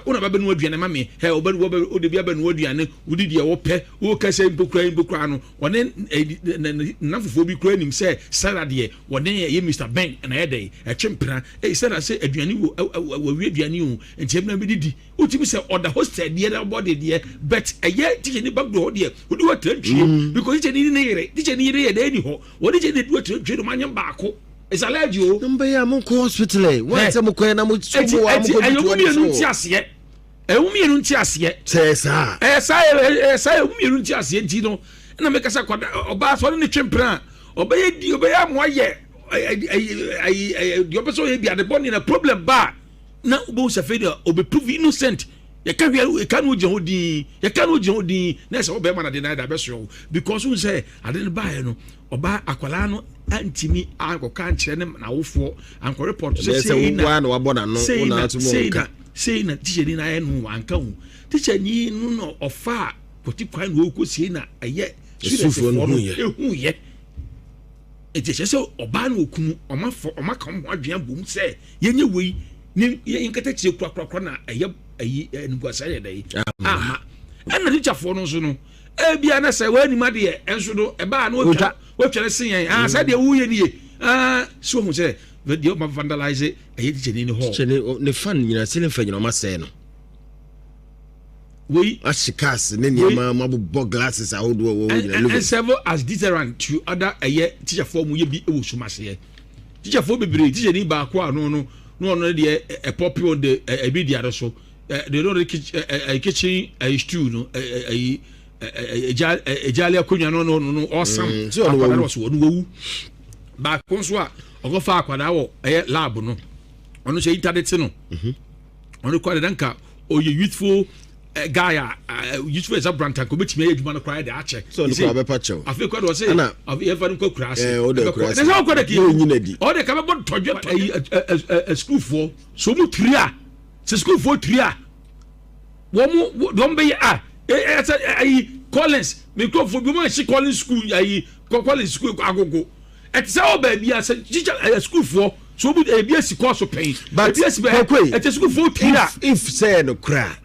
Wona bɛbɛ no aduane ma me hɛ, ɔbɛ wɔbɛ ɔde bi abɛ no aduane, wodi deɛ wɔpɛ, wokasa mpo kura mpo kura no, ɔne nna fofoɔ bi kura nim sɛ Sarah deɛ wɔne ɛyɛ Mr Ben na ɛyɛ dɛ ɛtwe mpena. Ɛyi Sarah sɛ aduane wɔ wɔwie aduane o, nti ɛbɛn bi didi. Wotumi sɛ ɔda hostel deɛ na ɔbɔ de deɛ, but ɛyɛ teacher ni back door hɔ deɛ odi hɔ tena ntwie, because teacher ni ne yere, teacher ni yere yɛ dɛ ni hɔ, wɔde teacher ni di hɔ tena ntwie no ma nyɛ baako. It's alleged o. Mbɛyɛ a monkɔ hospital ɛ wɔn sɛ mokɔɛ na mo so mo wa mokɔ ɛyɛ mu mmienu nti aseɛ, ɛyɛ mu mmienu nti aseɛ. Sɛ saa. Ɛyɛ saa, ɛyɛ saa, ɛyɛ mu mmienu nti aseɛ. Nti no ɛna meka sɛ kwada ɔbaa sɛ ɔne ne twe mpena a, ɔbɛyɛ di, ɔbɛyɛ amoa yɛ ɛyi ɛyi ɛyi deɛ ɔpɛ sɛ ɔyɛ bi ade bɔ ne na problem ba na wobɛhu sɛ afei deɛ ɔbɛ prove innocent. Yɛka hwɛ, yɛka no gyina hɔ din, yɛka no gyina hɔ din na ɛsɛ ɔbɛrima na de na ɛda abɛsoɛ wo, because wohu sɛ ade no baeɛ no, ɔbaa akwadaa no antimi ankɔka nkyerɛ ne n'awofoɔ, ankɔ report sɛ sei na sei na sei na sei na teacher ni na ayɛ no, wanka ho. Teacher ni no na ɔfa kɔti kwan na ɔkɔ sie na ɛyɛ studentfoɔ no ehu yɛ. Eti ɛkyɛ sɛ ɔbaa no okunu ɔma fɔ ɔma ka ɔmo ho adwene abom sɛ yɛnyɛ wei ne yɛn nkata kyerɛ kurakura na ɛyɛ ɛyi ɛnuguasa yɛ dɛ yi ama. Ɛna teacherfoɔ no nso no, ebia na sɛ wɔanim adeɛ ɛnso no ɛbaa no wɔatwa wɔatwa ne se yɛn ah sɛ deɛ woyɛ nie ah so ohun sɛ deɛ ɔma vandalize ɛyɛ teacher ni ne hɔ. Teacher ni ne fan nyina ceiling fan nyina ɔma sɛɛ no. Wei ahye cars ne nneɛma ma bobɔ glasses ahodoɔ wɔ hɔ nyina. And serve as deterrent to other ɛyɛ teacherfoɔ mu yɛ bi wɔ sum aseɛ. Teacherfoɔ bebree, teacher ni baako a no no no ɔno deɛ ɛpɔpi on the ɛbi di ade so deɛ no de kitchen ɛyi stew no ɛyi ɛgya ɛgyaale akonnwa no no no ɔsam akwadaa no so ɔno wawu. Baako nso a ɔkɔfa akwadaa wɔ ɛyɛ lab no, ɔno nso internet no ɔno kɔ adeda nka ɔyɛ youthful guy a youthful exuberant nka obetumi ayɛ adwuma no koraa de akyɛ. Sɛ ɔno koraa bɛpa kyɛw. Afei kɔ de ɔsɛ yɛfa no nkɔ kura ase. Ɔde kura ase. Ɛsɛ ɔkɔ de kii ɔde ka bɛbɔ tɔdwe ɛyi ɛ sukuufoɔ so ɔmu tiri a sɛ sukuufoɔ tiri a wɔn mu deɛ wɔn bɛyɛ a ɛsɛ ɛyi Collins ne nkurɔfoɔ bi wɔn ahye Collins school, ɛyi Collins school agogo ɛte sɛ ɔ baabi a sɛ teacher ɛyɛ sukuufoɔ so obi ebi esi kɔɔso pɛn, but ebi esi bɛn Kokoe, ɛte sukuufoɔ tiri a. If sɛ no kora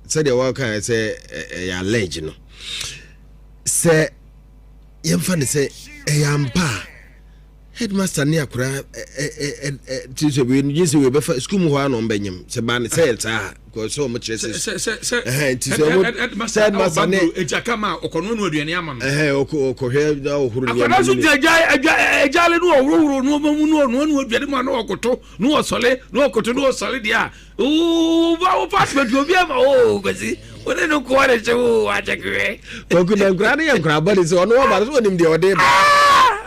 sɛdeɛ wɔka sɛ ɛyɛ allege no, sɛ yɛmfa no sɛ ɛyɛ ampa a, headmaster ne akora ti sɛ wei gye sɛ wei bɛfa sukuu mu hɔ a na ɔmbɛnyam sɛ baa ne sɛ yɛ saa, because sɛ ɔmo kyerɛ sɛ sɛ ɛhɛn nti sɛ ɔmo headmaster sɛ headmaster ne eti aka ma ɔkɔno no aduane ama no. Ɛhɛn ɔkɔ ɔkɔhwɛ na ɔhoro nneɛma akwadaa nso mu ne gyina gya agya agyale no ɔworoworo nneɛma mu no ɔnoa no aduane mu a na ɔkoto na ɔsɔle na ɔkoto na ɔsɔle deɛ a ooo ba wo apartment obi ama oo Kwasi wo ne no nkoa ne hyɛ oo akyɛkewɛ. Kwaku na nkura no yɛ nkura bɔ ne sɛ ɔno ɔba no so ɔnim deɛ ɔde ba.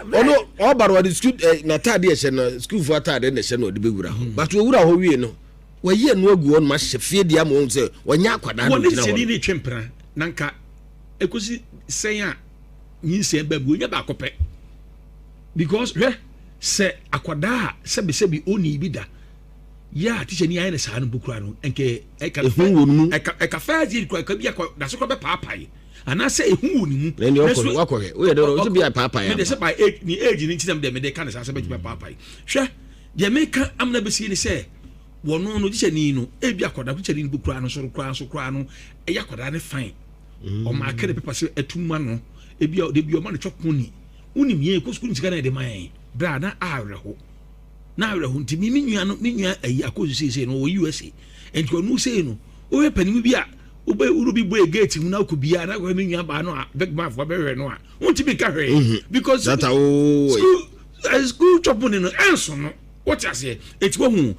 Ɔno ɔba no ɔde sukuu ɛ n'ataade ɛhyɛ no, sukuufoɔ ataade na ɛhyɛ no ɔde bɛwura hɔ, but ɔwura hɔ wie no wayi ɛno agu hɔ nom ahyɛ fie deɛ ama wɔn sɛ ɔnyɛ akwadaa na wɔne ɔgyina hɔ sɛni no. Ne twe mpena na nka ekosi sɛn a nyinsɛn ba bi onya baako pɛ, because hwɛ sɛ akwadaa a sɛbisɛbi oni bi da yɛ a teacher ni ayɛ ne saa no mpo kura no nkɛ ɛka ehu wɔ ne mu. Ɛka first year kura ɛka bi akɔ daso kura bɛ paapae anaasɛ ehu wɔ ne mu. Na ɛni ɔkɔ wakɔhwɛ woyɛ dɛ ɔsɛ bi a paapae mede ama sɛ by age ne age ne nti na mede mede ka ne saa sɛ bɛtumi apaapae. Hwɛ deɛ meka amena bɛsie ne sɛ wɔno no teacher ni no ebi akwadaa teacher ni no kura no soro kura nso kura no ɛyɛ akwadaa ne fine, ɔma akɛ ne pepa sɛ ɛtum ma no ebi a ɔde bi ɔma no twɛ ni wonim yɛn kɔ sukuu ne sika na yɛde ma yɛn bere a na awerɛho na awerɛho. Nti mi nua no, me nua ayi akɔ seesei no ɔwɔ USA, nti ɔno sei no wohwɛ panin bi a wobɛ wuro bi bɔ gate mu na akɔ bia na akɔhwɛ me nua baa no a big man fo bɛhwɛ no a wontumi nka hwee because data wo school school chop money no ɛnso no wote aseɛ. Eti wahu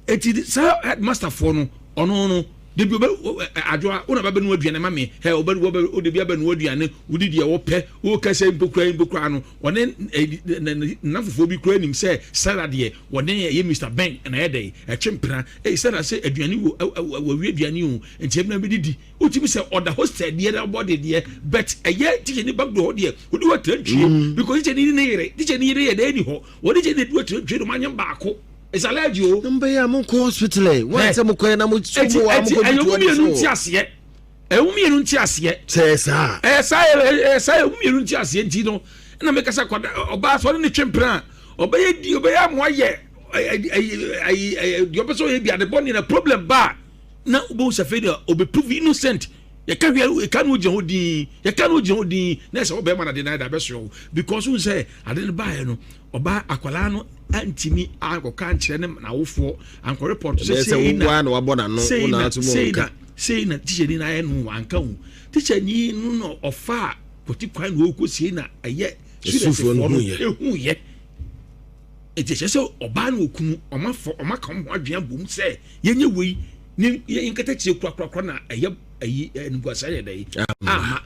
eti saa headmaster foɔ no, ɔno no debi ɔbɛ adwoa wona bɛbɛ no aduane ma me hɛ, ɔbɛ wɔbɛ ɔde bi abɛ no aduane, wodi deɛ wɔpɛ, wokasa mpo kura mpo kura no ɔne nna fofoɔ bi kura nim sɛ Sarah deɛ wɔne ɛyɛ Mr Ben na ɛyɛ dɛ ɛtwe mpena. Ɛyi Sarah sɛ aduane wɔ wɔwie aduane o, nti ɛbɛn bi didi. Wotumi sɛ ɔda hostel deɛ na ɔbɔ de deɛ, but ɛyɛ teacher ni back door hɔ deɛ odi hɔ tena ntwie, because teacher ni ne yere, teacher ni yere yɛ dɛ ni hɔ, wɔde teacher ni di hɔ tena ntwie no ma nyɛ baako. It's alleged o. Mbɛyɛ a monkɔ hospital ɛ wɔn sɛ mokɔɛ na mo so eti mo wa eti mokɔ ɛyɛ mu tutu mmienu ɔde nti so aseɛ, ɛyɛ mu mmienu nti aseɛ. Sɛ saa. Ɛyɛ saa, ɛyɛ saa, ɛyɛ mu mmienu nti aseɛ. Nti no ɛna meka sɛ akwadaa ɔbaa sɛ ɔne ne twe mpena a, ɔbɛyɛ di ɔbɛyɛ amoa yɛ ɛyi ɛyi ɛyi deɛ ɔpɛ sɛ ɔyɛ bi ade bɔ ne na problem ba a. Na wobɛhu sɛ afei deɛ ɔbɛ prove innocent. Yɛka hwɛ yɛka no gyina hɔ din, yɛka no gyina hɔ din na ɛsɛ ɔbɛrima na de na ɛda bɛsoɛ wo because wohu sɛ ade no baeɛ no ɔbaa akwadaa no antumi ankɔka ankyerɛ ne n'awofoɔ ankɔ report sɛ sei na sei na sei na sei na tikyani no ayɛ no anka ho tikyani no na ɔfaa kɔti kwan na ɔkɔ sie na ɛyɛ studentfoɔ no ɛhu yɛ. Enti ɛkyerɛ sɛ ɔbaa ne okunu wɔafɔ wɔaka wɔn ho adwene abom sɛ yɛnyɛ wei ne yɛnkata korakorakora na ɛyɛ ayi animguasɛ yɛ dɛ ama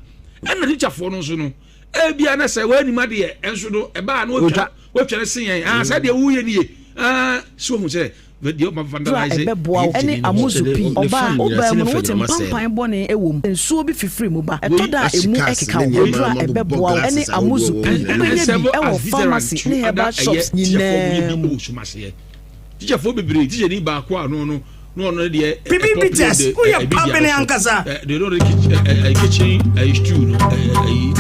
ɛna tikyafoɔ no nso no ebia na sɛ wɔanim adeɛ ɛnso no ɛbaa no wɔatwa wɔatwa no se yɛn ah sɛ deɛ woyɛ nie ah so ohun sɛ deɛ ɔma Duru a vandalize ɛbɛboa wo ɛyɛ ne tikyani no amuzu pii. Ne Ɔbaa, fan wo nyinaa baa sɛ mu ne no fa wote nyinaa masɛe mpampan no. bɔne wɔ mu. Nsuo bi fifiri mu ba. Wei Ɛtɔ da a Ahye emu cars keka ne wo. nneɛma Aduru a mabobɔ ɛbɛboa wo ne glasses ahodoɔ amuzu wɔ pii. nyinaa And Wobɛnya and bi serve wɔ as deterrent pharmacy to ne other herbal ɛyɛ shops tikyafoɔ a wɔyɛ nyinaa bi mu. wɔ sum aseɛ. Tikyafoɔ bebree tikyani baako a no no na ɔno deɛ Pipi ɛpɔpilo Peters, de woyɛ ɛbi di pabene abɔfo ankasa. deɛ ɔno de kitchen ɛyi stew no ɛyi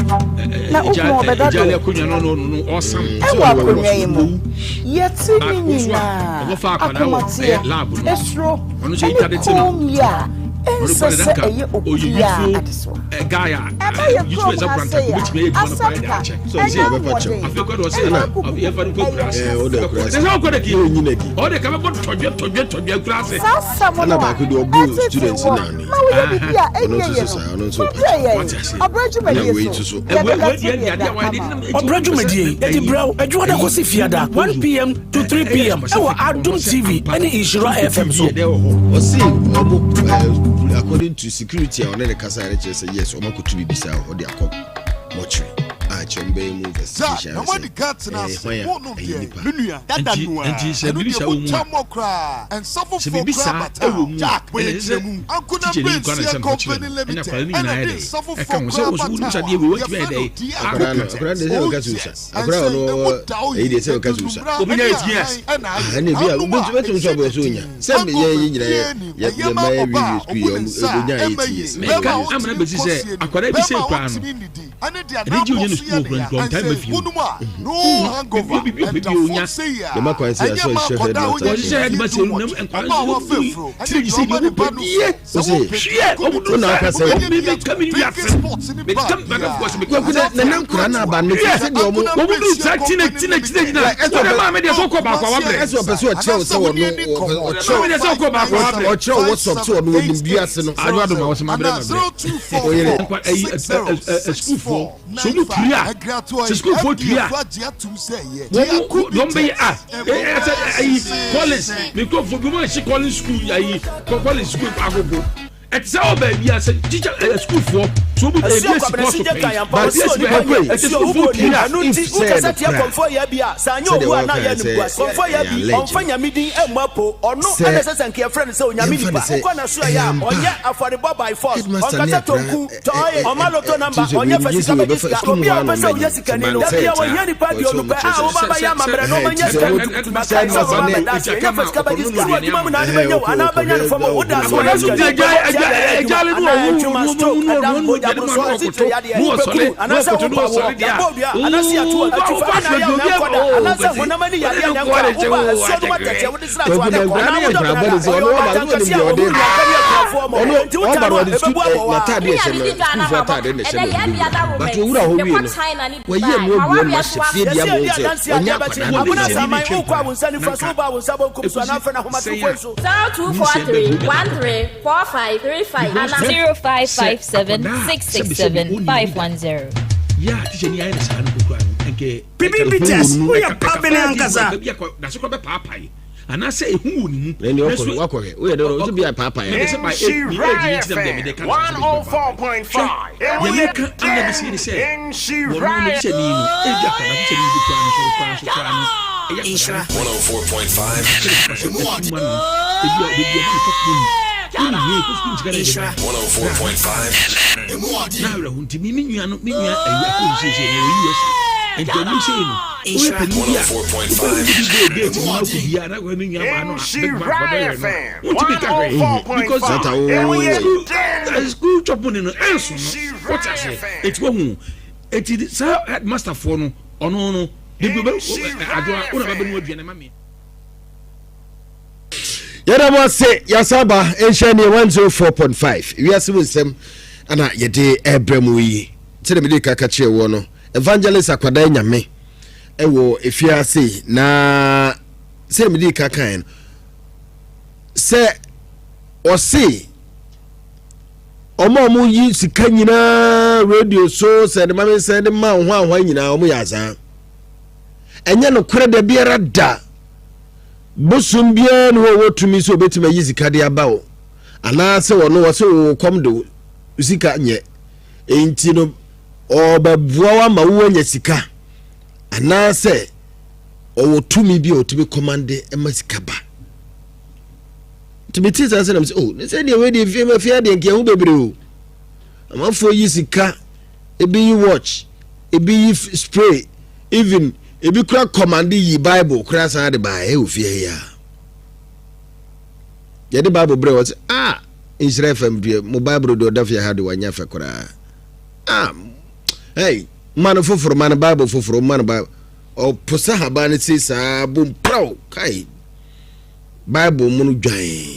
Na wo ɛgya kunu ɔbɛda ɛgya do? akonnwa no no no ɔsam Wɔ sɛ ɔwɔ akonnwa yi mu, owu yɛte ne baako nso a nyinaa, ɔkɔfa akwadaa wɔ akomateɛ, ɛyɛ lab no esuro, ɔno nso ne ɛgya de te no kommyɛ a ɔno ɛnsɛ kɔ ne sɛ danka ɛyɛ ɔyɛ obiara youthful adesoa. guy a Ɛba yɛn youthful kurom ɛsɛ ha branta sei a, obetumi ayɛ adwuma no paa asɛm de ka, akyɛ so ɛnyɛ ɔsɛ ahoɔden, afei kɔ de ɔsɛ ɛnyɛ akokoduru, yɛfa no kɔ ɛyɛ kura ase Eh, wode kasa. akura ɛsɛ ase. sɛ ɔkɔ dɛ Na ɔnyi n'adi. ɔde ka bɛbɔ tɔdwe tɔdwe tɔdwe akura ase Saa asɛm Ɛna no a baako deɛ ɔbuu ɛtete students wɔ no ano yi. ma woyɛ biribi a Ɔno ɛnyɛ nso yie so no, saa, ɔno nso fa pa brɛ kyɛw. yɛn. Wate ase. Ɔbrɛ Ɛna dwumadie wei so, nso so. yɛde Wei bɛto deɛ deɛ deɛ da adeɛ a wayɛ de ama wo. Ɔbrɛ dwumadie yi, yɛde brɛ wo Adwuada kɔsi Fiada, 1pm to 3pm ɛwɔ Adom TV ne Nhyira FM so. Ɔse ɔmo eh, according to security a ɔne ne kasa yɛ kyerɛ sɛ yes ɔmo akoto biribi saa ɔde akɔ mortuary a kyerɛ ɔmo bɛyɛ mu Za investigation na ayɛ moadi sɛ kan atena ɛyɛ ase hwan a morenom ɛyɛ deɛn? nipa. Me nua, dada Nti no nti ara, sɛ ɛno biribi deɛ saa wɔ mu motwa a mmɔ koraa, nsa sɛ foforɔ biribi koraa saa bata ɛwɔ o. mu a Jack, bɔ ɛna yɛn ɛsɛ sɛ kyerɛ mu. Ankonam tikyani nkwa na Bensia ɛsɛ no ɔkyerɛ Company no ɛna Limited akwadaa no ɛna nyinaa yɛ de dɛ nsa ɛka foforɔ ho sɛ koraa wo so wonim bata sɛ o adeɛ a wei watumi ayɛ yɛfrɛ dɛ no DR Akwadaa no Bitters. akwadaa no deɛ sɛ Oh ɔka sɛ osa yes, akwadaa ɛnsɛ ɔno emu da o ɛyi yie, deɛ sɛ ɔka ɛdu sɛ osa. numera Obi nya ɛne 18 years. ahan ɛna Ah, ayɛ. ɛna ebi a Anom a wobɛtumi nso ɛhyɛ abɔ ne sɛ onya din. sɛ yɛ Hangover yɛ nyinaa yɛ biara nim. yɛ Ɛyɛ yɛ ma mma yɛ ɔbaa wie a sukuu ɔbu yɛ ne ɔmo nsa a ɔnya ɛmma 8 yie. years Meka Bɛrima a amena ɔntumi bɛsi nkɔ sɛ sie nim. akwadaa bi sei Bɛrima a koraa no ɔntumi nnidi ɛne deɛ ɛne gye onya n'apɔ no so sukuu yɛ ne okura ya. nkura ɔntae Ɛnsɛ ma fie o wonom a no hangover. biribi ɔpɛ Ɛda bi onya fam sei a Yɛma kwan sɛ ɛnyɛ yɛasɔ ma nhyɛ akwadaa a headmaster ɔnya wɔhyehyɛ mfeɛ headmaster no nam dunwɔtwe. nkwadaa Ɔbaa a no wafa sɛ afuro ɛne tiri deɛ sɛ ɔma deɛ ne ɔmo ba pɛ no die fo. Sɛ Ose, wopɛ hwɛ ɔmo di duru wo na sɛ aka sɛ ɔmo mi mi ka mi wiase sports ne mi bar ka mi bɛka fɔ sɛ mi Kwaku ka na nana nkwadaa no aba no Hwɛ sɛ deɛ ɔmo wɔn mu duru saa tina tina tina gyina Like, ɛsɛ wɔn ɔpɛ- maa mi deɛ sɛ ɔkɔ baako a wabrɛ ɛsɛ ɔpɛ sɛ ɔkyerɛ wo sɛ ɔno ɔkyerɛ Maame deɛ sɛ ɔkɔ baako a wabrɛ ɔkyerɛ wo WhatsApp sɛ ɔno ɔnim wiase no Adwo adom a wɔsɛ mabrɛ mabrɛ Oyere. Nkwa ɛyi ɛ ɛ ɛ sukuufoɔ sɛ ɔmo tiri a sɛ sukuufoɔ tiri a wɔn mu deɛ ɔmo bɛyɛ a ɛ ɛ sɛ ɛyi college ne nkurɔfoɔ bi wɔn ahye college school ayi college school agogo ɛte sɛ ɔbaa bi a sɛ teacher ɛ sukuufoɔ sɛ ɔmo ebi Ɛsua esi Kwabena kɔɔ si so gye pɛn kan ampa baabi ɔsi esi onipa pɛn yɛ ɛte ɛsi owu sukuufoɔ bɔ tiri ni a ɛno nti if sɛ wokasa tia nokora kɔmfɔ yɛ bi a sɛ anyɛ sɛdeɛ owu a na wɔka yɛ sɛ animguaseɛ kɔmfɔ yɛ ɛyɛ bi alleged ɔmfa nyame din ɛmmɔ apo ɔno sɛ ɛna ɛsɛ sɛ nka yɛfrɛ no sɛ onyame yɛmfa no nipa sɛ wokɔ n'aso ɛyɛ ɛyɛ a ampa ɔnyɛ a afɔrebɔ by force headmaster ne ɔnkasa akora tonku tɔɔye ɔma loto namba sɛ ɔnyɛ fa wei sika sɛ bɛgye wɔbɛfa sika sukuu mu obi a hɔ ɔpɛ sɛ anɔ ɔyɛ mɛgye sikani sɛ no ba da ne bia sɛ wɔhia nipa ɛtaa aduonu pɛ a ɔsɛ woba bɛyɛ amammerɛ na ɔmanya sɛ sika wo- kutukutu na sɛ kae sɛ headmaster ɔba ne bɛda ase ɛnyɛ fa sika bɛgye sika wɔ adwuma mu na ade bɛnya wo anaa bɛnya no fam o woda so akwadaa ɔyɛ so sikani gya gya wobɛbɔ tia gya yɛ gya adwuma ne anaa ɔwo adwuma no stroke no ɛda no mogya no boro so no asikyire yadeɛ no ɔsɔre wobɛkuru no anaasɛ ɔkoto no wopa ɔsɔre wɔ deɛ yɛbɔ dua anaasɛ yɛto a atifa woba ana afɛ yɛ bi na obi nkɔda anaasɛ honam ani yadeɛ na nkɔ a woba asuo no matɛkyɛ wode sra to Kwaku ade na kɔ nkwadaa anaa no yɛ wodɔ nkwadaa benada bɔne sɛ ɔyɛ ɔno ɔba ɔbaatan no ɔnim kɛseɛ deɛ a ɔde ɔhunu ba nyanka ne akunafoɔ mmɔ ɔno enti ɔba wotaa no no a ɔde sukuu ɛbɛbu ɛ abɔ wo a n'ataade ɛhyɛ no sukuufoɔ ataade na ɛhyɛ no ɔde wura but owura hɔ wie no wayi ɛno agu hɔ no ahyɛ fie deɛ ama wɔn sɛ ɔnyɛ akwadaa no Abena deɛ Saman wokɔ a wo nsa nifa so woba a wo nsa bonkum so anaa frɛ no ahomatorofo yi so. 0243 13 45 35 anaa. 0557 667 510. yɛ a teacher ni ayɛ ne saa no kokura no nkɛ Pipi Peters, woyɛ pabene ankasa. dase kora bɛpaapae anaasɛ ehu wɔ ne mu ɛni ɔkɔ wakɔhwɛ woyɛ dɛ ɔsɛ bi a paapa mede yɛ sɛ by age me age yi nti na mede mede ka no sɛ bɛpaapae hwɛ deɛ meka ana bɛsie ne sɛ wɔno no teacher ni no ebi akwadaa teacher ni bi koraa no sɔre koraa so koraa no ɛyɛ akwadaa no 104.5. ɛfuma no ebi a ebi a ne kɔ funu wone wie kɔ sukuu sika na ɛde ma 104.5. na awerɛho nti me me nua no me nua ayi akɔ nsiesie no wɔ US nti ɔmo sei no woyɛ panin bi a wobɛhu bi bɔ gate mu na wokɔ biara na akɔhwɛ me nua baa no a big man kɔbɛyɛ no wontumi ka hwee because Sata wo school school chop money no ɛnso no wote aseɛ eti wahu eti saa headmaster foɔ no ɔno no debi ɔbɛ adwoa wo na babɛ nu aduane ma me. Yɛda mo ase yɛasan ba nhyɛ ne 104.5 wiase mu nsɛm ana yɛde ɛbrɛ mu yi. Sɛdeɛ mede kaka kyerɛ woɔ no, Evangelist Akwadaa Nyame ɛwɔ efiase na sɛdeɛ mede kaka no sɛ ɔse ɔmo a ɔmo yi sika nyinaa radio so sɛ de ma me nsɛn de ma ho ahoa nyinaa ɔmo yɛ azaa. Ɛnyɛ nokorɛ da biara da. Bosom biara nni hɔ a ɔwɔ tumi sɛ ɔbɛtumi ayi sika de aba wo, anaasɛ ɔno ɔse wo kɔm de wo sika nyɛ, enti no ɔbɛboa wo ama wo anya sika, anaasɛ ɔwɔ tumi bi a ɔtumi kɔmande ma sika ba. Nti metee saa sɛ nam sɛ, oh, ne sɛ deɛ wei deɛ fie ma fie adeɛ nka ɛho bebree o. Amanfoɔ yi sika, ebi yi watch, ebi yi spray, even ebi kura kɔmande yi bible kura san de baa ɛwɔ fie ha yi a yɛde bible brɛ wɔ sɛ ah nhyira fam deɛ mo bible deɛ ɔda fie ha de wanya fɛ koraa ah hey ma no foforɔ ma no bible foforɔ ma no bible ɔposa haban no sei saa bom praw kai bible mu no dwan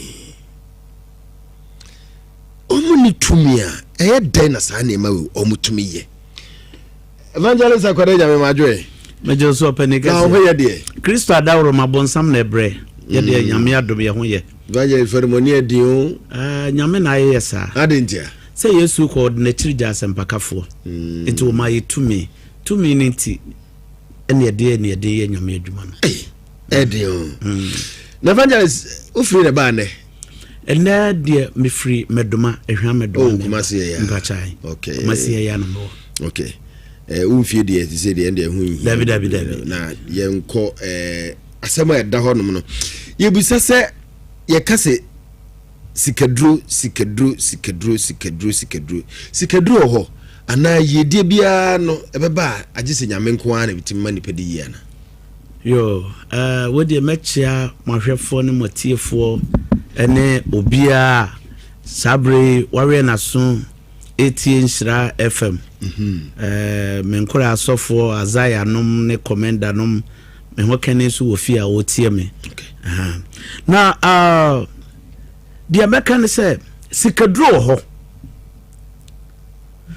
wɔn ni tumi a ɛyɛ dɛn na saa nneɛma wei wɔn tumi yɛ Evangelist Akwada Nyame madwoe. Megye so ɔpɛni kɛse. Na wo ho yɛ deɛ. Kristo adaworo ma bonsam na ɛbrɛ. Yɛ deɛ Nyame adom yɛ ho yɛ. Evangelist fɛremoni ɛdin o. Ah, Nyame na ayɛ yɛ saa. Ade ntia. Sɛ Yesu kɔ ɔde n'akyiri gya asɛmpakafoɔ. Nti wɔma yɛ tumi. Tumi no nti ɛne ɛde ɛne ɛde yɛ Nyame adwuma no. Ɛdin o. Na Evangelist wofiri na baa nɛ? Ɛnɛ deɛ mefiri Mɛdoma, Ehwea Mɛdoma. Oh, Kumasi yɛ ya. Mpakyɛw. Okay. Kumasi yɛ ya na mewɔ. Okay. Eh, wo mfie deɛ te sɛ deɛ ɛndeɛ ho nhia. Dabi dabi dabi. Na yɛnkɔ eh, asɛm a ɛda hɔ nom no. Yɛbisa sɛ yɛka sɛ sikaduro sikaduro sikaduro sikaduro sikaduro sikaduro wɔ hɔ anaa yiedie biara no ɛbɛba a agye sɛ Nyame nko ara na ɛbɛtumi ma nipa di yie ana? Yoo, eh, wo deɛ mɛkyea mo ahwɛfoɔ ne mo atiefoɔ ne obiara a saa berɛ yi wawɛn n'aso ɛretie Nhyira FM. Eh, me nkora asɔfoɔ Isaiah nom ne Commenda nom, me ho kɛne nso wɔ fie a wɔretie me. Aha. Na uh, deɛ mɛka ne sɛ sikaduro wɔ hɔ.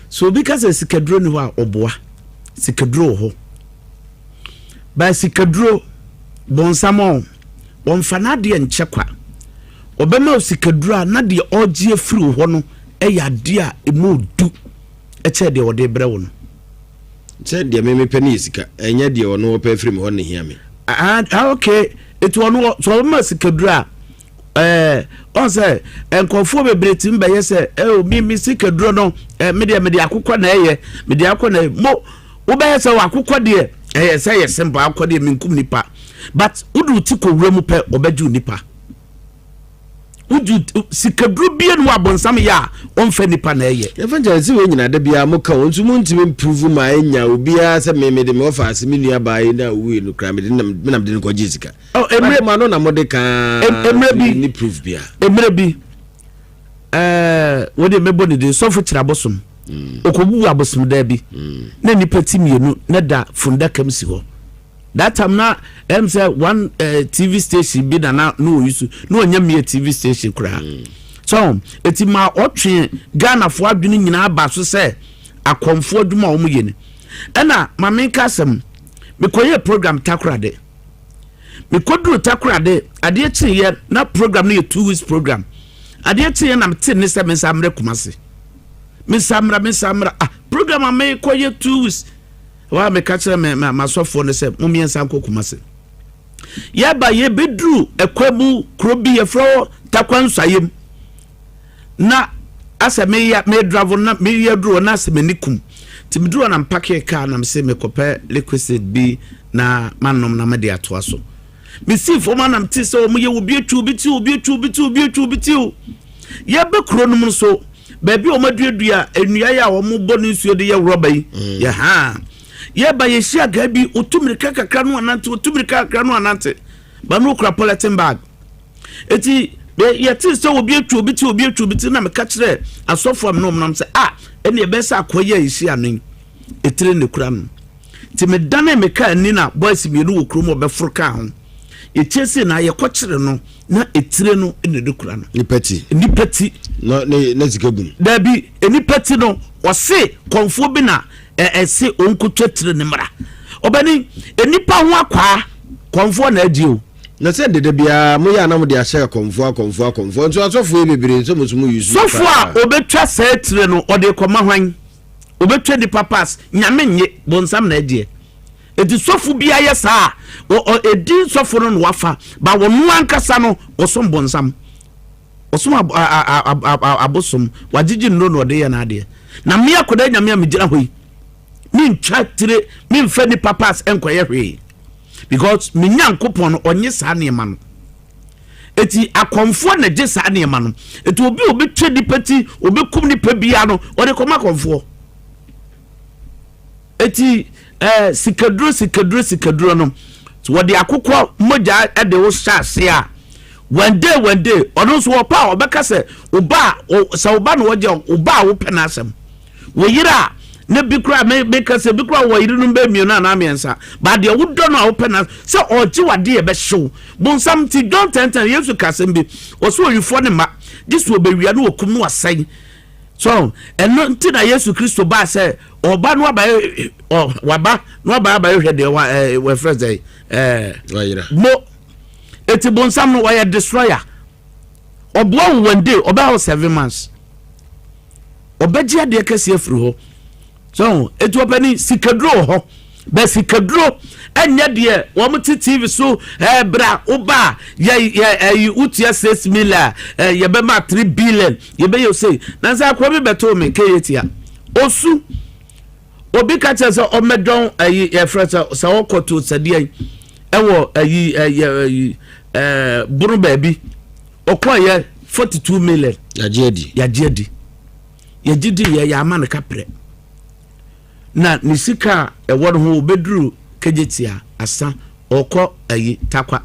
So obi ka sɛ sikaduro ni hɔ a ɔboa. Sikaduro wɔ hɔ. Ba sikaduro bɔnsam ɔ wɔmfa n'adeɛ nkyɛ kwa. Ɔbɛma wo sikaduro a na deɛ ɔregye afiri wo hɔ no yɛ adeɛ a ɛmu odu kyɛn deɛ ɔde rebrɛ wo no. Sɛ deɛ me mepɛ no yɛ sika, ɛnyɛ deɛ ɔno ɔpɛ afiri me hɔ no na ɛhia me. Ah, ah, okay. Eti ɔno sɛ ɔbɛma sikaduro a ɛɛ ɔn sɛ nkurɔfoɔ bebree tumi bɛyɛ sɛ ɛɛ mi mi sikaduro no ɛɛ mi deɛ mi de akokɔ na ɛyɛ mi de akokɔ na ɛyɛ mo wobɛyɛ sɛ akokɔ deɛ ɛyɛ sɛ yɛ simple akokɔ deɛ mi nkum nipa but wode ti kɔ wura mu pɛ ɔbɛgye nipa wode sikaduro bie no abɔnsam yɛ a ɔmfa nipa na ɛyɛ. Yɛmfa nkyɛn sɛ wei nyina da biara moka o nso montumi mprove ma ɛnya obiara sɛ me mede me wɔfa ase me nua baa yi na owui no koraa mede me na mede no kɔgye sika. Oh, emre ma no na mode kaa emre bi ne proof bia. Emre bi ɛɛ wo de mebɔ ne din sɔfo kyerɛ abosom. Mm. Okobubu abosom daa bi. Mm. Na nipa ti mmienu na da fundaka mu si hɔ. That time na ɛm sɛ one uh, TV station bi na na no oyi so na ɔnyɛ mmea TV station koraa. Mm. So eti ma ɔtwe Ghanafoɔ adwene nyinaa ba so sɛ akɔmfoɔ adwuma a wɔn yɛ ni. Ɛna maame nka asɛm mekɔyɛ program takorade. Mekɔduruu Takoradi, adeɛ kyeeɛ na program no yɛ 2 weeks program. Adeɛ kyeeɛ na mete nne sɛ mensan mmra Kumasi. Mensan mmra, mensan mmra. Ah, program a mekɔyɛ 2 weeks. Ɛhɔ a meka kyerɛ me m'asɔfoɔ no sɛ mom yɛnsan nkɔ Kumasi. Yɛba yɛbɛduru ɛkwa mu kuro bi yɛfrɛ hɔ Takwa Nsuayem. Na asɛ meyɛ medravo na meyɛ duru hɔ na asɛ m'ani kum. Nti meduru hɔ na mpakee kaa na mese mekɔpɛ liquid bi na manom na mede atoa so. Mesii fam a na mete sɛ wɔn yɛ obi atwi obi ti obi atwi obi ti obi atwi obi ti o. Yɛbɛ kuro no mu nso baabi a wɔn aduadua nnua yɛ a wɔn bɔ ne nsuo de yɛ rɔba yi mm. yɛ ha. Yɛba yɛhyia gaa bi otu mirika kakra no anante otu mirika kakra no anante ba no okura polythene bag. Eti yɛte sɛ obi atwi obi ti obi atwi obi ti na meka kyerɛ asɔfo a me ne wɔn nam sɛ ah ɛne ɛbɛyɛ sɛ akoa yi a yɛhyia no yi etire ne kura no. Nti medanee me kaa ani na boys mmienu wɔ kurom a wɔbɛforo kaa ho. Yɛkyɛ na yɛkɔkyere no na etire no na ɛde kura no. Nipa ti. Nipa ti. Na ne na sika gum. Dabi, nipa ti no ɔse kɔnfoɔ bi na ɛse ɔnkotwa tire ne mmara. Ɔbɛni, nipa ho akwaa kɔnfoɔ na agye o. Na sɛ deda biara mo yɛ anam de ahyɛ akɔnfoɔ akɔnfoɔ akɔnfoɔ nso asɔfoɔ yi bebree nso mo nso mo yusu. Sɔfoɔ a obetwa saa tire no ɔde kɔma hwan? Obetwa nipa pass nyame nye bonsam na agyeɛ. Eti sɔfo bi ayɛ saa a, edin sɔfo no na wafa, ba wɔn ankasa no wɔsom bonsam. Wɔsom abosom, wagyegye nnuro na ɔde yɛ n'adeɛ. Na me akɔda nyame a megyina hɔ yi, mentwa tire, memfa nipa pass nkɔyɛ hwee. Because me Nyankopɔn no ɔnye saa nneɛma no. Eti akɔmfoɔ na gye saa nneɛma no. Eti obi a obetwa nipa ti, obekum nipa biara no, ɔde kɔma akɔmfoɔ. Eti ɛɛ sikaduro sikaduro sikaduro no wɔde akokɔ mogya de wo hyɛ ase a one day one day ɔno nso wɔpɛ a ɔbɛka sɛ ɔba a sɛ ɔba na ɔgye ɔba a wopɛ n'asɛm wɔ yere a ne bi kura me meka sɛ bi kura wɔ yerenom bɛyɛ mmienu anaa mmiɛnsa ba deɛ wodɔ no a wopɛ na sɛ ɔgye wade yɛ bɛhyew bonsam ti John 10:10 Yesu ka asɛm bi ɔsɛ owifoɔ ne mma gye so ɔbɛwia no wɔkum no wasɛe. So ɛno nti na Yesu Kristo baa sɛ ɔba no aba ɔ waba no aba aba hwɛ deɛ wa ɛɛ wɔfrɛ sɛ ɛɛ mo eti bonsam no ɔyɛ destroyer ɔboa wo one day ɔbɛha wo 7 months, ɔbɛgye adeɛ kɛseɛ afiri hɔ. So eti ɔpɛni sikaduro wɔ hɔ bɛ sikaduro ɛnyɛ deɛ wɔn te TV so ɛɛ bra woba yɛ yɛ ɛyi wotua 6 million ɛɛ yɛbɛma 3 billion yɛbɛyɛ ose nansa akɔrɔ bi bɛtoo mi keye tia osu obi ka kyerɛ sɛ ɔmɛdɔn ɛyi yɛfrɛ sɛ sɛ ɔkɔto sɛdeɛ yi ɛwɔ ɛyi ɛyɛ ɛyi ɛɛ bono baabi ɔkɔ yɛ 42 million. Yagye adi. Yagye adi, yɛgye di yɛ yɛ ama no kaprɛ na ne sika a ɛwɔ no ho obɛduru Kejetia asa ɔkɔ ayi Takwa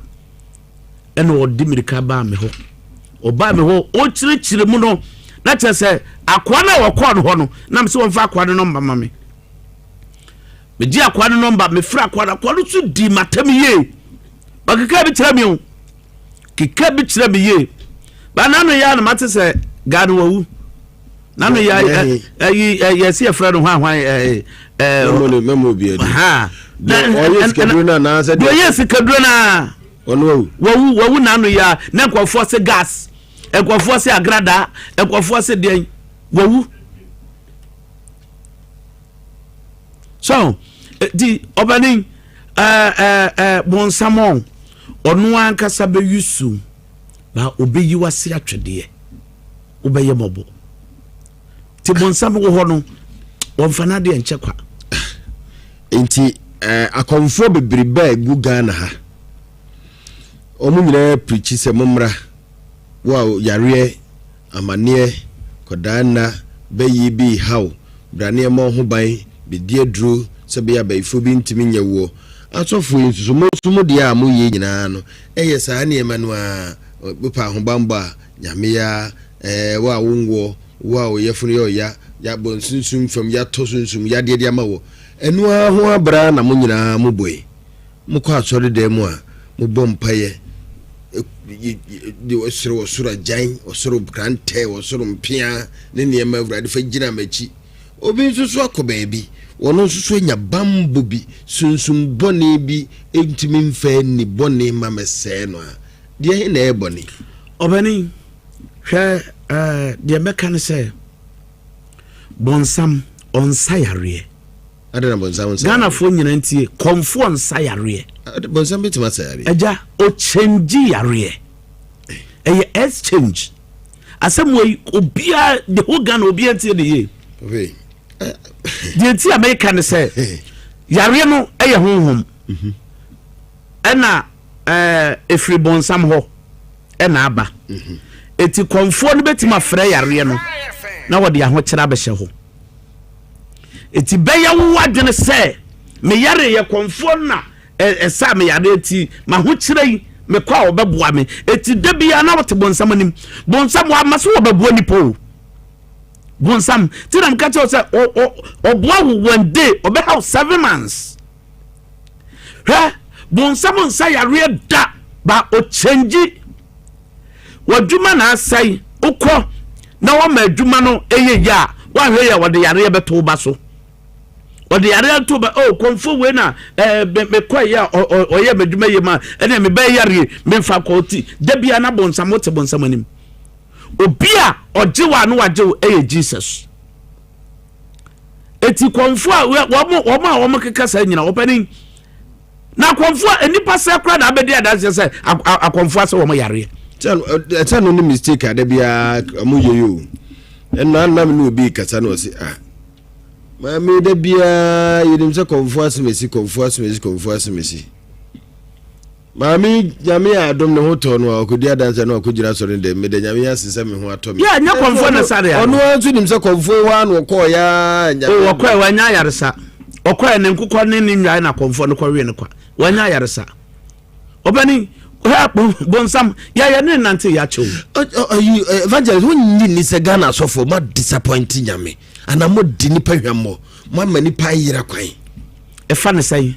ɛna ɔde mirika baa me hɔ. Ɔbaa me hɔ ɔkyerɛkyerɛ mu no na kyerɛ sɛ akoa no a wɔkɔɔ no hɔ no nam sɛ wɔmfa akoa no nɔmba ma me. Megye akoa no nɔmba, mefrɛ akoa no. Akoa no so di matam yie, ɔkeka bi kyerɛ me o, keka bi kyerɛ me yie ba nano yɛ a na mate sɛ gaa no wawu nano yɛ ɛyi yɛsi yɛfrɛ no hwan hwan ɛɛ ɛɛ mɛmo obi adi ha ɔyɛ sikaduro no anaasɛ deɛ ɔyɛ sikaduro no a ɔno wawu wawu wawu nano yɛ a na nkurɔfoɔ se gas, nkurɔfoɔ se agradaa, nkurɔfoɔ se deɛn, wawu. So di ɔbɛni ɛɛ ɛɛ ɛɛ bɔnsam ɔno ankasa bɛyi su na obɛyi wase atwedeɛ wobɛyɛ mɔbɔ nti bɔnsam wɔ hɔ no wɔmfa no adeɛ nkyɛ kwa. Nti akɔmfoɔ bebrebe a ɛgu Ghana ha wɔn nyinaa pirikyi sɛ mommra wo a yareɛ amaneɛ kɔdaa nna bɛyi bi haw bra ne ɛmmɔ ho ban bɛdi aduro sɛ bɛyɛ abayifoɔ bi ntumi nyɛ woɔ. Asɔfoɔ yi nso so mo nso mo deɛ a moyɛ nyinaa no ɛyɛ saa nneɛma no a wopɛ ahobanbɔ a nyame ya ɛɛ wo a wonwoɔ wo a wo yɛfunu yɛ ɔya yɛabɔ nsunsum fam yɛatɔ sunsum yadeɛ de ama wɔ ɛno ara ho abra na mo nyinaa mobɔ yi. Mokɔ asɔredan mu a mobɔ mpaeɛ de ɔsoro ɔsoro agyan ɔsoro krantɛ ɔsoro mpea ne nneɛma awurade fa gyina m'akyi. Obi nso so akɔ baabi wɔn nso so anya bambɔ bi sunsum bɔne bi ntumi mfa ni bɔne ma mɛsɛɛ no a deɛ he na ɛyɛ bɔne? Ɔbɛne hwɛ ɛɛ deɛ mɛka ne sɛ bɔnsam ɔnsa yareɛ. Adɛn na bɔnsam nsa yareɛ? Ghanafoɔ nyina ntie, kɔmfoɔ nsa yareɛ. Bɔnsam bɛtumi asa yareɛ. Agya, ɔkyɛngyi yareɛ. Ɛyɛ exchange. Asɛm wɔ yi, obiara, the whole Ghana, obiara ntie ne yie. Deɛ nti a mɛka ne sɛ, yareɛ no ɛyɛ honhom. Ɛna ɛɛ efiri bɔnsam hɔ ɛna aba. Eti kɔmfoɔ no bɛtumi afrɛ yareɛ no na wɔde ahokyerɛ abɛhyɛ hɔ. Eti bɛyɛ wo adwene sɛ meyare yɛ kɔmfoɔ no na ɛsɛ a meyare eti mahokyerɛ yi mekɔ a wɔbɛboa me. Eti da biara na wote bonsam anim. Bonsam wama so wɔbɛboa nipa o. Bonsam ti na meka kyerɛ sɛ ɔboa wo one day ɔbɛha wo 7 months. Hwɛ, bonsam nsa yareɛ da. Ba ɔkyɛngyi w'adwuma na asɛe wokɔ na wɔma adwuma no ɛyɛ yie a woanhwɛ yie a wɔde yareɛ bɛto wo ba so. Wɔde yareɛ to ba oh kɔmfo wei na ɛɛ mekɔ yɛ a ɔyɛ m'adwuma yie ma ɛnna mebɛyɛ yareɛ memfa kɔ ti da bia na bonsam wote bonsam anim. Obi a ɔgye wo a na wagye wo ɛyɛ Jesus. Eti kɔmfo a wɔn wɔn a wɔn keka saa nyina ɔpanin na akɔmfo a nnipa sɛ kora na abɛdi adanseɛ sɛ akɔmfo asɛ wɔn yareɛ. Ɛsɛ no ne mistake a da biara wɔn yɛ yi o. Ɛnna nam ne obi kasa na ɔsi ah maame da biara yɛnim sɛ kɔmfo asɛm asi kɔmfo asɛm asi kɔmfo asɛm asi. Maame Nyame yɛ adom ne ho tɔɔ no a ɔkɔdi adanseɛ na wakɔgyina asɔre no dɛm meda Nyame ase sɛ me ho atɔ me. Yeah, nyɛ kɔmfoɔ na sare ano. Ɔno ara nso nim sɛ kɔmfoɔ hɔ ara na ɔkɔɔ ya Nyame. O ɔkɔɛ wanya ayaresa. Ɔkɔɛ ne nkokɔ ne ne nnwae na kɔmfoɔ no kɔwee no kwa. Wanya ayaresa. Ɔbɛni hɛ bonsam yɛyɛ ne nante yɛakyɛ o. Ayi evangelist wonnye nni sɛ Ghana asɔfoɔ mo disappoint Nyame anaa mo di nipa hwammɔ mo ama nipa ayera kwan. Ɛfa ne sɛn?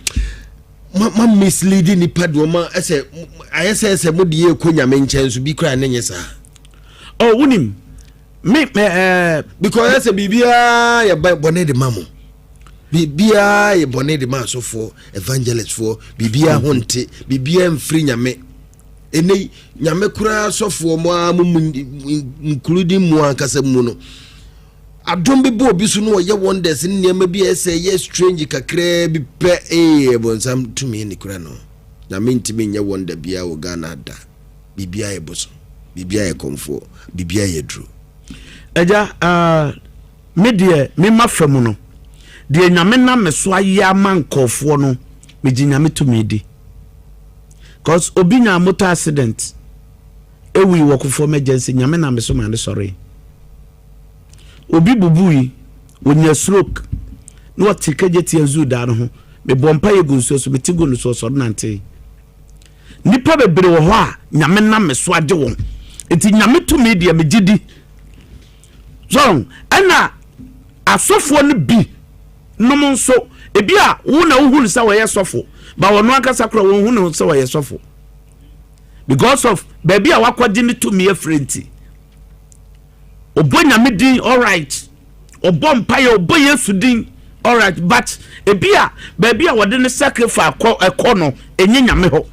Ma ma mislead nipa de ɔma ɛsɛ ayɛ sɛ ɛsɛ mo de yɛ kɔ nyame nkyɛn so bi koraa ne nyɛ saa. Oh wunim me ɛɛ. Eh, because ɛsɛ biribiara yɛ bɔne de ma mo biribiara yɛ bɔne de ma asɔfoɔ evangelistfoɔ biribiara ho nte biribiara mfiri nyame ɛnɛ yi nyame koraa asɔfoɔ mo ara mo mu including mo ankasa mu no. Adom bi bɔ obi so na ɔyɛ wonders ne nneɛma bi a ɛsɛ ɛyɛ strange kakraa bi pɛ ee bonsam tumi ne kura no. Nyame ntumi nyɛ wonder biara wɔ Ghana da. Biribiara yɛ bosom, biribiara yɛ kɔmfoɔ, biribiara yɛ aduro. Agya ah, me deɛ me ma fa mu no, deɛ Nyame nam me so ayɛ ama nkɔɔfoɔ no, me gye Nyame tumi di. Cause obi nyaa motor accident, ewui wɔ Kofoɔ emergency, Nyame nam me so maa no sɔree. Obi bubui, onya stroke, na ɔte Kejetia Zoo dan no ho. Mebɔ mpaeɛ gu nsuo so, mete gu no so, ɔsɔre nantee. Nnipa bebree wɔ hɔ a Nyame nam me so agye wɔn. Nti Nyame tumi deɛ megye di. So, ɛna asɔfoɔ no bi nom nso, ebi a wo na wohu no sɛ wɔyɛ sɔfo, ba wɔn ankasa koraa wɔn hu no sɛ wɔyɛ sɔfo. Because of baabi a wakɔgye ne tumi afiri nti. Ɔbɔ Nyame din alright, ɔbɔ mpaeɛ, ɔbɔ Yesu din alright, but ebi a baabi a wɔde ne sacrifice kɔ ɛkɔ no ɛnyɛ Nyame hɔ.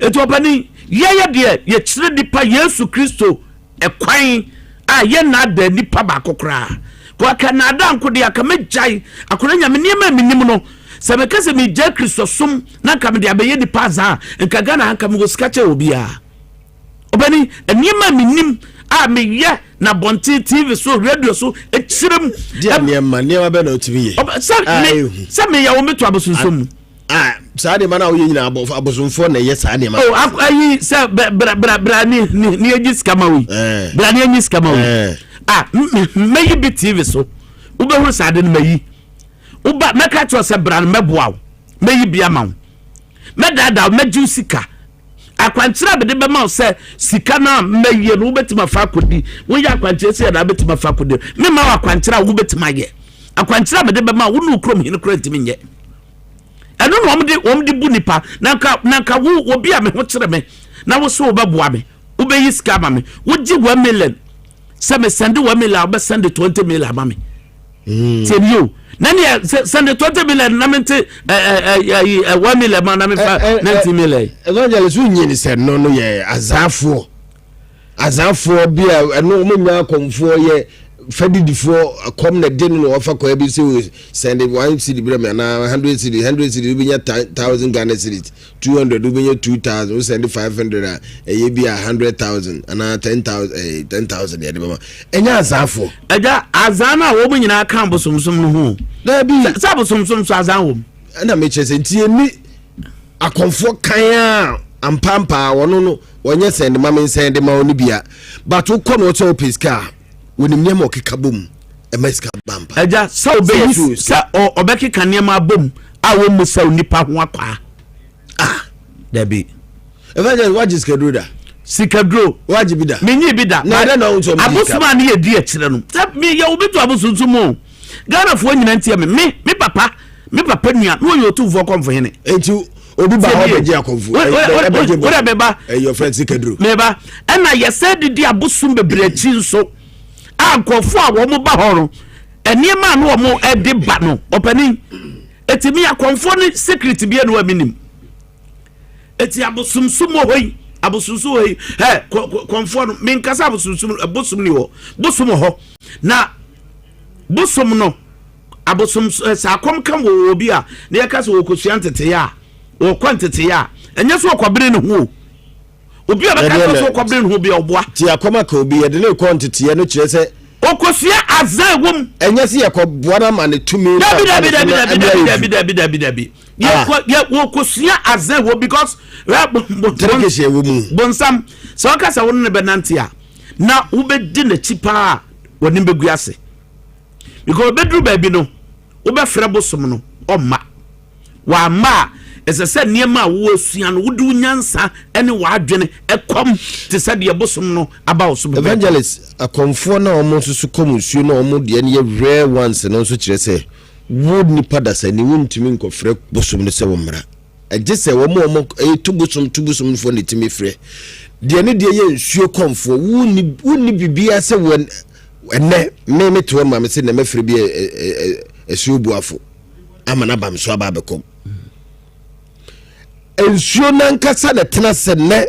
Eti ɔpanin, yɛyɛ deɛ yɛkyerɛ nipa Yesu Kristo ɛkwan a yɛnnaadaa nipa baako koraa. Kɔ aka naadaa nko deɛ aka mɛgyae akɔda Nyame nneɛma a menim no. Sɛ meka sɛ megyae Kristosom na nka mede abɛyɛ nipa azaa a, nka Ghana ha nka mewɔ sika kyɛn obiara. Ɔbɛni, nneɛma a menim a meyɛ na abɔnten, TV so, radio so, kyerɛ mu. Deɛ nneɛma, nneɛma bɛn na wotumi yɛ? Sɛ me, sɛ meyɛ wo meto abosonsom mu. Ah, saa nneɛma no a woyɛ nyinaa abosomfoɔ na ɛyɛ saa nneɛma. Oh, ayi sɛ bra bra bra ni ni ni egyi sika ma wo yi. Eh. Bra ni enyi sika ma wo yi. Eh. Ah, mɛyi bi TV so. Wobɛhunu saa ade no mɛyi. Woba mɛka kyerɛ sɛ bra no mɛboa wo. Mɛyi bi ama wo. Mɛdaadaa wo, mɛgye wo sika. Akwankyerɛ a mede bɛma wo sɛ sika no a mɛyɛ no wobɛtumi afa akɔdi. Woyɛ akwankyerɛ sɛ na wobɛtumi afa akɔdi. Memma wo akwankyerɛ a wobɛtumi ayɛ. Akwankyerɛ a mede bɛma wo ne wo kurom hene koraa ntumi nyɛ. Ɛno na wɔde wɔn de bu nipa. Na nka na nka wo obi a me ho kyerɛ me na wo so wobɛboa me. Wobɛyi sika ama me. Wogye 1 million sɛ me sɛnde 1 million a wobɛsɛnde 20 million ama me. Tie ni o na neɛ sɛnde 20 million na mente 1 million ma na mefa 19 million. Evangelist wonyi ne sɛ no no yɛ azaafoɔ azaafoɔ bi a ɛno ɔmo nya akɔmfoɔ yɛ fadidifoɔ kɔm na de no na wɔfa kwan bi sɛ sɛnde 1 cedi brɛ me anaa 100 cedi 100 cedi wobɛnya 1,000 Ghana cedis 200 wobɛnya 2,000 wosɛnde 500 a ɛyɛ bi a 100,000 anaa 10,000 10,000 yɛde bɛma ɛnyɛ azaafoɔ. Ɛgya azaa no a wɔn nyinaa ka abosomsom no ho. Daabi. Sɛ abosomsom so azaa wɔ mu. Ɛna mekyerɛ sɛ nti ɛni akɔmfoɔ kan a ampampaa wɔno no wɔnyɛ sɛnde ma me nsɛnde ma wo no bia but wokɔ no sɛ wopɛ sika a wɔnim nneɛma ɔkeka bom ɛma sika ba mpa. Ɛgya sɛ ɔbɛyi sɛ ɔbɛkeka nneɛma abom a wɔmmu sɛ onipa ho akwaa. Ah. Dabi. Evangelist wagye sikaduro da. Sikaduro. Wagye bi da. Menyi bi da. Na ɛdɛ na ɔnso ɔmo di sika. Abosom a ne yɛ di akyerɛ no. Sɛ me yɛ obi to abosonsom mu o. Ghanafoɔ nyina ntia me. Me me papa me papa nua na ɔyɛ otumfoɔ kɔmfohene. Enti. Obi ba hɔ bɛgye akɔmfo ɛbɛgye bɔ wode meba ɛyɛ ɔfrɛ sikaduro. Meba ɛna yɛsɛ didi abosom bebree akyi nso a nkurɔfoɔ a wɔn ba hɔ no nneɛma a no wɔn ɛde ba no ɔpanin etimi akɔmfoɔ ne secret bi ɛna wɔn nim eti abosomsom wɔ hɔ yi abosomsom wɔ yi ɛ kɔmfoɔ no menkasa abosomsom bosom ni hɔ bosom wɔ hɔ na bosom no. Abosom sɛ akɔm ka wɔ obi a na yɛka sɛ wɔkɔsua nteteyɛ a, wɔkɔ nteteyɛ a, ɛnyɛ sɛ ɔkɔbere ne ho o. Obi a ɔbɛka sɛ ɔkɔbere ne ho bi a ɔboa. Ti akɔm aka obi yɛde ne rekɔ nteteyɛ no kyerɛ sɛ. Ɔkɔsua adze a ɛwɔ mu. Ɛnyɛ sɛ yɛkɔboa no ama ne tumi. Dabi dabi dabi dabi dabi dabi dabi dabi dabi. Yɛkɔ yɛ wɔkɔsua adze a ɛwɔ because. Tẹrɛkɛsɛ ɛwɔ mu. Bonsam sɛ ɔka sɛ wo ne no bɛnante a na wobɛdi n'akyi paa w'anim bɛgu ase. Because obeduru baabi no, wobɛfrɛ bosom no, ɔmma. Wamma a, ɛsɛ sɛ nneɛma a woasua no, wode wo nyansa ne w'adwene kɔm te sɛ deɛ bosom no aba wo so pɛpɛɛpɛ. Evangelist, akɔmfoɔ no a wɔn nso so kɔm nsuo no a wɔn deɛ no yɛ rare ones no nso kyerɛ sɛ wo nipa dasani wontumi nkɔfrɛ bosom no sɛ wɔmmra. Gye sɛ wɔn a wɔyɛ tu bosom tu bosom foɔ na ɛtumi frɛ. Deɛ ne deɛ yɛ nsuo kɔmfoɔ, wonni wonni biribiara sɛ wɔn ɛnɛ me me te hɔ ma me sɛ na mɛfrɛ bi asuo buafo ama no aba me so aba abɛkɔm. Nsuo nankasa na tena sɛ nnɛ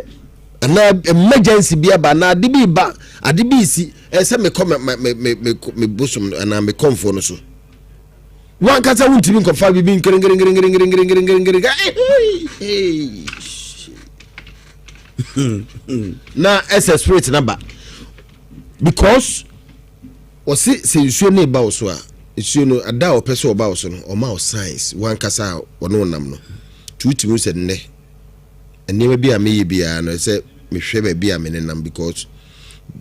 anaa emergency bi aba anaa ade bi ba ade bi si ɛsɛ mekɔ me me me me me bosom anaa me kɔmfoɔ no so. Wankasa wontumi nkɔfa biribi nkerenkerenkerenkerenkerenkerenkere na ɛsɛ spirit na ba because wɔsi sɛ nsuo no ba wo so a nsuo no ada a ɔpɛ sɛ ɔba wo so no ɔma wo signs wankasa a ɔne wo nam no nti wotumi sɛ nnɛ nneɛma bi a meyɛ biara no sɛ mehwɛ baabi a menenam because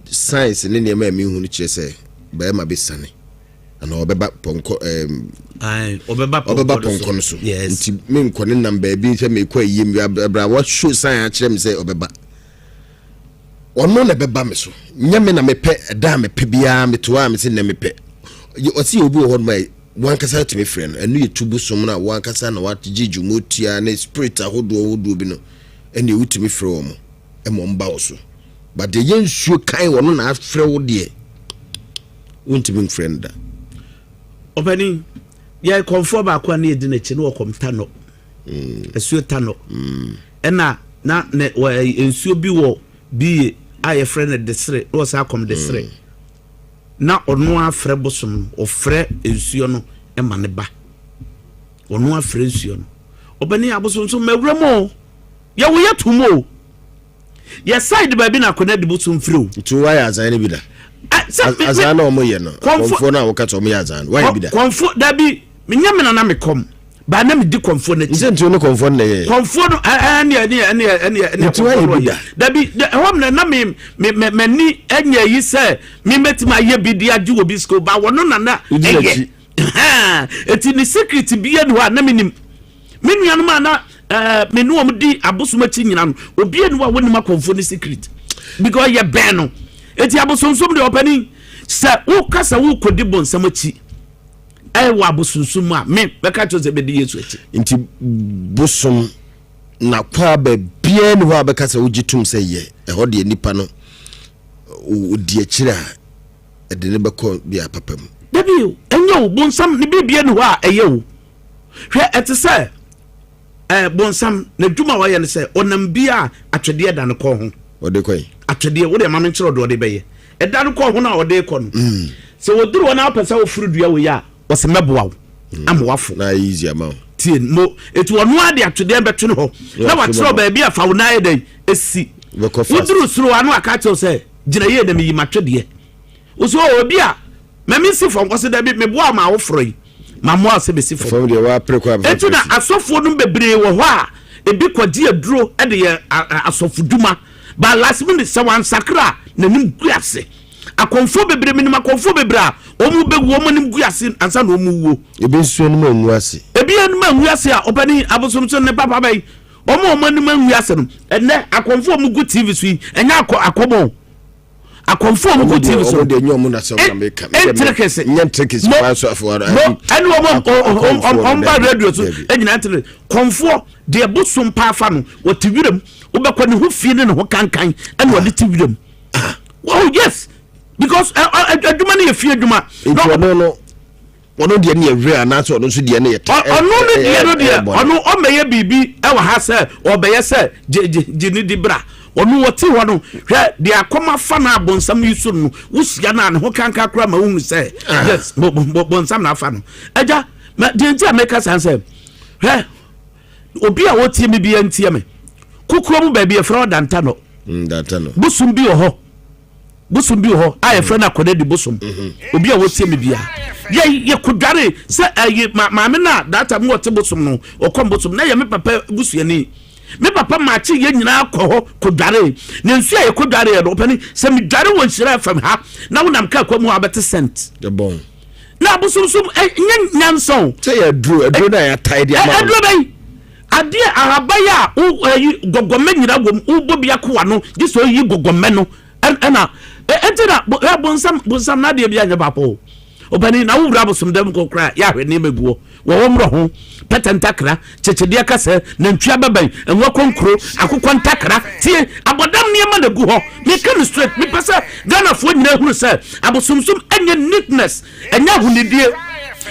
signs ne nneɛma a mehu no kyerɛ sɛ bɛrima bɛsane Anaa ɔbɛba pɔnkɔ ɛɛm. Ayi ɔbɛba pɔnkɔ ɔbɛba pɔnkɔ no so. Yes. Nti me nkɔ ne nam baabi sɛ mekɔ ayie mu abira wa show sign akyerɛ me sɛ ɔbɛba. Ɔno na ɛbɛba me so. Nyɛ me na mepɛ ɛda a mepɛ biara meto a mese nnɛ mepɛ. Ɔsi yɛ obi wɔ hɔ nom a wankasa tumi frɛ no. Ɛno yɛ tubu som no a wankasa na wagye dwuma tia ne spirit ahodoɔ ahodoɔ bi no ɛne wotumi frɛ wɔn ɛma wɔn ba wo so. But deɛ yɛ nsuo kan ɔno na afrɛ wo deɛ. Wontumi mfrɛ no da. Ɔpanin, yɛ kɔmfoɔ baako a ne yɛdi n'akyi ne wɔkɔm Tanɔ. Mm. Asuo Tanɔ. Mm. Ɛna na ne wɔ nsuo bi wɔ Biye a yɛfrɛ no Desere na wɔsan akɔm Desere. Mm. Na ɔno afrɛ bosom no, ɔfrɛ nsuo no ma ne ba. Ɔno afrɛ nsuo no. Ɔpanin abosonsom mawura mu o. Yɛwo yɛ tom o. Yɛ side baabi na akɔnɛ de bosom firi o. Nti wayɛ azan no bi da? Azan na wɔn yɛ no. Kɔnfoɔ no a wɔka sɛ wɔn yɛ azan no wayɛ bi da? Kɔnfoɔ dabi menyɛ me nana me kɔm baa na me di kɔnfoɔ n'akyi. Nti nti ne kɔnfoɔ no na yɛ. Kɔnfoɔ no ɛne ɛne ɛne ɛne ɛne Nti wayɛ bi da? Dabi ɛhɔ mmerɛ na me me me m'ani ɛnyɛ yi sɛ me mɛtumi ayɛ bi de agye wɔ bi sika ba wɔn nana ɛyɛ. Eti ne secret bi yɛ ni hɔ a na me nim. Me nuanom a na eh, me ne wɔn di abosom akyi nyina no, obi ani hɔ a wɔnim akɔmfo ne secret because yɛ bɛn no. Eti abosonsom deɛ ɔpanin sɛ woka sɛ wokɔdi bonsam akyi ɛwɔ abosonsom mu a me bɛka kyerɛ sɛ bɛdi Yesu akyi. Nti bosom na kwaa baabiara ni hɔ a bɛka sɛ wogye tom sɛ yɛ ɛhɔ deɛ nipa no ɔdi akyire a ɛde ne bɛkɔ bia papa mu. Dabi ɛnyɛ o bonsam ne biribia ni hɔ a ɛyɛ o. Hwɛ, ɛte sɛ ɛɛ bonsam n'adwuma a ɔyɛ no sɛ ɔnam bi a atwedeɛ da no kɔn ho. Ɔde kɔ yi. Atwedeɛ, wo deɛ ma menkyerɛ ɔde ɔde bɛyɛ. Ɛda no kɔn ho no a ɔde kɔ no. Mm. Sɛ wɔduru hɔ na wopɛ sɛ woforo dua wei a, ɔsɛ mɛboa wo mm. ama wafo. Na ayɛ easy ama wo. Tie mo, eti ɔno ara de atwedeɛ bɛto ne hɔ. Na wakyerɛ baabi a fa wo nan ayɛ dɛn esi. Woduru soro ano aka akyerɛ sɛ gyina yie na meyi m'atwedeɛ. Wosɛ obi a Ma mensi fam. Ɔse dabi, meboa ma awoforɔ yi, mammoa wo sɛ bɛsi fam. Fam deɛ woapere kɔ abɛfa Enti na asɔfoɔ nom bebree wɔ hɔ a, ebi kɔgye aduro de yɛ asɔfodwuma, but last minute sɛ wansakra a, n'anim gu ase. Akɔmfoɔ bebree, menim akɔmfoɔ bebree a wɔn bɛwu, wɔn anim gu ase ansa na wɔn wuo. Ebi nso anim angu ase. Ebi anim angu ase a, ɔpanin, abosomsom ne papa bɛn, wɔn a wɔn anim angu ase no, ɛnnɛ akɔmfoɔ a wɔgu TV so yi, ɛnyɛ akɔ akɔmɔ o. Akɔmfoɔ ɔmo kɔ TV so. Ɔmo deɛ nyɛ ɔmo na sɛm na meka. Ntirekese. Nyɛ ntirekese kwan so afɔ. Mo ɛne ɔmo ɔmo ba radio so ɛnyina ntirekese. Kɔmfoɔ deɛ bosom paa fa no wɔte wiram wobɛkɔ ne ho fie ne ne ho kankan ɛna ɔde te wiram. Oh yes because adwuma no yɛ fie adwuma. Nti ɔno no ɔno deɛ no yɛ werɛ anaasɛ ɔno nso deɛ no yɛ tɛ. Ɔno no deɛ no deɛ ɔno ɔmɛyɛ biribi ɛwɔ ha sɛ ɔbɛyɛ sɛ gye gye gye ne di bra ɔno wɔte hɔ no hwɛ deɛ akɔm afa no abonsam yi so no wohyia no a ne ho kankan koraa ma wohu sɛ ah. yes bonsam na afa no agya deɛ nti a mɛka saa sɛ hwɛ obi a wɔtie me bia ntie me kokoa mu baabi yɛfrɛ hɔ dantano mm, bosom bi wɔ hɔ bosom bi wɔ hɔ a yɛfrɛ no akɔda di bosom mhm. obi a wɔtie me bia yɛ yɛkɔdware sɛ ɛyi maame no a data mu wɔte bosom no ɔkɔm bosom na yɛ me papa busuani me papa maakye yɛ nyinaa kɔ hɔ kɔdware na nsuo a yɛkɔdware yɛ no ɔpɛni sɛ medware wɔ nhyira fam ha na wonam kaa kwa mu a wobɛte sɛnt na abosomsom nyɛ nyansa o. Sɛ yɛ aduro aduro na yɛatae de ama. Aduro bɛyi adeɛ ahaban a ɛyi gɔgɔmɛ nyina wɔ mu wobɔ bi ako ano gye sɛ oyi gɔgɔmɛ no ɛna ɛnti na ɛ bonsam bonsam n'adeɛ bi anyɛ baako o ɔbɛni na wowura abosom dɛm kɔ koraa yɛ ahwɛ nneɛma gu hɔ wɔ wɔn mmerɛ ho pɛtɛ ntakra kyekyedeɛ kasɛ nantwi abɛbɛn nwa kɔnkuro akokɔ ntakra tie abɔdam nneɛma na gu hɔ meka no straight mepɛ sɛ Ghanafoɔ nyinaa hunu sɛ abosomsom ɛnyɛ neatness ɛnyɛ ahonidie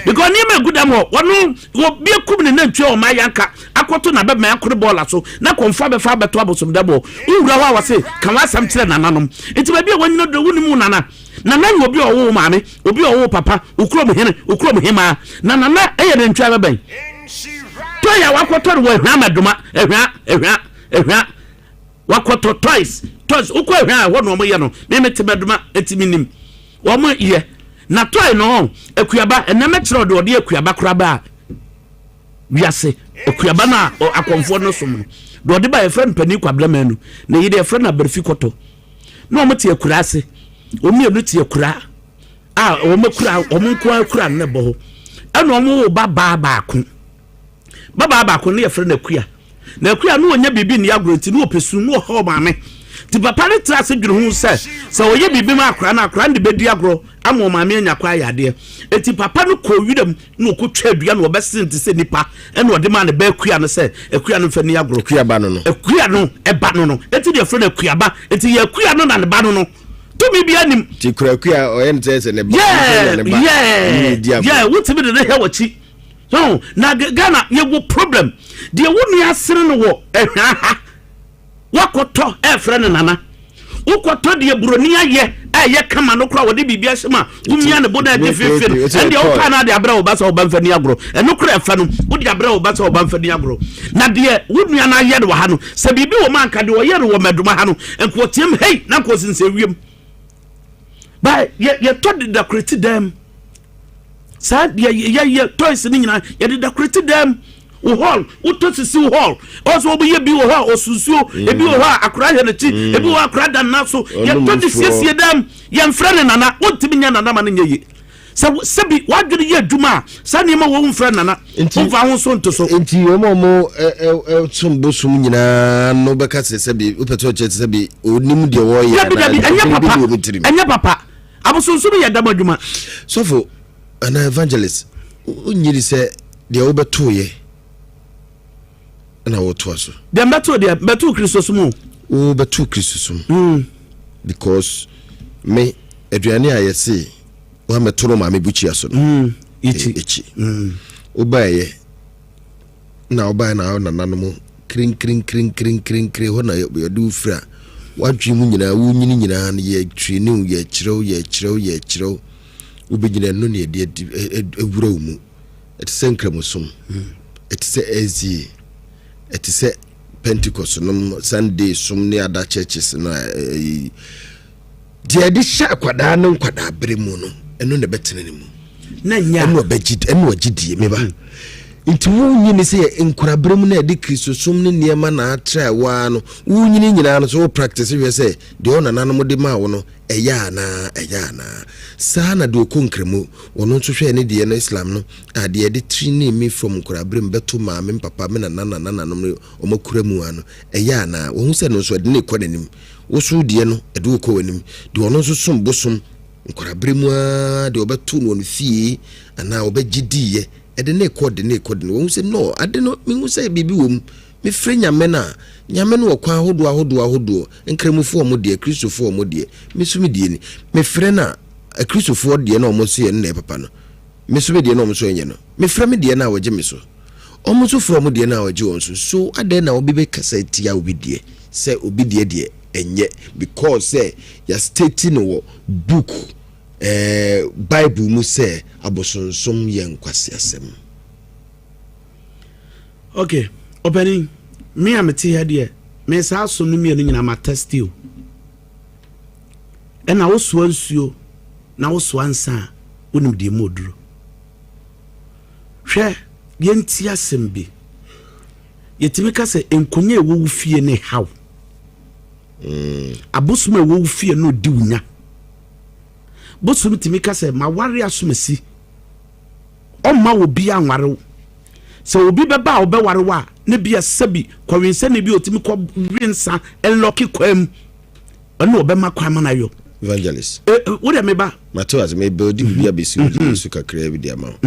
because nneɛma egu dɛm hɔ wɔn obi akum ne nantwi a wɔn ayanka akɔto na bɛmɛ akoro bɔɔla so na kɔnfo abɛfa abɛto abosom dɛm hɔ wowura hɔ a wɔse ka w'asɛm kyerɛ nananom nti baabi a wɔnyina do wonim wo nana nana yɛ obi a ɔwɔ wo maame obi a ɔwɔ wo papa wo kurom hene wo kurom hemaa na nana ɛyɛ nantwi abɛbɛn tɔyɛ a wakɔtɔ no wɔ ahwia mɛdoma ahwia ahwia ahwia Wakɔtɔ toys toys wokɔ ahwɛ a ɛhɔ na wɔn yɛ no me me te bɛdoma eti me nim wɔn yɛ na toy no akuaba ɛnɛ mɛkyerɛ ɔde ɔde akuaba koraa ba wiase akuaba no a akɔnfoɔ no som no deɛ ɔde ba yɛfrɛ no panin kwabena manu na yi deɛ yɛfrɛ no abarifi kɔtɔ na wɔn te akura ase wɔn mmienu te akura a wɔn akura wɔn nko akura no na ɛbɔ hɔ ɛna wɔn wɔ ba baa baako. Babaa baako no yɛfrɛ no Akua. Na Akua no ɔnyɛ biribi nni agorɔ nti na ɔpɛ sum na ɔhaw maame. Nti papa no tra ase dwene ho sɛ, sɛ ɔyɛ biribi ma akwadaa no a, akwadaa no de bɛdi agorɔ ama ɔmaame anya kwan ayɛ adeɛ. Nti papa no kɔɔ wiram na ɔkɔtwaa dua na ɔbɛsene te sɛ nipa ɛna ɔde maa ne ba Akua no sɛ Akua no mfa nni agorɔ. Akua ba no no. Akua no ba no no. Nti na yɛfrɛ no Akua ba. Nti yɛ Akua no na ne ba no no. Tumi biara nim. Nti kura Akua ɔyɛ no sɛ sɛ ne ba. Ɔno nso nya ne ba. Yeah, yeah, wotumi de ne hɛ w'akyi. So na Ghana yɛwɔ problem deɛ wo nua sere no wɔ ɛhwaa ha wakɔtɔ ɛfrɛ no nana wokɔtɔ deɛ buroni ayɛ ɛyɛ kama no koraa wɔde biribi ahyɛ mu a womia ne bo na ɛgye fefe no ɛndeɛ wopaa no ade abrɛ wo ba sɛ woba mfa ni agorɔ ɛno koraa ɛfɛ no wode abrɛ wo ba sɛ woba mfa ni agorɔ na deɛ wo nua no ayɛ no wɔ ha no sɛ biribi wɔ mu anka deɛ ɔyɛ no wɔ mɛdoma ha no nka ɔteam hei na nka ɔsensɛ wiem ba yɛtɔ de dakorati dɛm saa deɛ yɛyɛ toys no nyinaa yɛde decorate dɛm wo hall wotɔ sisi wo hall ɔsɛ wɔbɛyɛ bi wɔ hɔ a ɔsunsuo mm. ebi wɔ hɔ a akora hwɛ n'akyi mm. ebi wɔ hɔ akora da nna so yɛtɔ de siesie dɛm yɛmfrɛ ne nana wontumi nyɛ nana ma no nyɛ yie sɛ sɛbi wadwene yɛ adwuma a saa nneɛma wɔ mfrɛ nana womfa ho so nto so nti wɔn a wɔn som bosom nyinaa no bɛka sɛ sɛbi wopɛ sɛ ɔkyerɛ sɛ sɛbi onim deɛ wɔyɛ dabi dabi ɛnyɛ papa ɛnyɛ papa Abosonsom yɛ dam adwuma. Sɔfo anaa evangelist, wonnye di sɛ deɛ wobɛtoeɛ na wotoa so? Deɛ mbɛtoo deɛ, mbɛtoo Kristosom o. Wobɛtoo Kristosom. Mm. Because me, aduane a yɛse woamɛto no maame bukyia so no, mm. Ekyi. Mm. Wobaeɛ na wobaeɛ na wo nananom krinkrinkrinkrinkrinkri hɔ na yɛde wo firi a w'adwene mu nyinaa wonyini nyinaa no yɛtreni wo yɛkyerɛ wo yɛkyerɛ wo yɛkyerɛ wo wobɛnyina ɛno ne yɛde awura wo mu ɛte sɛ nkramosom ɛte sɛ SDA ɛte sɛ Pentecost nom Sunday som ne other churches no ɛyi Deɛ yɛde hyɛ akwadaa no nkwadaa bere mu no, ɛno na ɛbɛtena ne mu. Na nya. Ɛno ɔbɛgye ɛno ɔgye die meba. Hmm. Nti wonyini sɛ yɛ nkorabere mu na yɛde kristosom ne nneɛma na atra waa no, wonyini nyinaa no so wo practice hwɛ sɛ deɛ ɔnananom de maa wo no ɛyɛ anaa ɛyɛ anaa. Saa na deɛ ɔkɔ nkramu, ɔno nso hwɛ ne deɛ no Islam no, a deɛ yɛde trainee me from nkorabere mu bɛto maame papa me nana nana nananom wɔn akura mu ano ɛyɛ anaa. Wɔhu sɛ no nso ɛde ne kɔ n'anim. Wo so deɛ no, ɛde wo kɔ w'anim. Deɛ ɔno nso som bosom nkwadaa-berɛ mu ara, deɛ ɔbɛto no wɔ ne fie anaa ɔbɛgye diiɛ, ɛde no rekɔ, de no rekɔ, de no, wahu sɛ no, ade no, mehu sɛ biribi wɔ mu. Mefrɛ Nyame no a, Nyame no wɔ kwan ahodoɔ ahodoɔ ahodoɔ, Nkramofoɔ wɔn deɛ, Kristofoɔ wɔn deɛ, me nso me deɛ ni. Mefrɛ no a, Akristofoɔ deɛ no a wɔn se ɛno na ɛyɛ papa no, me nso me deɛ no a wɔn nso ɛnyɛ no, mefrɛ me deɛ no a wɔgye me so. Wɔn nso frɛ wɔn deɛ no a wɔgye wɔn so. So adɛn na obi bɛkasa atia obi deɛ sɛ obi deɛ deɛ ɛnyɛ because sɛ yɛ state no wɔ book eh, Bible mu sɛ abosonsom yɛ nkwaseasɛm. Ok, ɔpanin, me a mete ha deɛ, me saa som no mmienu nyinaa ma test o. Ɛna wosoa nsuo na wosoa nsa a, wonim deɛ mu oduro. Hwɛ, yɛnti asɛm bi. Yɛtumi ka sɛ nkonya a ɛwɔ wo fie ne haw. Abosom a ɛwɔ wo fie no di wo nya. Bosom tumi ka sɛ maware asomasi. Ɔmma obiara nware wo. Sɛ obi bɛba a ɔbɛware wo a, ne bia sɛbi kɔwensani bi a ɔtumi kɔ we nsa lɔke kwaa mu, ɛna ɔbɛma kwan ma no ayɔ. Evangelist. E, e, wo deɛ meba. Mate ase, me build biribi abɛsi wo gyina so kakraa bi de ama wo.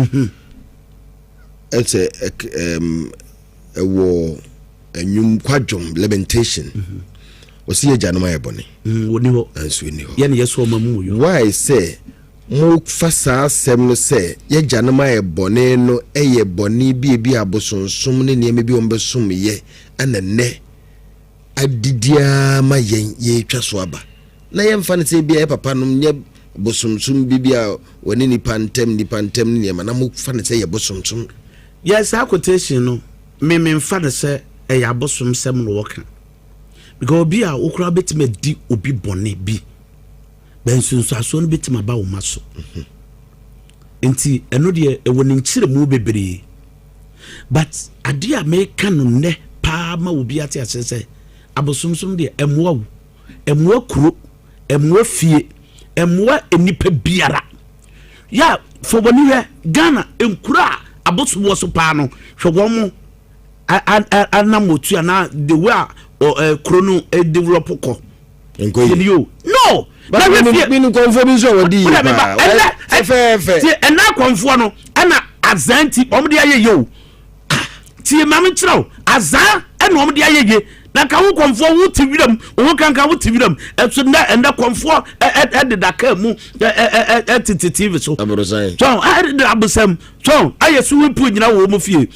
Ɛsɛ ɛwɔ ɛnwom kwadwom lamentation. Wɔsi yɛ agyanom ayɛ bɔne. Wɔni hɔ. Nanso ɛni hɔ. Yɛne yɛsɔ ɔma mu yɔ. Why sɛ Mofa saa asɛm no sɛ y'agyanom ayɛ bɔne no yɛ bɔne bi a ebia abosonsom ne nneɛma bi a wɔbɛsom yɛ na nnɛ adidi ara ma yɛn yɛretwa so aba. Na yɛmfa no sɛ ebia yɛ papanom nyɛ bosomsom bi bi a wɔne nnipa ntam nnipa ntam ne nneɛma na mofa no sɛ yɛ bosomsom. Yɛ saa quotation no me memfa no sɛ ɛyɛ abosomsɛm na wɔka because obi a wo koraa wobɛtumi adi obi bɔne bi. Bɛ nsunsuansoɔ no bɛtumi aba wo ma so. Nti ɛno deɛ ɛwɔ ne nkyerɛmu bebree. But adeɛ a meka no nnɛ paa ma obi ate aseɛ sɛ abosomsom deɛ ɛmmoa wo, ɛmmoa kuro, ɛmmoa fie, ɛmmoa nnipa biara. Yɛ fa w'ani hwɛ Ghana nkuro a abosom wɔ so paa no hwɛ wɔn mo anam otu anaa the way a kuro no develop kɔ. Nkɔ yie. Yɛni o. No. Na hwɛ fie. Mi nkɔnfoɔ bi nso a wɔdi yie paa. Ɛnɛ fɛfɛɛfɛ. Tie ɛnɛ akɔnfoɔ no ɛna azan ti wɔn de ayɛ yie o. Tie maame kyerɛ o azan ɛna wɔn de ayɛ yie na nka wo kɔnfoɔ wo ti wiram wo ho kankan wo ti wiram ɛso nnɛ ɛnɛ kɔnfoɔ ɛ ɛ ɛdeda kaa mu ɛ ɛ ɛ ɛtete tv so. Aborosan. Tɔn ɛdeda abosam tɔn ayɛ swimming pool nyina wɔ wɔn fie.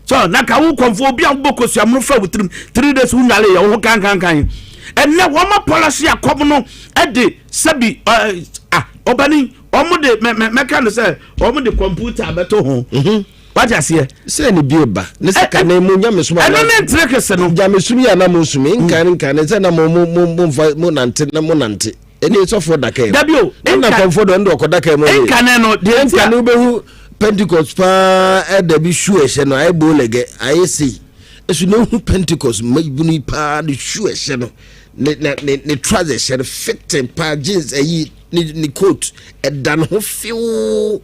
So na ka wo kɔmfo obi a wobɔ kosua mono fa wo tirim 3 days wo nwale yɛ wo ho kankankan ɛnɛ wɔn apɔlɔhye akɔm no ɛde sɛbi ah ɔbani wɔn de mɛ mɛ mɛka no sɛ wɔn de kɔmputa abɛto ho mhm. wate aseɛ. sɛ ne bie ba ne sɛ kane mo nyamesom ɛno ne ntere kese no nyamesom yi a na mo nsumi nkan nkan ne sɛ na mo mo mo mfa mo nante na mo nante ɛne sɔfoɔ daka mu dabi o ɛna kɔnfoɔ dɔ ɛna ɔkɔ daka mu nkane no deɛ nti a nkane wobɛhu pentecost paa ɛda bi su ɛhyɛ no ayɛ bolɛgɛ ayɛ sei ɛso na ehu pentecost mmabunu yi paa ne su ɛhyɛ no ne ne ne ne trouser ɛhyɛ no fitting paa jeans ɛyi ne ne coat ɛda ne ho fiw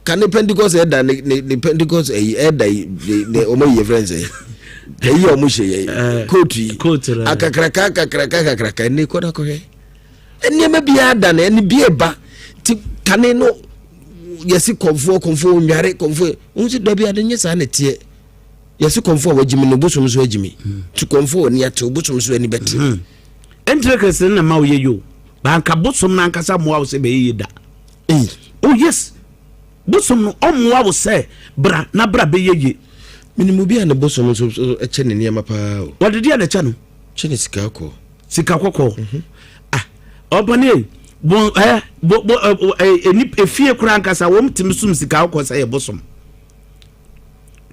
Ka ne Pentecost ɛda ne ne ne Pentecost ɛyi ɛda yi ne ne wɔn ayi yɛfrɛ nsɛ ɛyi a wɔn hyɛ yɛ eh, coat yi akakraka akakraka akakraka ɛne kɔda kɔhwɛ nneɛma bi ada na ɛne bi ɛba ti kane no yɛsi kɔnfoɔ kɔnfoɔ nware kɔnfoɔ wɔn si dabi ade nyɛ saa na ɛteɛ yɛsi kɔnfoɔ a wagyimi no bosom so agyimi hmm. ti kɔnfoɔ ani ate bosom so ani bɛte. Hmm. Ɛnkyerɛ kɛse na ma oyɛ yo banka bosom na ankasa mmoa wo sɛ bɛyɛ yie da. Ei. Oh yes, bosom no ɔmmoa wo sɛ bra na bra bɛyɛ ye. Menim obi a ne bosom nso kyɛ ne nneɛma paa o. Wɔde deɛ na ɛkyɛ no? Kyɛ ne sika kɔkɔɔ. Sika kɔkɔɔ. Mhm. Ah, ɔpani ei, bon ɛ bo bo ɛ ɛ efie koraa ankasa wɔn tumi sum sika kɔkɔɔ sɛ yɛ bosom.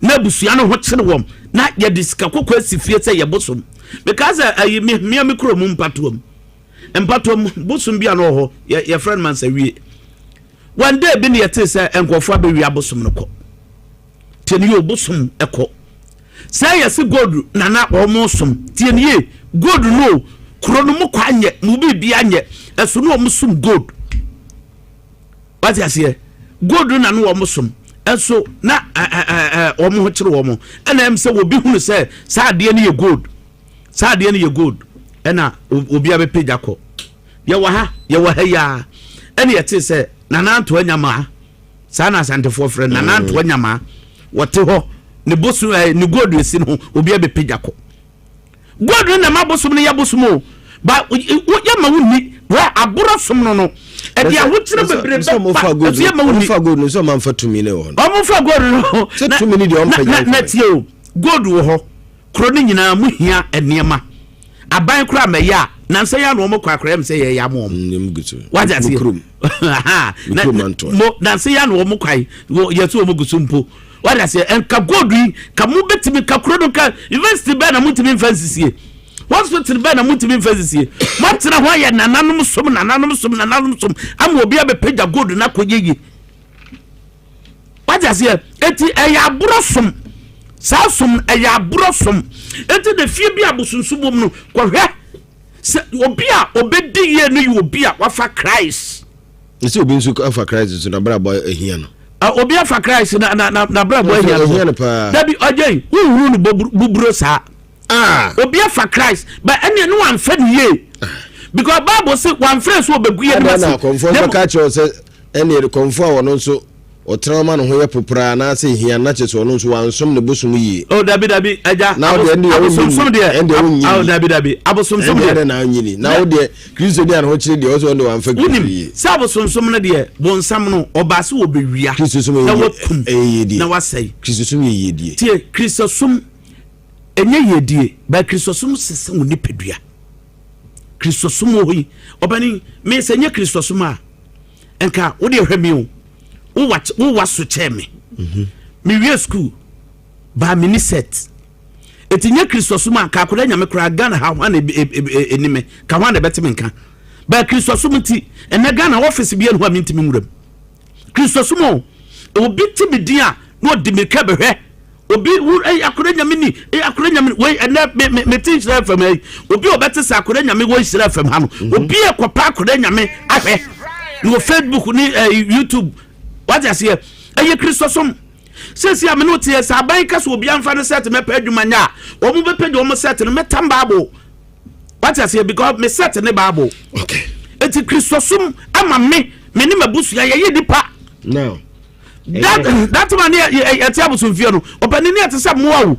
Na abusua no ho kyere wɔn na yɛde sika kɔkɔɔ asi fie sɛ yɛ bosom. Mekaa sɛ ayi me mmea me kuro mu mpatoam. Mpatoam bosom bi a na ɔwɔ hɔ, yɛ yɛfrɛ no Mansawie. One day bi na yɛtee sɛ nkurɔfoɔ abɛwie abosom no kɔ. Tie no yie, bosom kɔ. Sɛ yɛse gold na na wɔn som, tie no yie, gold no o, kuro no mu kɔ anyɛ, mu biribi anyɛ, ɛso no wɔn som gold. Wate aseɛ? Gold no na no wɔn som, ɛso na wɔn ho kyerɛ wɔn. Ɛna ɛm sɛ wɔbi hunu sɛ saa adeɛ no yɛ gold. Saa adeɛ no yɛ gold. Ɛna obi abɛpagya kɔ. Yɛwɔ ha, yɛwɔ ha yi ara. Ɛna yɛtee sɛ Nana Antoa Nyamaa, saa na Asantefoɔ frɛ no, Nana Antoa Nyamaa, wɔte hɔ, ne bosom, eh, ne gold esi no ho, obi abɛpagya kɔ. Gold no na ɛma bosom no yɛ bosom o. Ba, yɛ ma wonni, wɛ aborɔ som no no, ɛde ahokyerɛ bebree bɛba, ɛso yɛ ma wonni. Ɔmfa gold no, sɛ ɔmamfa tumi no wɔ hɔ no. Ɔmfa gold no. Sɛ tumi no deɛ ɔmfa nya Na tie o, gold wɔ hɔ. Kuro no nyinaa mo hia nneɛma. Aban koraa mɛyɛ a nansa yi ano wɔn kɔ akora yam sɛ yɛyɛ ama wɔn. Mm, Wate aseɛ? Mo nansa yi ano wɔn kwan yɛsɛ wɔn gu so mpo. Wate aseɛ? Nka gold yi ka mo bɛtumi ka kuro no ka university bɛɛ na mo ntumi nfa nsisie. Hospital bɛɛ na mo ntumi nfa nsisie. Mo atena hɔ ayɛ nananom som nananom som nananom som ama obi abɛpagya gold no akɔ yie. Wate aseɛ? Eti ɛyɛ aborɔ som. Saa som ɛyɛ aborɔ som. Eti na fie bi a abosonsom wɔ mu no, kɔhwɛ sɛ obi a obedi yie no yɛ obi a wafa Christ. Sɛ obi nso afa Christ nso n'abrabɔ ahia no. Obi afa Christ na na na n'abrabɔ ahia no. Ahia no paa. Dabi ɔgye yi, wohuru no buburo saa. Ah. Obi afa Christ, but ɛnna no wamfa ne yie. Ah. Because Bible say wamfrɛ so obegu yɛ no ase. Ɛna akɔmfoɔ nso ka kyerɛ sɛ Ɛnneɛ kɔmfoɔ a ɔno nso ɔtena hɔ ma ne ho yɛ popraa anaasɛ ɛhia no, na kyerɛ sɛ ɔno nso wansom ne bosom yie. Oh, dabi, dabi, agya. Na wo deɛ, ɛndeɛ wonnye Abosomsom nni. deɛ. Ɛndeɛ wonnye Oh, nni. dabi, dabi. Abosomsom Ɛndeɛ deɛ. adɛn na wonnye nni? Na wo deɛ, Kristoni a ne ho kyere deɛ, ɔsɛ ɔno deɛ wamfa Kristo Wonim yie. sɛ abosomsom no deɛ, bonsam no, ɔbaa sɛ wɔbɛwia, Kristosom yɛ na yie, wakum, ɛyɛ yiedie. na wasɛe. Kristosom yɛ yiedie. Tie, Kristosom, ɛnyɛ yiedie, but Kristosom sesa wo nipadua. Kristosom wɔ hɔ yi, ɔpanin, me sɛ nyɛ Kristosom a, nka wo deɛ hwɛ me o, wowa wowa so kyɛɛ me. Mhm. Mewie school, baa me ni set. Eti nyɛ Kristosom a, nka akwadaa nyame koraa Ghana ha hwan na ɛni me, ka hwan na ɛbɛte me nka. Baa Kristosom nti, ɛnɛ Ghana office bi ɛnu hɔ a mentumi nwura mu. Kristosom o, obi te me din a na ɔde mirika bɛhwɛ obi wu ɛyɛ akora nyame ni ɛyɛ akora nyame wei ɛnɛ me me me te nhyira fam ɛyi obi a ɔbɛte sɛ akora nyame wɔ nhyira fam ha no mhm. obi yɛ kɔpa akora nyame ahwɛ na wɔ Facebook ne ɛɛ YouTube wate aseɛ ɛyɛ Kristosom sɛsi a me no teɛ sɛ aban ka sɛ obi anfa ne sɛte mɛpɛ adwuma nyɛ a wɔn bɛpɛ deɛ wɔn sɛte no mɛtam baabo wate aseɛ because me set ne bible okay eti kristosom ama me me ne m'abusua yɛyɛ nipa now that that man yɛ yɛte abosomfie no ɔpanin ne yɛte sɛ mmoa o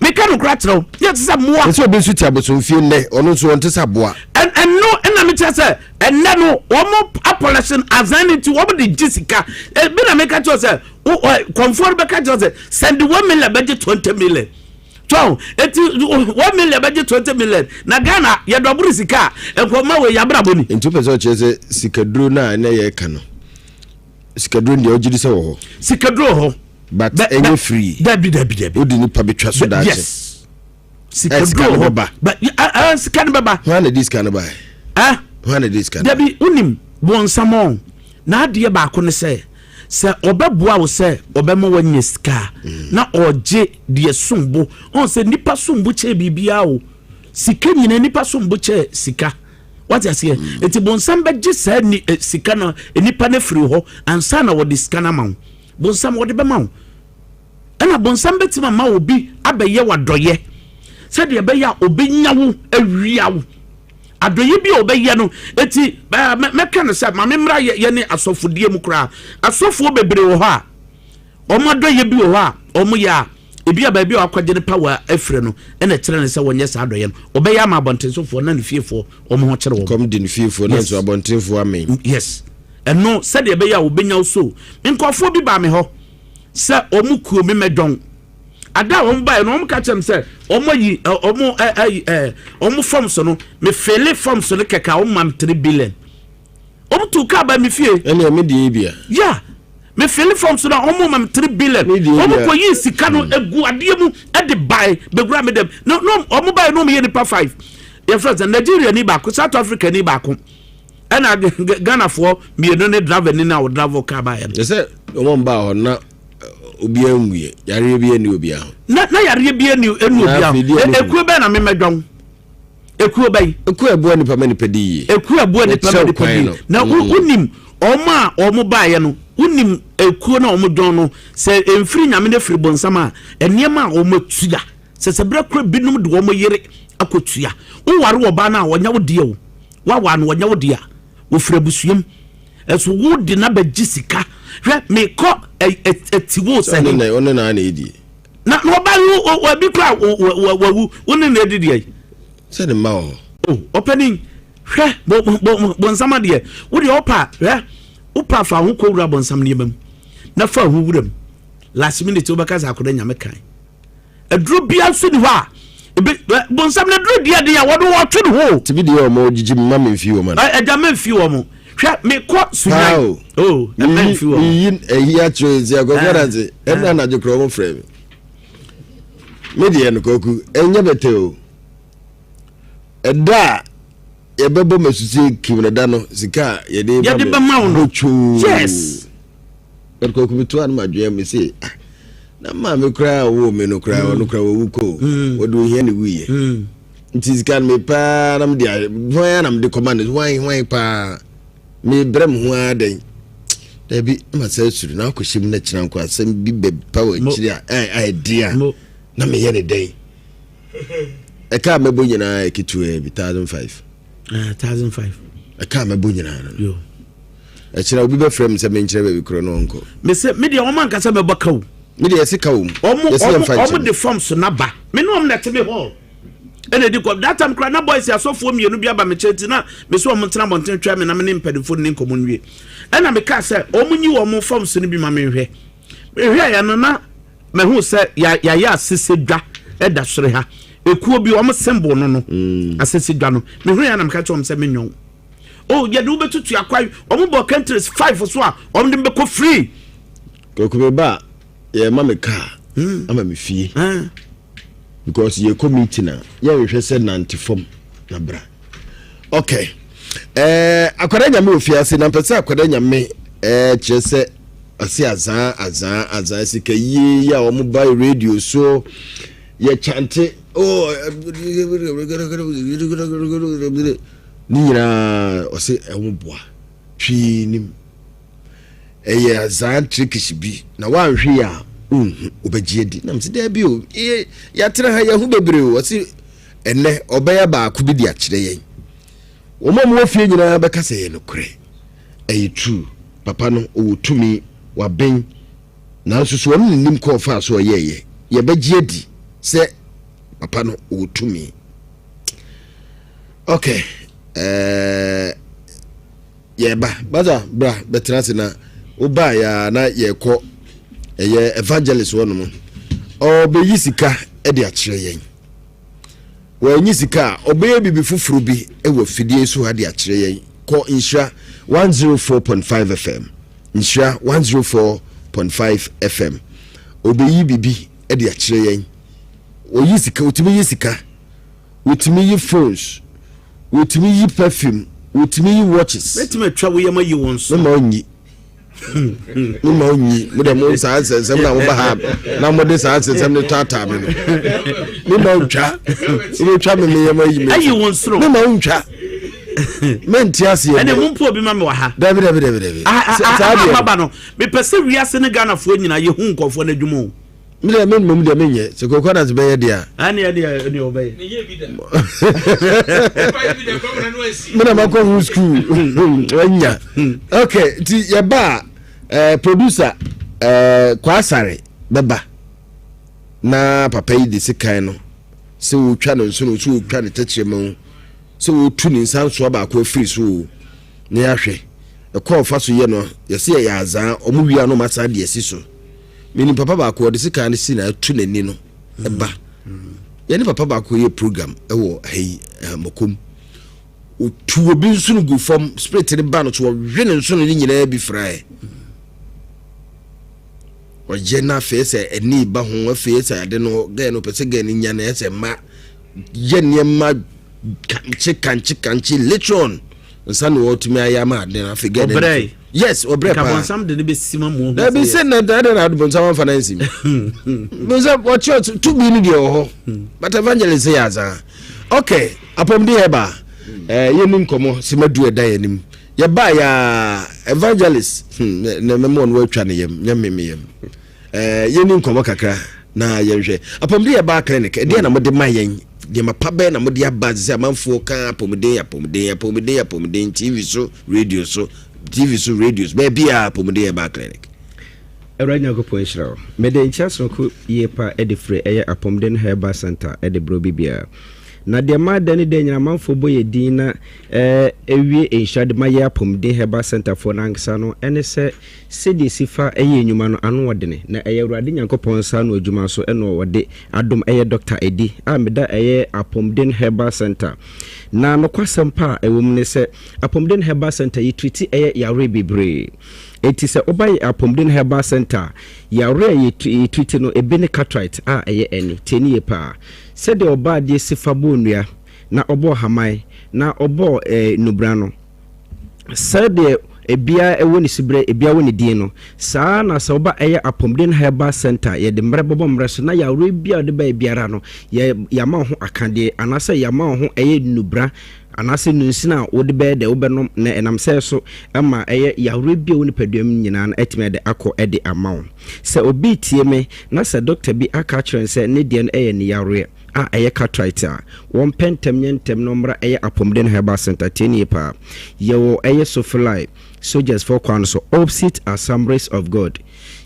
meka no kora kyerɛ wo yɛte sɛ mmoa ɛsɛ obi nso te abosomfie nnɛ ɔno nso ɔnte sɛ aboa ɛno ɛna mekyerɛ sɛ ɛnnɛ no wɔn apɔlɛhyɛn azan ne nti wɔn de gye sika ebi na meka kyerɛ sɛ kɔnfoɔ no bɛka kyerɛ sɛ sɛnde 1 million bɛgye 20 million tɔn eti 1 million bɛgye 20 million na Ghana yɛdɔboro sika a nkɔma wɔ yabrabɔ ni. Nti wopɛ sɛ ɔkyerɛ sɛ sikaduro no a ɛnɛ yɛreka no, sikaduro no deɛ wogye di sɛ wɔ hɔ? Sikaduro wɔ hɔ. But ɛnyɛ free. Dabi dabi dabi. Wode nipa bɛtwa so daakye. Yes. Sikaduro wɔ hɔ. But sika no bɛba. Hwan na di sika no bae? Eh? Hwan na di sika no? Dabi wonim bɔnsam ɔn n'adeɛ baako ne sɛ sɛ ɔbɛboa wo sɛ ɔbɛma woanya sika a mm. na ɔgye deɛ som bo. Ɔn sɛ nipa som bo kyɛɛ biribiara o. Sika nyina nipa som bo kyɛɛ sika. Wate aseɛ? Mm. Eti bonsam bɛgye saa ni eh, sika no nipa no afiri hɔ ansa na wɔde sika no ama wo. Bonsam wɔde bɛma wo. Ɛna bonsam bɛtumi ama obi abɛyɛ w'adɔyɛ sɛdeɛ ɛbɛyɛ a ɔbɛnya wo awia wo. Adɔyɛ bi a ɔbɛyɛ no eti mɛka no sɛ maame mmra yɛ ne asɔfodie mu koraa. Asɔfoɔ bebree wɔ hɔ a wɔn adɔyɛ bi wɔ hɔ a wɔyɛ a ebi a baabi a wakɔgye ne power afiri no ɛna ɛkyerɛ no sɛ wɔnyɛ saa adɔyɛ no. Ɔbɛyɛ ama abɔntensofoɔ na ne fiefoɔ wɔn ho kyerɛ wɔn. Kɔm de ne fiefoɔ na nso abɔntenfoɔ amen. Yes. Ɛno sɛdeɛ ɛbɛyɛ a wɔbɛnya wo so. Nkurɔfoɔ bi baa me hɔ sɛ wɔn kuo me mɛdɔn. Ada a wɔn baeɛ no wɔn ka kyerɛ me sɛ wɔn ayi wɔn ayi ɛɛ wɔn forms no me fele forms no kɛkɛ a wɔn ma me 3 billion. Wɔn tu kaa ba me fie. Ɛnna ɛmi deɛ bi a. Yeah, me fele forms no a wɔn ma me 3 billion. Wɔn kɔ yi sika no hmm. egu adeɛ mu ɛde bae begura me dɛm. Na no wɔn bae no wɔn yɛ nipa five. Yɛfrɛ sɛ Nigeria ni baako, South Africa ni baako. Ɛna Ghanafoɔ mmienu ne driver ni na ɔdravo kaa baeɛ no. Ɛsɛ wɔn ba hɔ na obiara nwuiɛ, yareɛ bi ani obiara ho. Na yareɛ bi ani ɛnu obiara ho. Ekuo bɛn na memɛdwɔn? Ekuo bɛn? Ekuo ɛboa nipa ma nipa di yie. Ekuo ɛboa nipa ma nipa di yie. Na mm. wonim wɔn a wɔn baeɛ no, wonim ekuo na wɔn dɔn no sɛ mfiri nyame no firi bonsam a nneɛma a wɔn atua sɛ sɛ berɛ koro binom de wɔn yere. Akɔtua. Woware ɔbaa no a, ɔnyɛ wo dea o. Woaware no, ɔnyɛ wo dea. Wɔfiri abusua mu. Ɛso wode no abɛgye sika. Hwɛ, mekɔ atiwo sɛ he. Wo ne naa na ɛdie. Na na ɔbaa yi ebi kora wawu, wo ne na ɛdi deɛ yi. Sɛ ne mma wɔ hɔ. O, ɔpanin, hwɛ, bonsam adeɛ. Wo deɛ ɔpa, hwɛ, wopa fa ho kɔwura bonsam nneɛma mu. Na fa ho wura mu. Last minute wobɛka sɛ akɔda nyame kan. Aduro biara nso ni hɔ a ebe bonsam na aduro di adeɛ a wɔde wɔtwe ne ho. Tibi deɛ wɔn gyigyi mma mi nfi wɔn. Ɛgya mma nfi wɔn. Hwɛ mekɔ sunyan. O ɛmma nfi wɔn. Yiyi ɛyi akyerɛ nti akɔkɔ adanse ɛna anadwo korɔ wɔn frɛ mi. Me deɛ no kɔku ɛnyɛ bɛtɛ o. Ɛda a yɛbɛbɔ masusie kim no da no sika a yɛde bɛma wo no. Yes. But kwaku mi to ano ma dwen mi se ah na maame koraa a ɔwɔ mi no koraa ɔno koraa wawu kɔ o mm. wɔde ohia ne wuyɛ mm. nti sika no me paa na mede hwan a na mede kɔma no hwan hwan paa mebrɛ me ho ara dɛn dabi ma sɛ asuru na akɔhyɛ mu no kyena nko asɛm bi bɛpa wɔ akyiri a ɛde a na meyɛ ne dɛn ɛka a mɛbɔ nyinaa ɛketewa bi 1005 1005 ɛka a mɛbɔ nyinaa no Ɛkyena obi bɛfrɛ me sɛ menkyerɛ baabi korɔ na ɔnkɔ. Mese me deɛ wɔn ankasa mɛbɔ ka o. Me deɛ yɛse ka wɔ mu. Wɔn wɔn wɔn de forms na ba. Me ne wɔn na ɛte me hall. Ɛna edi kɔ that time koraa na boys asɔfoɔ mmienu bi aba me kyɛn ti na me sɛ wɔn ntena abɔnten twɛn me na me ne mpanimfoɔ ne nkɔmɔ nwie. Ɛna me kaa sɛ wɔn nyi wɔn forms no bi ma me nhwɛ. Mehwɛ yɛ no na mahu sɛ yɛayɛ asese dwa ɛda soro ha. Ekuo bi wɔn symbol no no mm. asese dwa no. Mehwɛ yɛ na meka kyerɛ wɔn sɛ menyɔn. Oh, yɛde wo bɛtutu akwan. Wɔn bɔ countries five so a wɔn de bɛkɔ free. Kɔkɔ mi ba yɛ ma mi car hmm. ama mi fie because yɛ kɔ meeting a yɛ nhwɛ sɛ nante fam na bra. Okay. Eh, akwada nyame wɔ fiase na mpɛ sɛ akwada nyame eh, kyerɛ sɛ ɔse azaa azaa azaa sika yie yi a wɔn ba radio so yɛ kyante oh, Ne nyinaa ɔse ɛho boa pii nim ɛyɛ azaa tricks bi na woanhwe yɛ a wonhu wobɛgye adi na mese daabi o yɛatena ha yɛho bebree o ɔse ɛnɛ ɔbɛyɛ baako bi de akyerɛ yɛn wɔn a wɔwɔ fie nyinaa bɛka sɛ ɛyɛ nokorɛ ɛyɛ true papa no ɔwɔ tumi waben nanso so ɔno ne nim kɔ ɔfaa so ɔyɛɛyɛ yɛbɛgye adi sɛ papa no ɔwɔ tumi ok eh, yɛba basa bra bɛtena ase na wobaa yɛ na yɛkɔ ɛyɛ evangelist hɔ nom ɔbɛyi sika de akyerɛ yɛn wɔanyi sika a ɔbɛyɛ biribi foforɔ bi wɔ fidie so ha de akyerɛ yɛn kɔ nhyira 104.5 fm nhyira 104.5 fm ɔbɛyi biribi de akyerɛ yɛn ɔyi sika ɔtumi yi sika Wotumi yi phones, wotumi yi perfume, wotumi yi watches. Mɛtumi atwa wo yam ayi wo nso. Mema onyi. Mema onyi. Mo de mo saa nsɛnsɛm na moba ha na mo de saa nsɛnsɛm no taataa me no. Mema ontwa. Wobɛtwa me me yam ayi me. Ayi wo nsoro. Mema ontwa. Mente aseɛ. Ɛnna mo mpo obi ma me wɔ ha. Dabi dabi dabi dabi. Saa deɛ. Aha no mepɛ sɛ wiase ne Ghanafoɔ nyinaa yɛhu nkɔfoɔ no adwuma o. Me deɛ me mmom deɛ menyɛ sɛ Kwaku Adams bɛyɛ deɛ a. Ɛne ɛne ɛne ɔbɛyɛ. Me na makɔ ho school anya. Okay nti yɛba a eh, producer eh, Kwasare bɛba na papa yi de sekan no sɛ wɔtwa ne nsono sɛ wɔtwa ne tɛkyerɛma o sɛ wɔtu ne nsa nsoa baako afiri so o na yɛahwɛ ɛkɔ ɔfa so yɛ no yɛsɛ yɛyɛ azaa ɔmo wia no ɔmo asan de asi so. Menim papa baako ɔde sekan no si na atu n'ani no ɛba. Yɛne papa baako yɛ program ɛwɔ ha yi mɔkom. Otu obi nsono gu fam spirit no ba no so ɔwe ne nsono no nyinaa bi frae. Ɔyɛ no afei sɛ ani ba ho afei sɛ ade no gɛɛ no pɛ sɛ gɛɛ no nya no ɛsɛ mma yɛ nneɛma kankye kankye kankye later on nsa na wɔtumi ayɛ ama ade no afei gɛɛ no yes ɔbrɛ paa bonsam de ne bɛsi ma mu dabi sɛ na dada na bonsam amfa no ansi bonsam ɔkyerɛ tumi no deɛ wɔ hɔ hmm. but evangelist yɛ azaa okay apɔmuden yɛ ba eh, yɛni nkɔmmɔ sɛ madu ɛda yɛ anim yɛbaa yɛ evangelist hmm, na mɛma ɔno atwa ne yam nyɛ me me yam eh, yɛni nkɔmmɔ kakra na yɛnhwɛ apɔmuden yɛ baa clinic ɛdeɛ na mode ma yɛn. Nneɛma pa bɛn na mode aba sɛ amanfoɔ ka apɔmuden, apɔmuden, apɔmuden, apɔmuden, TV so, radio so, TV so, radio so, baabi a Apɔmuden Herbal Clinic? Awurade Nyankopɔn nhyira wo. Mede nkyia sononko yie pa de firi ɛyɛ Apɔmuden Herbal Centre de brɛ obi biara. Na deɛ ma da ne da nyinaa amanfoɔ bɔ yɛ din na ɛwie nhyira de ma yɛ Apɔmuden Herbal Centre foɔ no ankasa no ɛne sɛ sɛdeɛ ɛsi fa yɛ nnwuma no ano ɔdene na ɛyɛ Awurade Nyankopɔn nsa ano adwuma nso ɛna ɔde adom ɛyɛ Dɔkta Edi a meda ɛyɛ Apɔmuden Herbal Centre. Na nokwasɛm pa a ɛwɔ mu ne sɛ Apɔmuden Herbal Centre yɛ treati ɛyɛ yareɛ bebree. Enti sɛ woba yɛn Apɔmuden Herbal Centre a, yareɛ a yɛtreat no, ebi ne cataract a ɛyɛ ani. Tie no yie paa. Sɛdeɛ Ɔbɔadeɛ si fa bɔɔ nnua, na ɔbɔɔ haman, na ɔbɔɔ nnubena no, sɛdeɛ ebiara wɔ ne siberɛ, ebiara wɔ ne din no, saa ara na sɛ woba ɛyɛ Apɔmuden Herbal Centre a, yɛde mmerɛ bɛbɔ mmerɛ so na yareɛ biara a wode baeɛ biara no, yɛ, yɛama wo ho akadeɛ, anaasɛ yɛama wo ho ɛyɛ nnubena Anaasɛ nnunsini a wode bɛyɛ dɛ wobɛnom na ɛnam sɛɛ so ma ɛyɛ yareɛ bi a ɛwɔ nipadua mu nyinaa no atumi ayɛ dɛ akɔ de ama wo. Sɛ obi retie me na sɛ dɔkta bi aka akyerɛ no sɛ ne deɛ no yɛ ne yareɛ a ɛyɛ cataract a, wɔmpɛ ntɛm nyɛ ntɛm na ɔmmra ɛyɛ Apɔmuden Herbal Centre. Tie no yie paa. Yɛwɔ ɛyɛ Sofilai, Soldiers foɔ kwan no so, opposite Assemblies of God.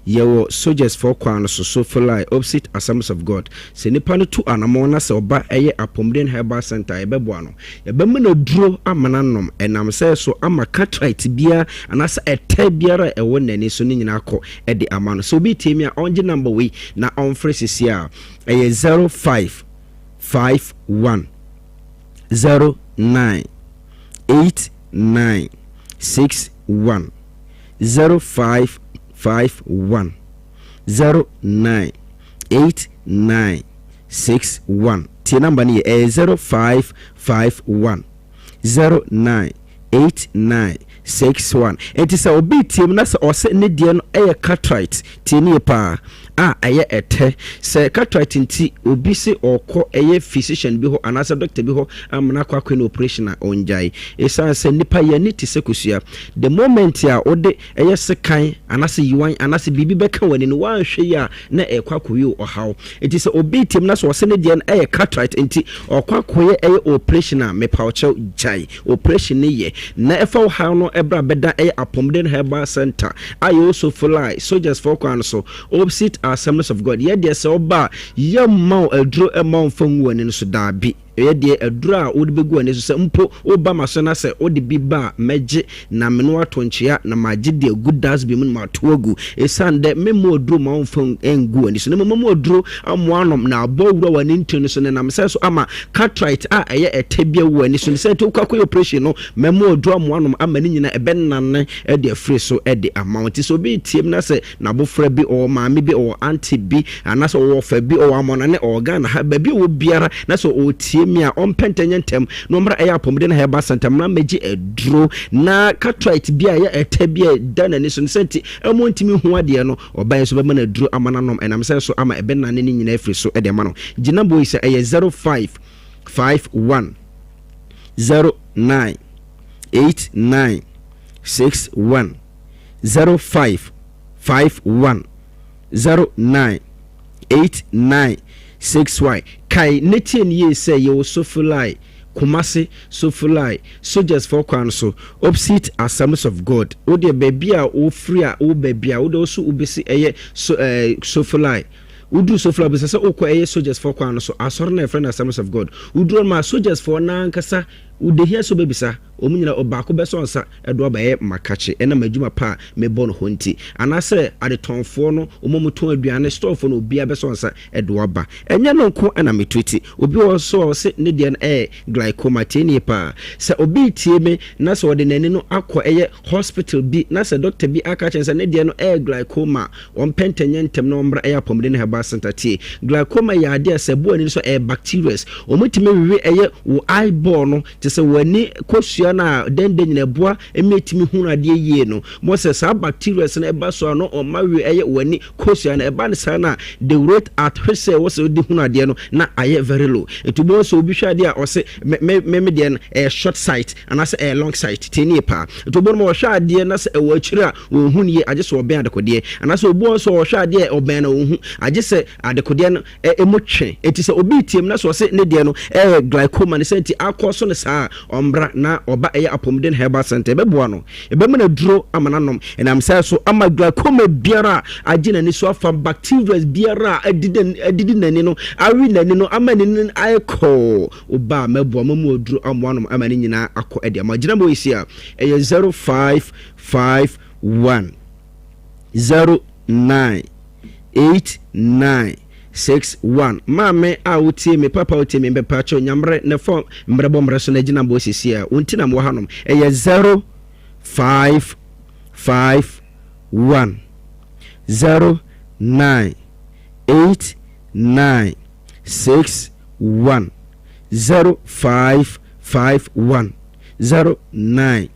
Yɛwɔ Soldiers foɔ kwan no so, Sofilai, opposite Assemblies of God. Sɛ nipa no tu anamɔn na sɛ ɔba ɛyɛ Apɔmuden Herbal Centre a, yɛbɛboa no. Yɛbɛma no aduro ama no anom, ɛnam sɛ so ama cataract biara anaasɛ ɛtɛ biara a ɛwɔ n'ani so no nyinaa akɔ de ama no. Sɛ obi retie me a, ɔngye number wei na ɔmfrɛ seesei a, ɛyɛ 0551 09 89 61. 0551 09 89 61. Tie number no yie, ɛyɛ 0551 09 89 61. Enti sɛ obi retie mu na sɛ ɔsɛ ne deɛ no ɛyɛ cataract, tie no yie paa, a ɛyɛ ɛtɛ. Sɛ cataract nti obi se ɔkɔ ɛyɛ physician bi hɔ anaasɛ doctor bi hɔ ama no akɔ akɔyɛ no operation a, ɔngyae. Esiane sɛ nnipa yɛn ani te sɛ kosua. The moment a wode ɛyɛ sekan anaasɛ yiwan anaasɛ biribi bɛka w'ani no, woanhwɛ yie a na ɛrekɔ akɔwie wo ɔhaw. Nti sɛ obi retie mu na sɛ ɔse ne deɛ no ɛyɛ cataract nti ɔkɔ akɔyɛ ɛyɛ operation a, mepawokyɛw gyae operation no yɛ na ɛfa wo haw no bra bɛda ɛyɛ Apɔmuden Herbal Centre a yɛwɔ Sofolai, Soldiers foɔ kwan no so, opposite Assemblies of God. Yɛ deɛ sɛ woba a yɛmma wo aduro mma wo mfa ngu w'ani no so, daabi. Ɛyɛ deɛ aduro a wode bɛgu w'ani so, sɛ mpo woba m'aso na sɛ wode bi ba a, mɛgye na me ne wo ato nkyea na magye de agu dustbin mu na mato agu. Esiane dɛ memma aduro mma womfa ngu w'ani so, na mmom mɛma aduro ama woanom na abɔ awura w'ani ntini no so, na ɛnam sɛ so ama cataract a ɛyɛ ɛtɛ bi awu w'ani so no, sɛ nti wokɔ akɔyɛ operation no, mɛma aduro ama woanom ama ne nyinaa ɛbɛnane de afiri so de ama wo. Nti sɛ obi retie me na sɛ N'abofra bi, ɔwɔ maame bi, ɔwɔ aunty bi, anaasɛ ɔwɔ ɔfa bi, ɔwɔ amɔnane, ɔwɔ Ghana ha, baabi a ɔwɔ biara, na sɛ ɔretie me a, ɔmpɛ ntɛm nyɛ ntɛm na ɔmmra ɛyɛ apɔmuden herbal center mmra mmɛgye aduro na cataract bi a ɛyɛ ɛtɛ bi a ɛda n'ani so no sɛ nti ɛmo ntumi hu adeɛ no, ɔba yɛn nso bɛma no aduro ama no anom, ɛnam sɛ so ama ɛbɛnane ne nyinaa afiri so de ama no. Gye number yi sɛ ɛyɛ 0551 09 89 61. 05 51 09 89 6Y Kae na tie no yie sɛ yɛwɔ Sofulai, Kumasi, Sofulai, Soldiers foɔ kwan so, opposite Assemblies of God. Wo deɛ baabi a wofiri a wo baabi a wo deɛ wo so wobɛsi ɛyɛ so ɛɛ Sofulai. Woduru Sofulai bisa sɛ wokɔ ɛyɛ Soldiers foɔ kwan no so, asɔre no a yɛfrɛ no Assemblies of God. Woduru hɔ nom a Soldiers foɔ no ankasa wode hia sɛ wobɛbisa. Wɔn nyinaa, ɔbaako bɛsɔ nsa de abɛyɛ m'akakye ɛnam adwuma pa a mebɔ no hɔ nti. Anaasɛ adetɔnfoɔ no, wɔn a wɔtɔn aduane, storefoɔ no, obiara bɛsɔ nsa de aba. Ɛnyɛ no nko na metriti. Obi wɔ hɔ nso a ɔse ne deɛ no ɛyɛ glaucoma. Tie nie paa. Sɛ obi retie me na sɛ ɔde n'ani no akɔ ɛyɛ hospital bi na sɛ doctor bi aka akyerɛ no sɛ ne deɛ no ɛyɛ glaucoma a, ɔmpɛ ntɛm nyɛ ntɛm na ɔmmra ɛyɛ apɔmuden herbal center. Tie, glaucoma yɛ adeɛ a sɛ ɛbɔ w'ani no so a ɛyɛ bacterias. Wɔtumi wewe ɛyɛ wo eyeball no te. Kyerɛ sɛ w'ani kosua no a dɛndɛn nyina ɛboa ma ɛtumi hunu adeɛ yie no, mo sɛ saa bacterias no ɛba so a no ɔma we ɛyɛ w'ani kosua no. Ɛba no saa no a, the rate at which sɛ ɛwɔ sɛ wode hunu adeɛ no na ayɛ very low. Nti wobɛhu sɛ obi hwɛ adeɛ a ɔse me me me me deɛ no ɛyɛ short sight anaasɛ ɛyɛ long sight. Tie nie paa. Nti wobɛhu no ma ɔhwɛ adeɛ na sɛ ɛwɔ akyiri a ɔnhu no yie agye sɛ ɔbɛn adekodeɛ, anaasɛ obi wɔ hɔ nso ɔhwɛ adeɛ a ɔbɛn na ɔnhu agye sɛ adekodeɛ no Emu twe. Enti sɛ obi reteam na sɛ ɔse ne deɛ no ɛyɛ glaucoma ne sɛ nti akɔ so no saa a, ɔmmra na ɔba ɛyɛ Apɔmuden Herbal Centre. Yɛbɛboa no. Yɛbɛma no aduro ama no anom. Ɛnam saa so ama glaucoma biara a agye n'ani so afa, bacterias biara a adidi n'ani no, awe n'ani no, ama n'ani no ayɛ kɔɔ. Woba a mɛboa ma mu aduro ama wanom ama ne nyinaa akɔ de ama. Gyina mu wɔ yi a, ɛyɛ 0551 09 89 61 Maame a wotie me, papa a wotie me, mepaakyɛw nya mmerɛ na fa mmerɛ bɔ mmerɛ so na gyina mbɔ siesie a wo nti na mewɔ hanom. Ɛyɛ 0 5 5 1 0 9 8 9 6 1 0 5 5 1 0 9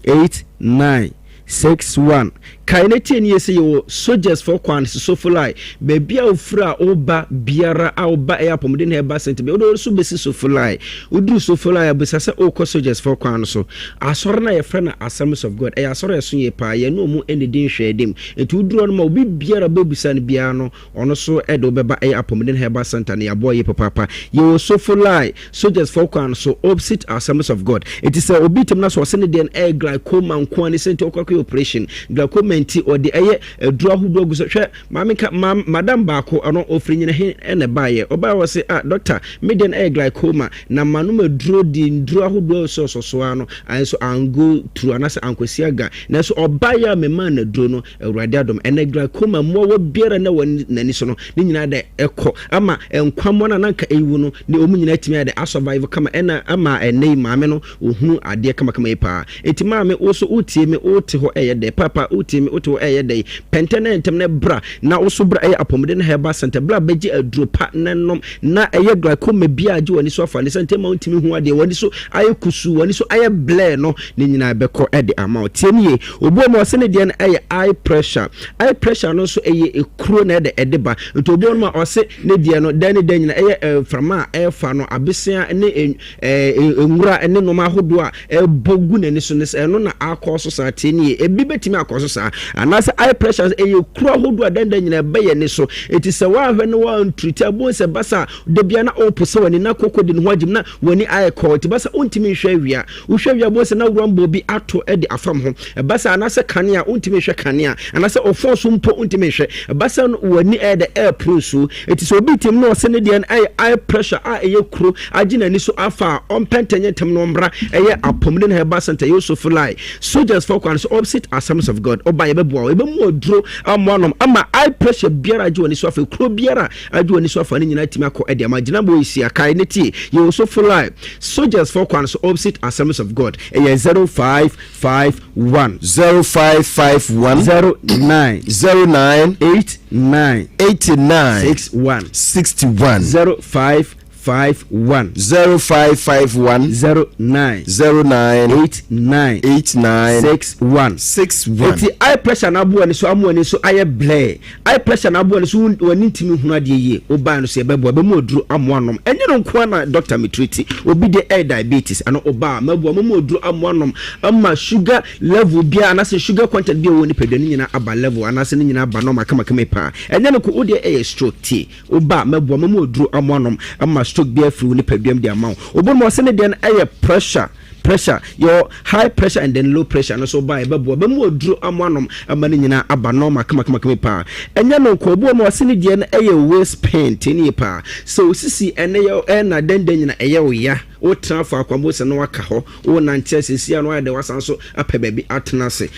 8 9 6 1 Kae na tie no yie sɛ yɛwɔ soldiers foɔ kwan so Sofolai baabi a wofiri a woba biara a woba ɛyɛ apɔmuden herbal center bi wode wo so bɛsi Sofolai. Woduru Sofolai a bisa sɛ wokɔ soldiers foɔ kwan no so. Asɔre no a yɛfrɛ no Assemblies of God ɛyɛ asɔre a ɛso yie paa, yɛne ɔmo nnidi nhwɛanim. Nti woduru hɔ no ma obi biara a wobɛbisa no biara no Ɔno so de wo bɛba ɛyɛ apɔmuden herbal center no yɛaboa yie papaapa. Yɛwɔ Sofolai, soldiers foɔ kwan so, opposite Assemblies of God. Nti sɛ obi tem na sɛ ɔse ne deɛ no ɛyɛ glaucoma nko ara ne sɛ nti ɔkɔ akɔyɛ operation. Glaucoma nti ɔde ɛyɛ aduro ahodoɔ agu so. Hwɛ maame nka ma madam baako ɔno ɔfiri Nyinahin ɛna ɛbaeɛ. Ɔbaeɛ ɔse ah doctor me deɛ no ɛyɛ glaucoma na manom aduro de nduro ahodoɔ sɔsɔ so ara no nso ango through anaasɛ ankɔsi aga. Nanso ɔbaeɛ a memaa no aduro no Awurade adom, ɛnnɛ glaucoma mmoawa biara na ɛwɔ n'ani so no, ne nyinaa dɛ ɛkɔ ama nkwammoa no a na anka ɛrewu no, ne wɔn nyinaa atumi ayɛ dɛ asurvive kama, ɛna ama ɛnnɛ yi maame no ɔhunu adeɛ kamakama yi paa. Enti maame, wo nso wotie me, wote hɔ ɛyɛ dɛ, papa wotie me, wote hɔ ɛyɛ dɛ yi, pɛntɛ na ntɛm na bra, na wo nso bra ɛyɛ apɔmuden herbal center, bra bɛgye aduro pa na nom, na ɛyɛ glaucoma biara agye w'ani so afa ne sɛ ntɛm ma wontumi hu adeɛ, w'ani so ayɛ kusuu, w'ani so ayɛ blur no, ne nyinaa bɛkɔ de ama wo. Tie me yie, obi wɔ mu a ɔse ne deɛ no ɛyɛ eye pressure. Eye pressure no nso ɛyɛ ekuro na ɛde ɛde ba. Nti obi wɔ mu a ɔse ne deɛ no dɛn ne dɛn nyinaa ɛyɛ mframa a ɛrefa no, abesea ne nwura ne nneɛma ahodoɔ a ɛbɔ gu n'ani so no sɛ ɛno na akɔ so saa. Tie me yie, ebi bɛtumi akɔ so saa. Anaasɛ eye pressure nso ɛyɛ kuro ahodoɔ a dɛn dɛn nyinaa ɛba yɛn ani so. Nti sɛ woanhwɛ na woantriti a, wobɛhu sɛ ɛba saa a, da biara na ɔrepo sɛ w'ani na koko de ne ho agyim na w'ani ayɛ kɔɔ. Nti ɛba saa a wontumi nhwɛ awia. Wohwɛ awia bohu sɛ na wurammɔ bi ato de afam ho. Ɛba saa anaasɛ kanea, wontumi nhwɛ kanea, anaasɛ ɔfon so mpo wontumi nhwɛ. Ɛba saa no w'ani ɛyɛ dɛ ɛreporo nsuo. Enti sɛ obi tem na ɔsɛ ne deɛ no ɛyɛ eye pressure a ɛyɛ kuro agye n'ani so afa a, ɔmpɛ ntɛm nyɛ ntɛm na ɔmmra ɛyɛ Apɔmuden Herbal Center, Yosofo Line, Soldiers foɔ kwan so opposite Assemblies of God. Ɔba yɛbɛboa wo, yɛbɛmu aduro ama woanom ama eye pressure biara agye w'ani so afa, kuro biara agye w'ani so afa ne nyinaa atumi akɔ de ama. Gyina bɔ yi sia, kae ne tie, Yosofo Line. Soldiers foɔ kwan so opposite Assemblies of God ɛyɛ 0551. 0551. 09. 09. 89. 89. 61. 61. 0551. 0551. 09. 09. 89. 89. 61. 61. Eti eye pressure na abo ani so ama ani so ayɛ blur. Eye pressure na aboa no so w'ani ntumi nhunu adeɛ yie, wobaeɛ no so yɛbɛboa, yɛbɛma aduro amoa nom. Ɛnyɛ no nko ara na doctor me treat, obi deɛ ɛyɛ diabetes, ɛno woba a mɛboa mɛma aduro amoa nom ama sugar level biara anaasɛ sugar content biara ɛwɔ nipadua no nyinaa aba level anaasɛ ne nyinaa aba normal kamakama paa. Ɛnyɛ no nko, wo deɛ ɛyɛ stroke, tie, woba a mɛboa mɛma aduro amoa nom ama stroke biara afiri wo nipadua mu de ama wo. Obi nom ɔse ne deɛ no ɛyɛ pressure. Pressure, yɛwɔ high pressure and then low pressure no so ba a ɛbɛboa, ɛbɛmu aduro ama anom ama ne nyinaa aba normal kamakamakama paa. Ɛnyɛ no nko, obi wɔ mu a ɔse ne deɛ no ɛyɛ waist pain, tie ne yie paa. Sɛ osisi ɛnɛ yɛ ɛna dɛndɛn nyina ɛyɛ wo ya, wotena faako a bohu sɛ na waka hɔ, wonante a seesei a na wayɛ dɛ wasan so apɛ baabi atena ase.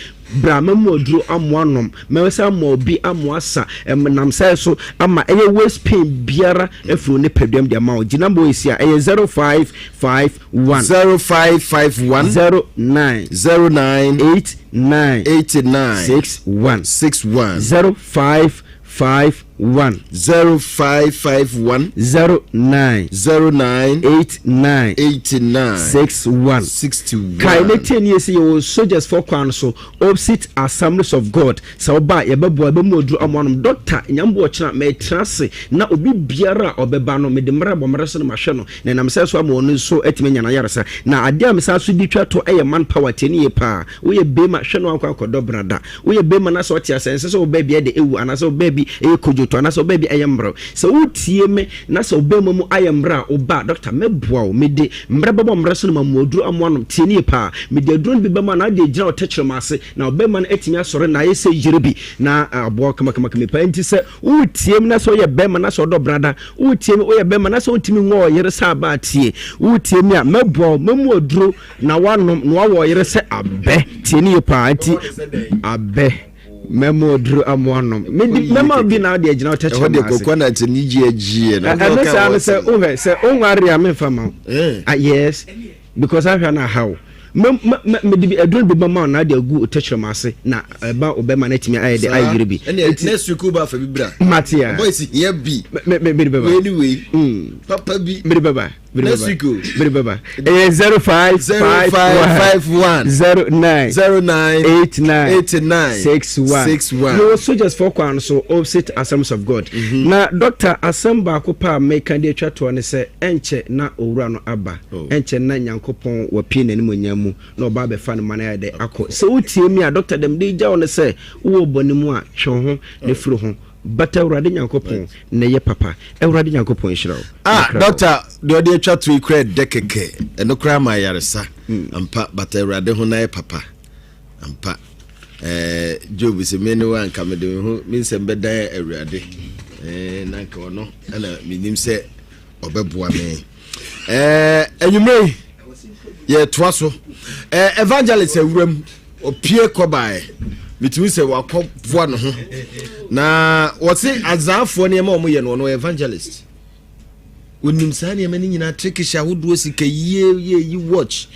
Bra mɛmu aduro amoa nom, mɛsan ama obi amoa sa, ɛnam saa so ama ɛyɛ waist pain biara afiri wo nipaduam de ama wo. Gye number wei si a, ɛyɛ 0551. 0551. 09. 09. 89. 89. 61. 61. 0551. 1. 0551. 09. 09. 89. 89. 61. 61. Kae ne tie nie sɛ yɛwɔ soldiers fɔ kwan so opposite Assemblies of God. Sɛ woba a yɛbɛboa yɛbɛmu aduru ama anom. Doctor Nyambo ɔkyena metra ase na obi biara a ɔbɛba no mede mmara bɔ mmara so na mahwɛ no na ɛnam sɛ so ama ɔno nso atumi anya n'ayaresa. Na adeɛ a mesan so di twa to ɛyɛ man power tie ne yie paa. Woyɛ bema hwɛ no ankɔ akɔdɔ brada. Woyɛ barima na sɛ ɔte ase a, ɛnsɛ sɛ wo baabi ayɛ dɛ awu anaasɛ wo baabi yɛ kodwotɔ anaasɛ wo baabi ayɛ mmerɛw. Sɛ wotie me na sɛ wo barima mu ayɛ mmerɛ a, wo ba a, dɔkta, mɛboa wo. Mede mmerɛ bɛbɔ mmerɛ so na mama wo aduro ama woanom. Tie no yie paa. Mede aduro no bi bɛma wo na wode agyina wo tɛkyerɛma ase na wo barima no atumi asɔre na ayɛ sɛ yere bi na aboa wo kamakamakama paa. Enti sɛ woretie me na sɛ woyɛ barima na sɛ ɔdɔ brada, woretie me, woyɛ barima na sɛ wontumi nwɔ ɔyere sɛ aba a, tie. Woretie me a, mɛboa wo, mɛmu aduro Na wanom na wawɔ ɔyere sɛ abɛ. Tie ne yie paa nti abɛ mɛma oduro ama wanom. Medi mɛma bi na ɔde agyina ɔtɛkyerɛ Ɛhɔ deɛ ma ase. kɔkɔ na kyɛ ne gye agyie no. Ɛno saa no sɛ wohwɛ sɛ wonware a memfa ma wo. Eh. Ah, yes because ahwɛ na aha wo. Mɛ mɛ mɛ mede bi aduro no bi bɛma wo na ade agu ɔtɛkyerɛ ma ase na ɛba ɔbɛma no atumi ayɛ de Saa ayɛ yere bi. ɛne Nti next week woba afa bi bra. mate a. Boys hia bi. Mɛ mɛ mede bɛba. Wei ne wei. Papa bi. Mede bɛba. Next week o. Mede bɛba. Ɛyɛ 05 0551 09 09 89 89 61 61. Yɛwɔ soldiers fɔ kwan so opposite Assemblies of God. Mhm. Na doctor asɛm baako pa a meka de atwa toɔ ne sɛ ɛnkyɛ na owura no aba. Oh. Ɛnkyɛ na Nyankopɔn wapue n'animuonyam mu na ɔba abɛfa no ma no ayɛ dɛ akɔ. Sɛ wotie mi a doctor dɛm de gya wo ne sɛ wowɔ bɔne mu a twe wo ho na Oh. firi ho. Bata Awurade Nyankopɔn na ɛyɛ papa. Awurade Nyankopɔn nhyira wo. Ah, Mekra wo. doctor, deɛ ɔde atwa to yi koraa ɛdɛ kɛkɛ. Ɛno koraa ma ayaresa. Ampa, bata Awurade ho na yɛ papa. Ampa. Eh, Job sɛ me ne wo anka mede me ho me nsɛm bɛdan Awurade. Eh, na anka ɔno ɛna menim sɛ ɔbɛboa me. Eh, anwummerɛ yi yɛtoa so. Eh, evangelist awuram ɔpie kɔbaeɛ metumi sɛ wakɔboa ne ho na wɔse azaafoɔ nneɛma a wɔyɛ no ɔno evangelist onim saa nneɛma no nyinaa trickish ahodoɔ sika yie yie yi watch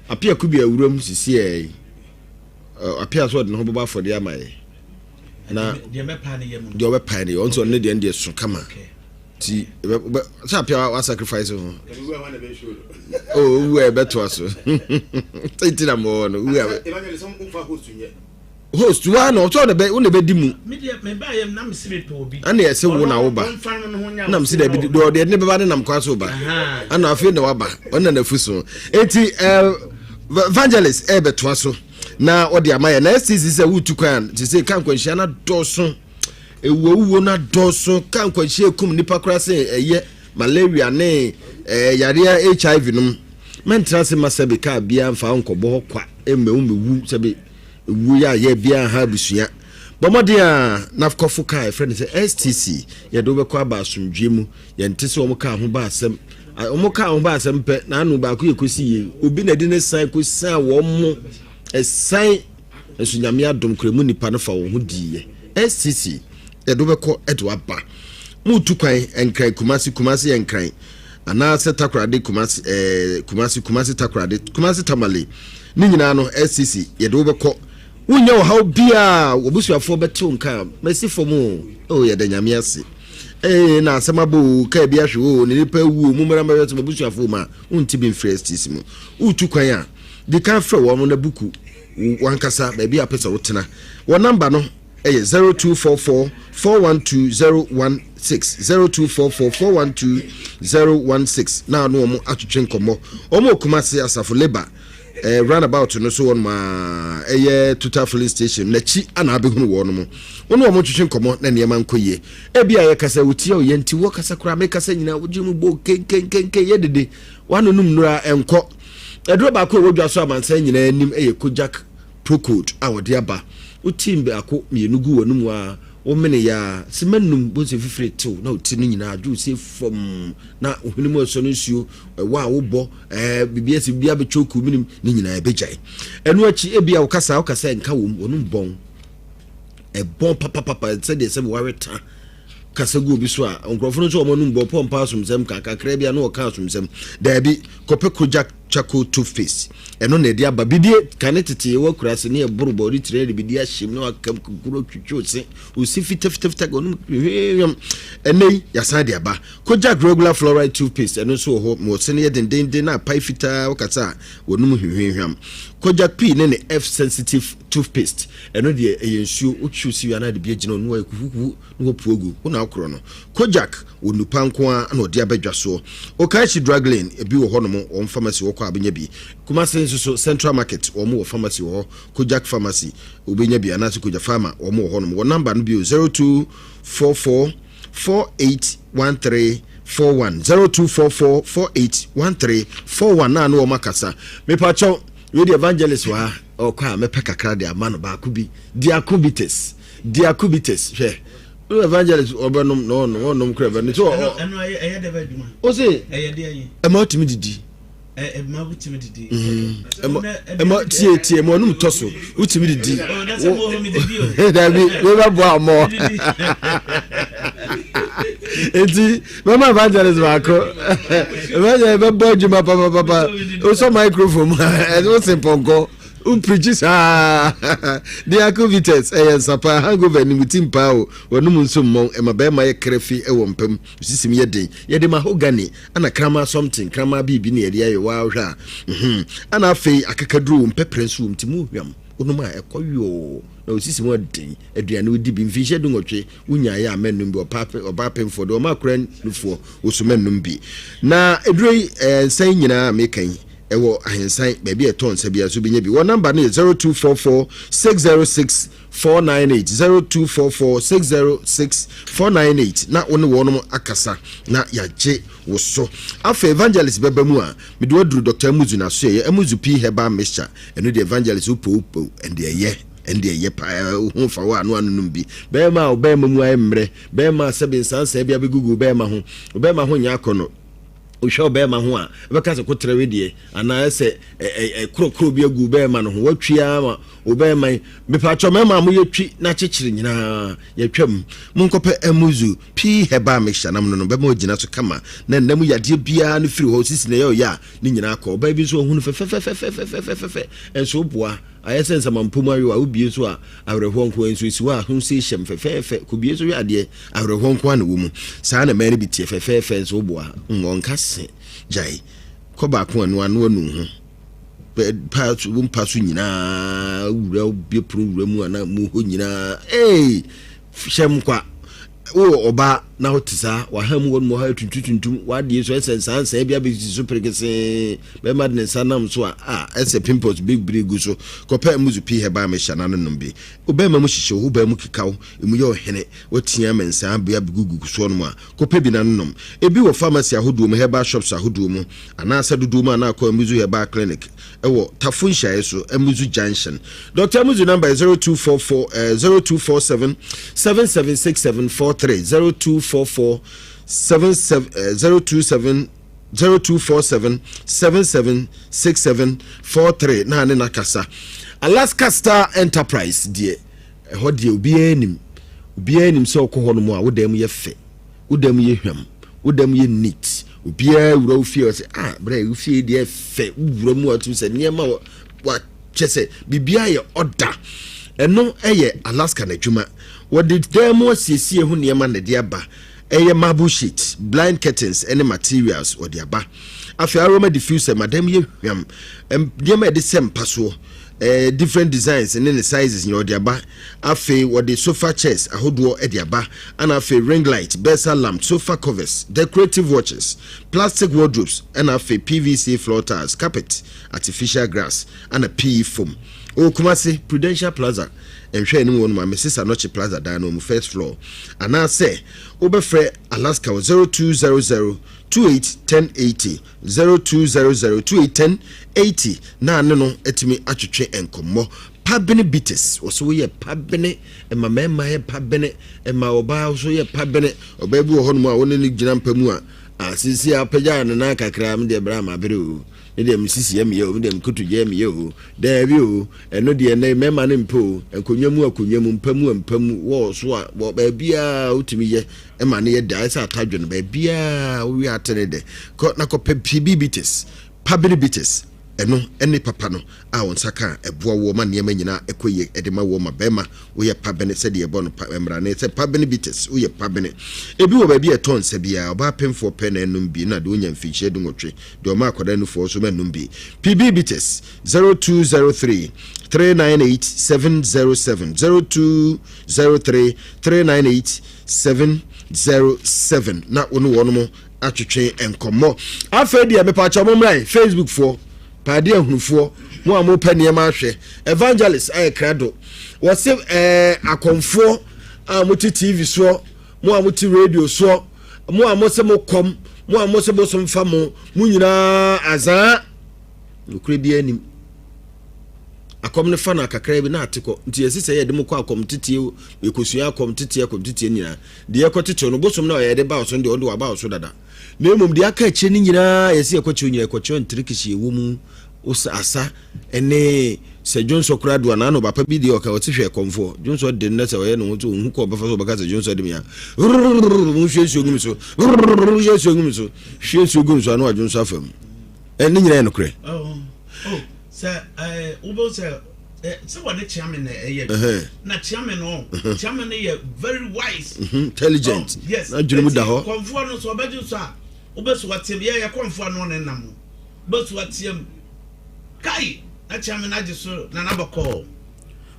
apia kubi awuram sisi ɛ apia so ɔde ne ho bɛbɔ afɔdeɛ ama yɛ na deɛ ɔbɛpae ne yɛ ɔno nso ɔno ne deɛ no deɛ so kama ti bɛ sɛ apia wa sacrifice ho o owu a ɛbɛtoa so sɛ nti na mɔwɔ no owu a host wa na ɔtɔ na bɛ wo na bɛ di mu ɛna ɛsɛ wo na wo ba nam si dɛbi deɛ ɔde ne bɛba ne nam kwan so ba ɛna afei na waba ɔna na afu so eti ɛɛ evangelist ɛɛbɛtoa so na ɔde ama yɛ na stc sɛ wotu kwan te sɛ ka nkwanhyia na dɔɔso. Ewuowuo no adɔɔso, kaa nkwanhyia ekum nnipa koraa sen ɛyɛ malaria ne ɛɛ yareɛ HIV nom. Mɛntena ase mma sɛbe kaa biara mfa wo nkɔbɔ hɔ kwa mmɛwu mmɛwu sɛbe ewuo yɛ ayɛ biara nha abusua. Bɔ mmɔden a na kɔfo kaa yɛfrɛ no sɛ STC yɛde wo bɛkɔ aba asomdwoeɛ mu. Yɛnte sɛ wɔn kaa ho ba asɛm. Wɔn kaa ho ba asɛm pɛ na ano baako yɛ kɔsi yie. Obi na ɛde ne san kɔsian wɔn mo ɛsan Nso Nyame adom koraa mu nnipa no fa wɔn ho diiɛ. SCC, yɛde wo bɛkɔ de wo aba. Moretu kwan, Nkran, Kumasi, Kumasi Nkran, anaasɛ Takoradi, Kumasi, eh, Kumasi, Kumasi Takoradi, Kumasi Tamale, ne nyinaa no, SCC, yɛde wo bɛkɔ. Wonnya ɔhaw biara, w'abusuafoɔ bɛte wo nka, masi fam o, oh, yɛda Nyame ase. Ee, na asɛm abɔ o, kaa bi ahwe o, ne nipa awu o, mommra mmɛhwɛ sɛ m'abusuafoɔ mu a, wonte bi mfiri STC mu. Woretu kwan a, di kan frɛ wɔn na buku W'ankasa baabi a wopɛ sɛ wotena. Wɔn namba no yɛ 0244 412 016, 0244 412 016 na ne wɔn atwetwe nkɔmmɔ. Wɔn wɔ Kumasi Asafo Labour eh, roundabout no so wɔn a ɛyɛ Total filling station n'akyi ana abɛhunu wɔn mo. Wɔn ne wɔn twetwe nkɔmmɔ na nneɛma nkɔ yie. Ebi a yɛkasa wotia o yɛn ti wɔ kasa koraa mekasa nyinaa wogye mu bɔ kenkenkenken yɛ dede wanonom nnura ɛnkɔ. Aduro baako a ɛwɔ dwa so amansan nyinaa anim yɛ Kojak Procold a wɔde aba. Wotim baako mmienu gu w'anomu a, womene yɛ a, sima nnum, bohu sɛ fifire tew na wo ti no nyinaa adwo sie fam na wo hwene mu ɛsɔ no nsuo, ɛwɔ a wobɔ, ɛɛ biribi asi biribi abɛtwa oku menim ne nyinaa ɛbɛgyae. Ɛno akyi ebia wokasa wokasa nka wom, wɔnom bɔn. Ɛbɔn papapapa sɛdeɛ sɛ wawe ta kasa gu obi so a, nkurɔfo no nso wɔn anum bɔ pɔ mpa asomsɛm ka kakra bi a na wɔka asomsɛm. Daabi, kɔpɛ Kojak. Charcoal toothpaste ɛno na ɛde aba bidie kane tete yɛwɔ akuraase ne yɛboro bɔɔde tire de bidie ahyem na waka kukuro twitwi ose ose fitafitafita ka ɔnom hwehwɛm ɛnɛ yi yɛasan de aba Kojak regular fluoride toothpaste ɛno nso wɔ hɔ ma ɔse no yɛ dendenden na apae fitaa wokasa a wɔnom hwehwɛhwam Kojak P ne ne F sensitive toothpaste ɛno deɛ ɛyɛ nsuo wotwi ose wie anaa de bi agyina ɔno ayɛ kufukufu na wapu agu wo na akorɔ no Kojak wɔ nnupa nko ara na ɔde aba dwa soɔ. Okaishie Drug Lane, ebi wɔ hɔnom, wɔn pharmacy wɔ kɔ a wobɛnya bi. Kumasi nso so, Central Market, wɔn wɔ pharmacy wɔ hɔ, Kojak Pharmacy, wobɛnya bi, anaasɛ Koja Pharma, wɔn wɔ hɔnom. Wɔn number no bio, 0244 4813 41, 0244 4813 41, na ne wɔn akasa. Mepakyɛw, wei deɛ evangelist wɔ ha, ɔkɔ a mɛpɛ kakra de ama no baako bi, Diakobites, Diakobites, hwɛ. No evangelist ɔbɛnom na ɔnom ɔnom kura bɛnom so ɔ ɛno ɛyɛ ɛyɛ dɛ bɛ adwuma o se ɛyɛ deɛ yi ɛma ɔtumi didi ɛma wotumi didi ɛma ɛma tie tie ɛma ɔnum tɔ so wotumi didi dabi wei bɛ bɔ amɔ eti bɛma evangelist baako evangelist bɛ bɔ adwuma papapapa osɔ microphone mu ɛsɛ o se pɔnkɔ. Wo preachi saa Diako Vites ɛyɛ nsa paa Hangover nim ti mpaa o W'anum nso mmɔn Ɛma bɛɛma yɛ kra fi wɔ mpa mu Sisim yɛ den Yɛde mahogany Ana kramaa something Kramaa biribi na yɛde ayɛ Waa wohwɛ a mhm Ana afei akakaduro wom Pɛprɛ nso wom Nti mu hwam Wonom a ɛkɔ yɔɔ Na wo sisi mu aden Aduane wodi bi Mfinhyia dunwɔtwe Wonyaeɛ a mɛnnom bi Ɔbaa pemfoɔ deɛ ɔma akora nufoɔ Wo so mɛnnom bi Na aduro yi ɛɛ nsa yi nyinaa a meka yi Ɛwɔ Ahensan, baabi a ɛtɔ nsa biara nso wobɛnya bi. Wɔn namba no yɛ 0244 606 498, 0244 606 498, na wo ne wɔnom akasa na yɛagye wo so. Afei Evangelist bɛba mu a, mede wo aduru Dr. Amuzu n'asoɛeɛ, Amuzu Pii Herbal Mixture. Ɛno deɛ Evangelist wopɛ wopɛ o, ɛnde ɛyɛ, ɛnde ɛyɛ paa, wo ho fa wo a na wanonom bi. Bɛrima a wo bɛrima mu ayɛ mmerɛ, bɛrima a sɛbe nsansaa bi abɛgugu wo bɛrima ho, wo bɛrima ho nyɛ akɔnnɔ. Wohwɛ ɔbarima ho a, wobɛka sɛ koterɛ wedeɛ anaa sɛ korɔkorɔ bi agu ɔbarima no ho. Watwi ara ma ɔbarima yi. Mepatwɔ mmarima a moyɛ twi na kyekyere nyinaa yɛtwam. Monkɔpɛ Amuzu pii herbal mixture na mononom bɛma wagyina so kama na nna mu yadeɛ biara no firi hɔ. Sisi na ɛyɛ ɔyɛ a ne nyinaa kɔ. Ɔbaa bi nso ɔhunu fɛfɛfɛfɛfɛfɛfɛ nso woboa. Ayɛ sɛ nsamanpɔ mu ayowa, wobue nso a, awerɛhoɔ nko ara, nso esi hɔ a, ho sei hyɛm fɛfɛɛfɛ, kɔbue nso hwɛ adeɛ, awerɛhoɔ nko ara na ɛwɔ mu. Saa na mmaa no bi teɛ, fɛfɛɛfɛ nso woboa, mm, wɔnka se, gyae, kɔ baako a, noa, noa nu ho, pa so, wo mpa so nyinaa, wura, wobue pono wura mu a, na mu hɔ nyinaa, ee, hyɛm kwa. Wowɔ ɔbaa na wote saa, waha mu wɔnom ɔha tuntum tuntum, w'adeɛ so ɛsɛ nsaa nsaa bi abɛsisi so perekesee, bɛrima de ne nsa nam so a, a ɛsɛ pimples bebree gu so. Kɔpɛ Amuzu pii herbal mixture na no nom bi. Wo bɛrima mu hyehye wo, wo baa mu keka wo, emu yɛ ɔhene, woatia ama nsaa bi abɛgugu soɔ nom a, kɔpɛ bi na no nom. Ebi wɔ pharmacy ahodoɔ mu, herbal shops ahodoɔ mu, anaasɛ dodoɔ mu a na akɔ Amuzu Herbal Clinic wɔ Tafo nhyiaeɛ so, Amuzu Junction. Doctor Amuzu number yɛ 0244 eh, 0247 776743, 0244 77 eh, 027 0247 776743 na ne nakasa. Alaska Star Enterprise deɛ ɛhɔ deɛ obiara nim, obiara nim sɛ ɔkɔ hɔ nom a wo dan mu yɛ fɛ. Wo dan mu yɛ hwam, wo dan mu yɛ neat. Obiara wura wo fie ɔsɛ ah brɛ wo fie deɛ fɛ. Wura mu a wotumi sɛ nneɛma wa kyɛ sɛ biribiara yɛ ɔda. Ɛno yɛ Alaska n'adwuma. Wɔde dan mu asiesie ho nneɛma na ɛde aba. Ɛyɛ marble sheet, blind curtains ne materials wɔde aba. Afei aroma diffuser ma dan mu yɛ hwam. Nneɛma a yɛde sɛ mpa soɔ, eh, different designs ne ne sizes nyinaa wɔde aba. Afei wɔde sofa chairs ahodoɔ de aba, ɛna afei ring light, Bessa lamp, sofa covers, decorative watches, plastic wardrobes, ɛna afei PVC floor tiles, carpet, artificial grass, ɛna PE foam. Wɔ Kumasi, Prudential Plaza nhwɛ anim hɔ nom a, Mrs. Anokye Plaza dan no mu, first floor. Anaasɛ wobɛfrɛ Alaska wɔ 0200 28 1080, 0200 28 1080 na ne no atumi atwetwe nkɔmmɔ. Pabene bitters, wɔsɛ woyɛ pabene, ɛma mmarima yɛ pabene, ɛma ɔbaa nso yɛ pabene. Ɔbaa bi wɔ hɔnom a wo ne no gyina mpa mu a, a sisi apagya ne nan kakra, me deɛ bra ma bere o, me deɛ me sisi yɛ meyɛ o, me deɛ me kotodwe yɛ meyɛ o, daabi o, ɛno deɛ nɛ mmarima no mpɛ o, nkonnwa mu akonnwa mu, mpa mu mpa mu, wɔɔ so a, wɔ baabiara wotumi yɛ, ɛma no yɛ dɛ, ayɛ sɛ atadwe no, baabiara wowie ate ne dɛ, kɔ na kɔpɛ PB bitters. Pabene Bitters, ɛno ne papa no a wo nsa ka a ɛboa woɔ ma nneɛma nyinaa ɛkɔ yie de ma woɔ ma bɛrima woyɛ pabene sɛdeɛ yɛbɔ no pa mmara ne sɛ pabene bitters woyɛ pabene. Ebi wɔ baabi a ɛtɔ nsa biara ɔbaa pemfoɔ pɛ na ɛnom bi na deɛ ɔnya mfinhyia dunwɔtwe deɛ ɔma akwadaa nufoɔ nso ma ɛnom bi. PB Bitters 0203 398 707 0203 398 707 na wo ne wɔnom atwetwe nkɔmmɔ. Afei deɛ mepaakyɛw mo mmra Facebook foɔ, paade ahunufoɔ, mo a mopɛ nneɛma ahwɛ. Evangelist ayɛ krado. Wɔse ɛɛ akɔmfoɔ a mote TV soɔ, mo a mote radio soɔ, mo a mose mo kɔm, mo a mose bosom fa mo, mo nyinaa azaa. Nokorɛ biara nim. Akɔm no fa no kakra bi na ate kɔ. Nti yɛse sɛ yɛde mo kɔ akɔm teteɛ, yɛkɔsua akɔm teteɛ, akɔm teteɛ nyinaa. Deɛ yɛkɔtetew no, bosom no a yɛde ba wo so no deɛ, ɔno deɛ waba wo so dada. Na mmom deɛ aka akyire no nyinaa, yɛse yɛkɔkyerɛw nyinaa, yɛkɔkyerɛw ntirikisi a ɛwɔ mu, asa, ne sɛ dwonsɔ koraa do anaa no papa bi deɛ ɔka ɔte hwɛ kɔmfoɔ dwonsɔ de no na sɛ ɔyɛ ne ho sɛ ɔhu kɔ ɔbɛfa so ɔbɛka sɛ dwonsɔ de me a hwie nsuo gu me so hwie nsuo gu me so hwie nsuo gu me so ano adwonsɔ afa mu ɛne nyinaa yɛ nokorɛ. Oh, oh, sɛ wobɛhu sɛ sɛ wɔde kyeame na ɛyɛ adwuma na kyeame no kyeame no yɛ very wise mhm, intelligent oh, yes na adwene mu da hɔ kɔnfoɔ no so ɔbɛgye so a wobɛso ateam yɛ yɛ kɔnfoɔ no ne nam no wobɛso ateam kai na kyeame no agye so na nabɔkɔɔ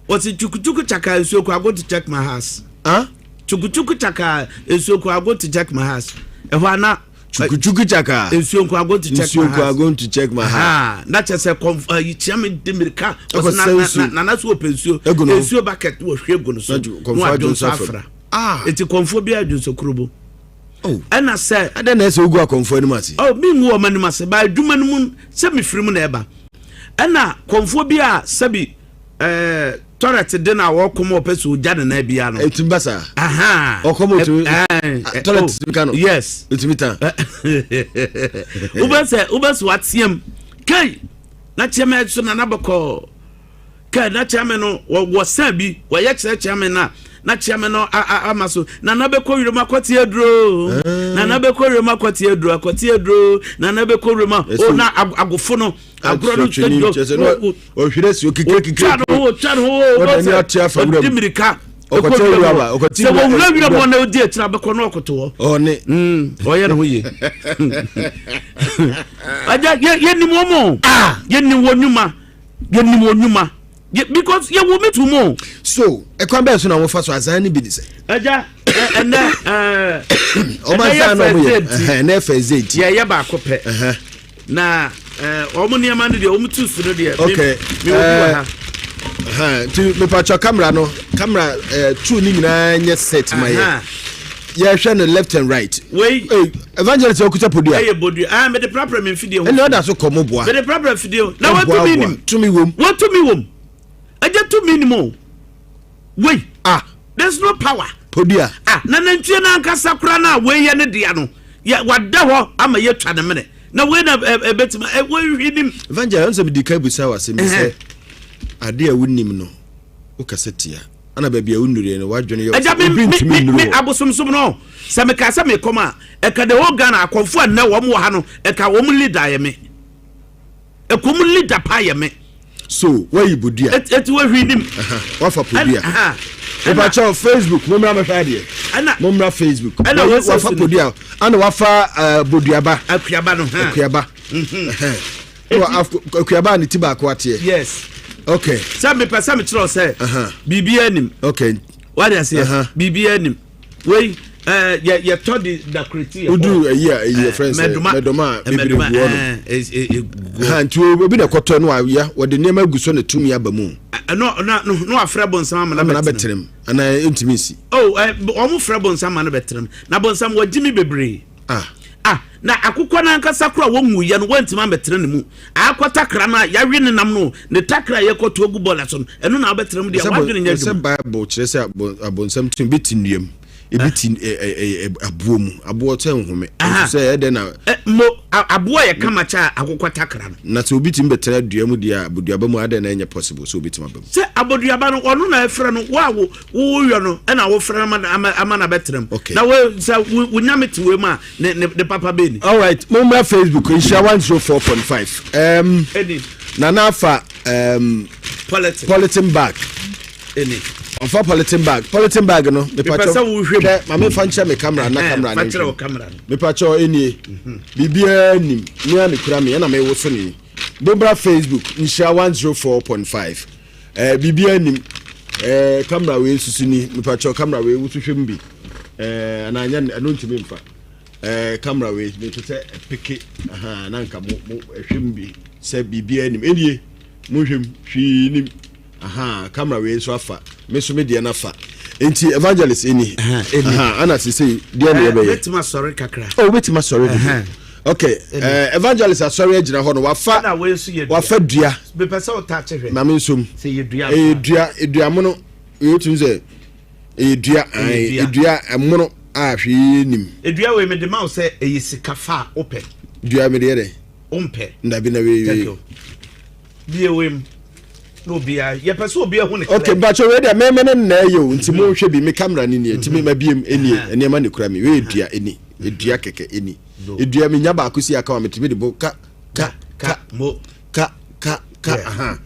wɔsi chukuchuku chaka nsuo kɔ I go to check my house huh? chukuchuku chaka nsuo kɔ I go to check my house ɛhɔ ana Chukuchuku chaka. Nsuo nko I go to check my house. Nsuo nko I go to check my house. Na kyɛ sɛ kɔnf ayi kyia mi de mirika. Ɔsɛ na na nana so ɔpɛ nsuo. Egu no. Nsuo bucket wɔ hwie gu no so. Na wadwo nso afra. Ah. Eti kɔnfoɔ bi adwo nso kurobo. Oh. Ɛna sɛ. Adɛn na ɛsɛ ogu akɔnfoɔ anim ase. Oh mi ngu wɔn anim ase ba adwuma no mu sɛ mi firi mu na ɛba. Ɛna kɔnfoɔ bi a sɛbi ɛɛ. Toilet de na wɔkɔm ɔpɛ sɛ ɔgya ne nan bia no. Ɛtumi ba saa. Ɔkɔm ɔtumi toilet oh, tumi ka no. Yes. Ɛtumi ta. Wobɛ sɛ wobɛ sɛ wateam kei na kyɛmɛ so nana bɛkɔ kei na kyɛmɛ no wɔ sɛn bi wɔyɛ kyerɛ kyɛmɛ na na kyɛmɛ no ama so nana bɛkɔ wiem akɔte aduro eh. nana bɛkɔ wiem akɔte aduro akɔte aduro nana bɛkɔ wiem a o na agofo no agorɔ no dɔ ɔhwerɛ si okikirikikiri ɔtwa ne ho ɔtwa ne ho ɔde ani ate afa wura mu ɔde mirika ɛkɔ wura mu sɛ wɔwura wura mu na ɔdi akyire abɛkɔ na ɔkoto hɔ ɔne mm, ɔyɛ ne ho yie agya yɛnim wɔn o ah! yɛnim wɔn nnwuma yɛnim wɔn nnwuma because yɛ wɔ mi tu mu. so ɛkwan bɛyɛ so na wɔfa so azan ne bi de sɛ. ɛgya ɛnɛ ɛɛ ɔmo azan na ɔmo yɛ ɛnɛ fɛ ze ti. yɛ yɛ baako pɛ na ɛɛ ɔmo nneɛma no deɛ ɔmo tu su no deɛ. ok mi wɔ bi wɔ ha. Nti mipatwa kamera no kamera ɛɛ tu ne nyinaa nyɛ set ma yɛ yɛhwɛ no left and right. Wei. Hey, evangelist okuta podua. Ɛyɛ bodua. Ah, mede prapra mi mfidie ho. Ɛnna ɔda so kɔ mo boa. Mede prapra mfidie ho. Na watumi nim. Tumi wom. Watumi wom. Ɛgye tumi nim o. Wei. Ah. There's no power. Podua. Ah, na nantwie no ankasa kora no a wei yɛ ne dea no. Yɛ wada hɔ ama yɛtwa ne mene. Na wei na ɛbɛtumi ɛ wɔhwi nim. Evangelist, ɔnsɛ medi kan bisa wɔ asɛm bi sɛ ade a wonim no wokasa tia. Ana baabi a wonnuruiɛ no w'adwene yɛ wo Agya sɛ me obi me ntumi me nnuru me hɔ. abosomsom no sɛ mekaa sɛ mekɔm a ɛka the whole Ghana akɔmfo a nnɛ wɔn wɔ ha no ɛka wɔn leader yɛ me ɛka wɔn leader paa yɛ me. So wayi bodua. Et eti wahwi nim. Aha, wafa podua. Ɛna aha ɛna. Mepakyɛw Facebook mommra mɛhwɛ adeɛ. Ɛna. Mommra Facebook. Ɛna Wayi wɔsɛ wafa so ni. podua ana wafa uh, boduaba. Akuaba no ha. Akuaba. Mhm. Ɛhɛn. Akuaba a ne ti baako ateɛ. Yes. Okay. Sɛ mepɛ sɛ mekyerɛ sɛ biribi anim. Okay. Wade aseɛ biribi anim. Wei eh, yɛ yɛtɔ de dakureti yɛ. Wodu ayi a eyi yɛ fɛn sɛ mɛdɔma a bebree gu hɔ no. Ha nti obi na ɛkɔtɔ no ayɛ wɔde nneɛma agu so na tumi aba mu. No na no no afrɛ bonsam ama na bɛtena mu anaa ntumi nsi. Oh, wɔn frɛ bonsam ama no bɛtena mu na bonsam wɔgye mi bebree. Ah. Ah, na akokɔ no ankasa koraa a wɔnwuiɛ no, woantumi ammɛtena ne mu. Akɔ takra no a yɛawe ne nam no, ne takra a yɛkɔto agu bɔɔla so no, ɛno na wobɛtena mu deɛ, Sɛ w'adwene nyɛ sɛ adwuma. Bible kyerɛ sɛ abonsam tumi bi te nnua mu. Ebi ti ɛ ɛ aboɔ mu aboɔ sɛ nhome nso sɛ ɛdɛ na. Mo aboɔ yɛ kama kyɛ a akokɔ takra no. Na sɛ obi tumi bɛtena dua mu deɛ a aboduaba mu adɛn na ɛnyɛ possible sɛ obɛtumi aba mu. Sɛ aboduaba no ɔno na ɛfrɛ no wo a wo woyɔ no ɛna wofrɛ no ama ama ama na bɛtena mu. Okay. Na wo sɛ wo wo nyame te wei mu a ne ne ne papa bɛni. All right, mommra Facebook nhyira 104.5. Ɛni. Nana afa Polythene. Polythene bag. Ɛni. Ɔfa polythene bag. Polythene bag no. Mepɛ sɛ wohwɛ mu. Hwɛ, ma memfa nkyerɛ me camera na camera fa no kyerɛ wo nhwɛ. camera no. Mepakyɛw ɛnie. Biribiara nim. Me a mekura me ɛna mewoso ne. Mommra Facebook nhyira 104.5. Biribiara nim. Camera wei nso so ni. Mepakyɛw camera wei woso hwɛ mu bi. Anaa nyɛ ɛno ntumi mfa. Camera wei mepɛ sɛ ɛpeke. Aha, na nka mo mo ɛhwɛ mu bi sɛ biribiara nim. Ɛnie monhwɛ mu hwee nim. Aha, camera wei nso afa. Me nso me deɛ no afa. Nti evangelist ɛni. Aha, ana sesei deɛ ne yɛbɛyɛ. Mɛtumi asɔre kakra. Oh, wobɛtumi asɔre dodo. Okay, evangelist asɔre agyina hɔ no wafa Ɛna wei nso yɛ dua. wafa dua. Mepɛ sɛ wotaakye hwɛ. Ma me nsom. Sɛ yɛ dua. Ɛyɛ dua, dua mono. Yɛtumi sɛ ɛyɛ dua, Ɛyɛ dua. dua ɛmono a hwee nim. Edua wei mede ma wo sɛ ɛyɛ sika fa a wopɛ. Dua mede yɛ dɛ. Wompɛ. Ndabi na wei Thank wei. you. Bie wei mu. Na obiara yɛpɛ sɛ obiara hu ne clear. Okay, mpakyɛ wei deɛ mɛmɛ ne nnaa yɛ o nti mo nhwɛ bi me camera ne nie nti me ma biem enie nneɛma ne kura mi wei yɛ dua eni edua kɛkɛ eni edua mi nya baako si aka wa metumi de bo ka ka ka mo ka ka ka aha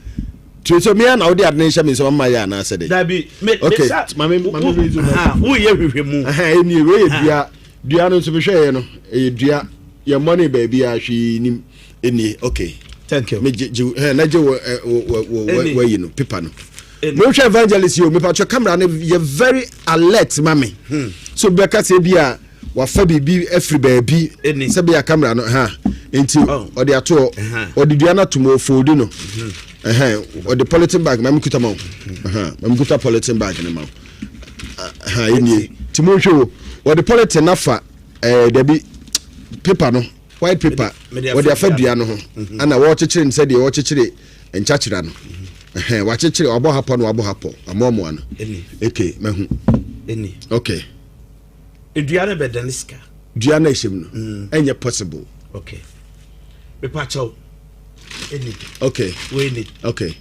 tiri so mea na wode ade ne nhyɛ me nsɛm ama yɛ anaasɛ de dabi me okay me sa mame mame raise ha woyɛ hwehwɛ mu aha enie wei yɛ dua dua no nso mehwɛ yɛ no ɛyɛ dua yɛ mmɔ ne baabi a hwee nim Enie, okay. Thank you. Me gye gye eh na gye wo eh, wo wo wo wayi no paper no. Mo hwɛ evangelist yo, me patro camera no yɛ very alert ma me. So bɛka sɛ bi a wafa biribi afiri baabi sɛ bi a camera no ha. Nti ɔde ato ɔde dua no ato mu ɔfoldi no. Ɛhɛn ɔde polythene bag ma me kuta ma wo. Ɛhɛn ma me kuta polythene bag no ma wo. Ha enie. Ti mo hwɛ o. Ɔde polythene afa eh dabi paper no. White paper wɔde afa dua no ho mhm. ana wɔrekyekyere no sɛdeɛ wɔrekyekyere nkyakyera no mhm. wakyekyere wabɔ ha pɔ na wabɔ ha pɔ amoamoa no eke mahu okay dua no bɛda ne sika dua no ɛhyɛ mu no mm. ɛnyɛ possible okay mepa kyɛw ɛni okay wei ni okay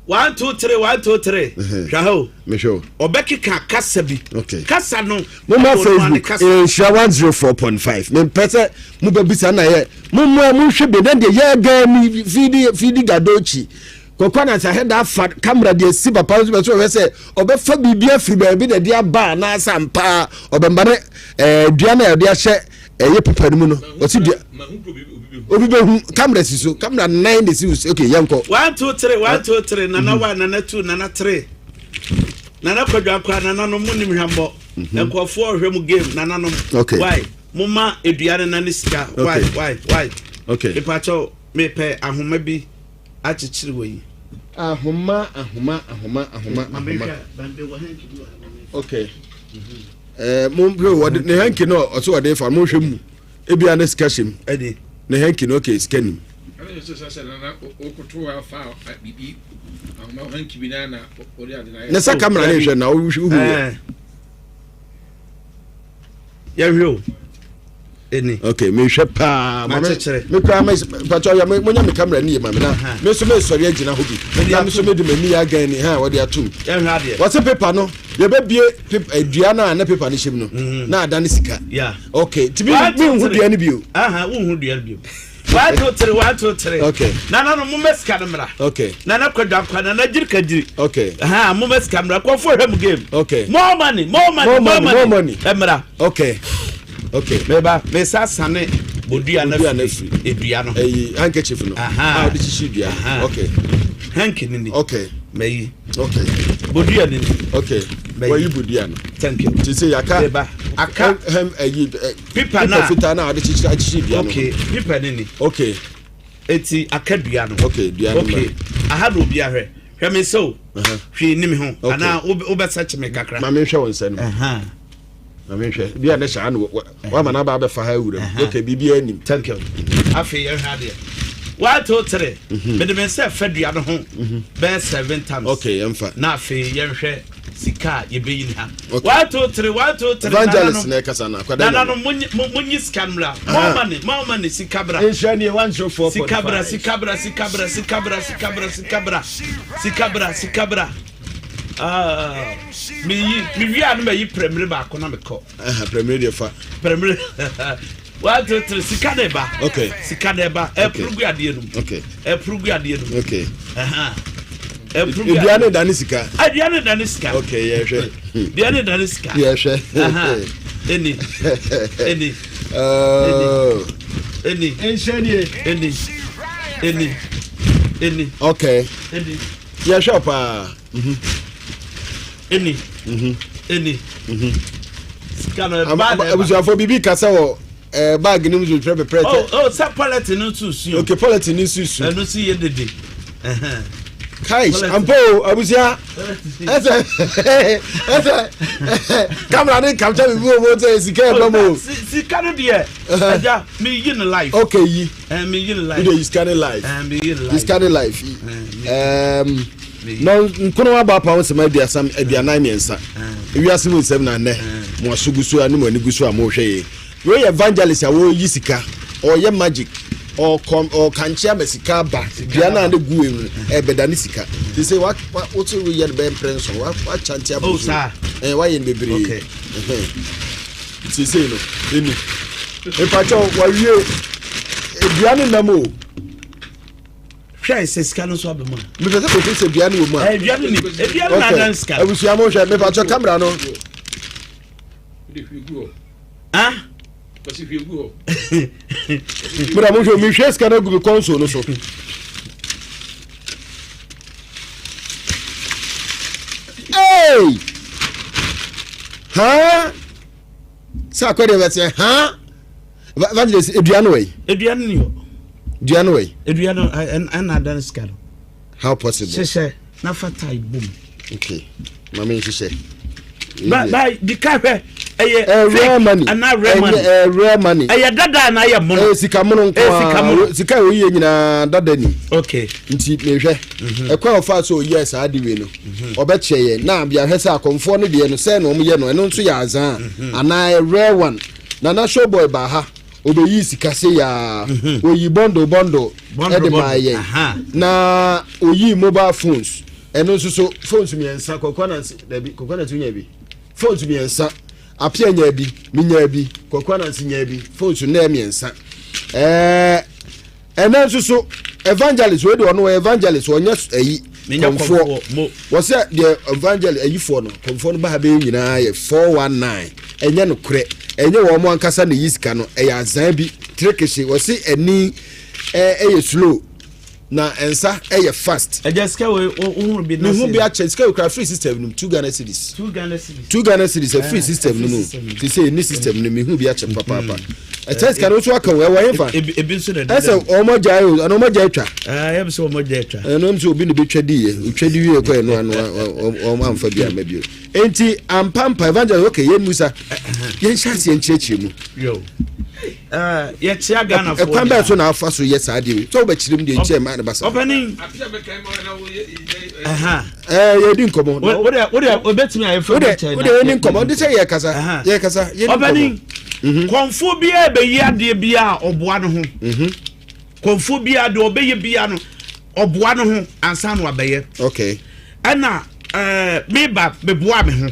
1 2 3 1 2 3 hwɛ ha o mehwɛ o ɔbɛkeka kasa bi okay kasa no moma facebook nhyira 104.5 mempɛ sɛ mobɛbisa na yɛ mommoa monhwɛ bi na deɛ yɛga ni fidi fidi gadochi kɔkɔ na sɛ hɛda afa kamera deɛ si papa nso bɛ so ɔhwɛ sɛ ɔbɛfa biribi afiri baabi na ɛde aba anaasɛ ampaa ɔbɛmba ne ɛɛ dua no a yɛde ahyɛ ɛyɛ pepa no mu no ɔsi dua obi bɛ hu kamera si so kamera nan na esi so ok yɛn kɔ. 1 2 3 1 2 3 nana 1 nana 2 nana 3 nana kwadwa akwa nananom mo nim hwambɔ mhm. nkurɔfoɔ ɔhwɛ mu game nananom okay why mo ma edua ne nane sika why why why okay mepakyɛw mepɛ ahoma bi akyekyere wɔ yi. Ahoma ahoma ahoma ahoma ahoma okay ɛɛ mo nhwɛ wɔde ne hanki no ɔsɛ wɔde fa mo nhwɛ mu ebi a ne sika hyɛ mu ne hanki no okay sika nim. Ne sɛ kamera ne hwɛ na wohu yɛ. Yɛhwɛ o. Ɛni. Ok, mehwɛ paa. Ma kyekyere. Me kura me patro ya me monya me camera ni yɛ ma me na. Me nso me sɔre agyina hɔ bi. Na me nso me de m'ani yɛ agan ni ha wɔde atum. Yɛhwɛ adeɛ. Wɔse paper no yɛbɛbie paper eh, dua no a na paper no hyɛ mu no. Mm-hmm. Na ada ne sika. Yeah. Ok, nti me me nhu dua no bio. Aha, wonhu dua no bio. 1 2 3 1 2 3. Okay. Nana no moma sika no mmra. Okay. Nana kwadwa nkwa nana gyiri ka gyiri. Okay. Ha moma sika mmra kɔfo hwɛ mu game. Okay. More money, more money, more money, more money. Mmra. Okay. Okay. Meba mesa sane bodua na firi edua no. Eyi handkerchief no. Aha. A ɔde kyekye dua. Okay. Hanky ni ni. Okay. Mayi. Okay. Bodua ni ni. Okay. Mayi. Wayi bodua no. Thank you. Ti sɛ yaka. Meba aka. Hem eyi. Pipa na. Pipa fitaa na ɔde kyekyere akyekyere dua no. Okay, pipa ni ni. Okay. Eti aka dua no. Okay, dua no. Okay. Aha na obi ahwɛ. Hwɛ me nsa o. Hwee ni me ho. Anaa wobɛsa kye me kakra. Ma menhwɛ wo nsa no. Ma menhwɛ. Bi a ne hyɛ ano wama no aba abɛfa ha awura mu. Okay, biribi anim. Thank you. Afei yɛhwɛ adeɛ. 1 2 3. Mede me nsa ɛfa dua no ho bɛyɛ 7 times. Okay, yɛmfa. Na afei yɛnhwɛ. Sika a yɛbɛyi ne ha. 1 2 3 1 2 3 Evangelist na ɛkasa no akwadaa nananom monyi sika mmra. More money, more money, sika bra. Nhyira nie 104.5. Sika bra, sika bra, sika bra, sika bra, sika bra, sika bra. Sika bra, sika bra. Ah, meyi, mewie a no mayi prɛmire baako na mekɔ. Prɛmire deɛ fa. Prɛmire. 1 2 3 sika na ɛba. Okay. Sika na ɛba. Ɛpuru gu adeɛ no mu. Okay. Ɛpuru gu adeɛ no mu. Okay. Ɛpuru gu adeɛ. Dua ne sika. Dua ne da ne sika. Okay, yɛhwɛ. Dua ne da ne sika. Yɛhwɛ. Ɛni. Ɛni. Oh. Ɛni. Nhyɛ nie. Ɛni. Ɛni. Ɛni. Okay. Ɛni. Yɛhwɛ paa. Ɛni. Ɛni. Sika no ɛba na ɛba. Abusuafo biribi kasa wɔ ɛɛ baagi no mu so twerɛ pɛpɛrɛ tɛ. Oh, sɛ pɔlɛtin no nso su. Okay, pɔlɛtin no nso su. Ɛno nso yɛ dede. Kaish, ampa o, abusua. Ɛsɛ ɛsɛ kamera ne kapta bibi wɔ mu sɛ sika ɛba mu o. Sika no deɛ, ɛgya mi yi no life. Okay, yi. Mi yi no life. Wo de yi sika ne life. Mi yi no life. Sika ne life. Na nkono aba apa ho nsɛm 43. Ewiase mu nsɛm na nnɛ mo aso gu so a ne mo ani gu so a mohwɛ yi. Wei yɛ evangelist a wɔreyi sika, ɔreyɛ magic, ɔkɔ ɔkankye ama sika aba. Dua no a ne gu wei mu no, ɛbɛda ne sika. Te sɛ wa wa wote woyɛ no bɛyɛ mprɛ nson, wa wakyante abɔ so. Ɛɛ wayɛ no bebree. Okay. Seesei no, ɛni. Mepakyɛw, wawie. Dua no nam o. Hwɛ sɛ sika no nso aba mu a. Mepɛ sɛ mehwɛ sɛ dua no wɔ mu a. Ɛɛ dua no ni. Dua no na adan sika. Abusua mo hwɛ, mepakyɛw kamera no. Ah. Mura mo hwɛ, mehwɛ sika no agu me console no so. Hey! Huh? Sɛ akɔdeɛ bɛteɛ, huh? Evangelist, edua no wɔ yi. Edua no ni hɔ. Dua no wɔ yi. Edua no ɛna adan sika no. How possible? Hyehyɛ na fa tie bom. Okay, maame nhyehyɛ. Ba ba di ka hwɛ ɛyɛ rare money ana rare money. Ɛyɛ rare money. Ɛyɛ dada ana ɛyɛ mono. Ɛyɛ sika mono nko ara. Sika mono. Sika a oyi yɛ nyinaa dada ni. Okay. Nti mehwɛ. Ɛkwan a ɔfa so oyɛ saa de wei no. Ɔbɛkyerɛ yɛn na abia hwɛ sɛ akɔmfoɔ no deɛ no sɛ na wɔn yɛ no ɛno nso yɛ azan anaa ɛyɛ rare one. Nana Showboy baa ha, ɔbɛyii sika sei aa, ɔyii bundle bundle de maa yɛn, na ɔyii mobile phones, ɛno nso so phones mmiɛnsa, Kwaku Ananse, dabi, Kwaku Ananse wonyaa bi, phones mmiɛnsa, Apia nyaa bi, menyaa bi, Kwaku Ananse nyaa bi, phones nnɛɛ mmiɛnsa. Ɛɛ. Ɛnɛ nso so evangelist wei deɛ ɔno ɔyɛ evangelist ɔnyɛ ayi kɔnfoɔ wɔsɛ deɛ evangelist ayifoɔ no kɔnfoɔ no ba ha bɛyɛ nyinaa yɛ 419 ɛnyɛ no korɛ ɛnyɛ wɔn mo ankasa na yi sika no ɛyɛ azan bi tirekese wɔsi ɛni ɛyɛ slow na nsa ɛyɛ fast. Ɛgya sika wei ohun bi na se. Mihu bi akyɛ sika wei kura free system no 2 Ghana cedis. 2 Ghana cedis. 2 Ghana cedis ɛfiri system no mu te sɛ ɛni system no mihu bi akyɛ papaapa. Ɛkyɛ sika no nso aka wo ɛwɔ hefa. Ebi nso na ɛdeda. Ɛsɛ wɔn agya o ɛna wɔn agya atwa. Ɛɛ ɛyɛ sɛ wɔn agya atwa. Ɛna wɔn sɛ obi na ebetwa di yɛ otwa di wie kɔ ɛno ano wɔn amfa bi ama bio. Enti ampampa evangelist okay yɛn musa yɛn hyɛ aseɛ nkyerɛkyerɛ mu. Yo. Yɛkyea Ghana foɔ. Ɛkwan bɛɛ so na afa so yɛ saa deɛ sɛ wobɛkyerɛ mu deɛ nkyɛn maa ne ba saa. Ɔpanin. Ɛɛ yɛdi nkɔmɔ. Wode wode obetumi ayɛ fɛn bi kyɛn na. Wode yɛdi nkɔmɔ ɔde sɛ yɛ kasa yɛ kasa yɛdi nkɔmɔ. Ɔpanin. Kɔnfoɔ biara bɛyi adeɛ biara ɔboa ne ho. Kɔnfoɔ biara deɛ ɔbɛyɛ biara no ɔboa ne ho ansa na wabɛyɛ. Okay. Ɛna ɛɛ meba meboa me ho.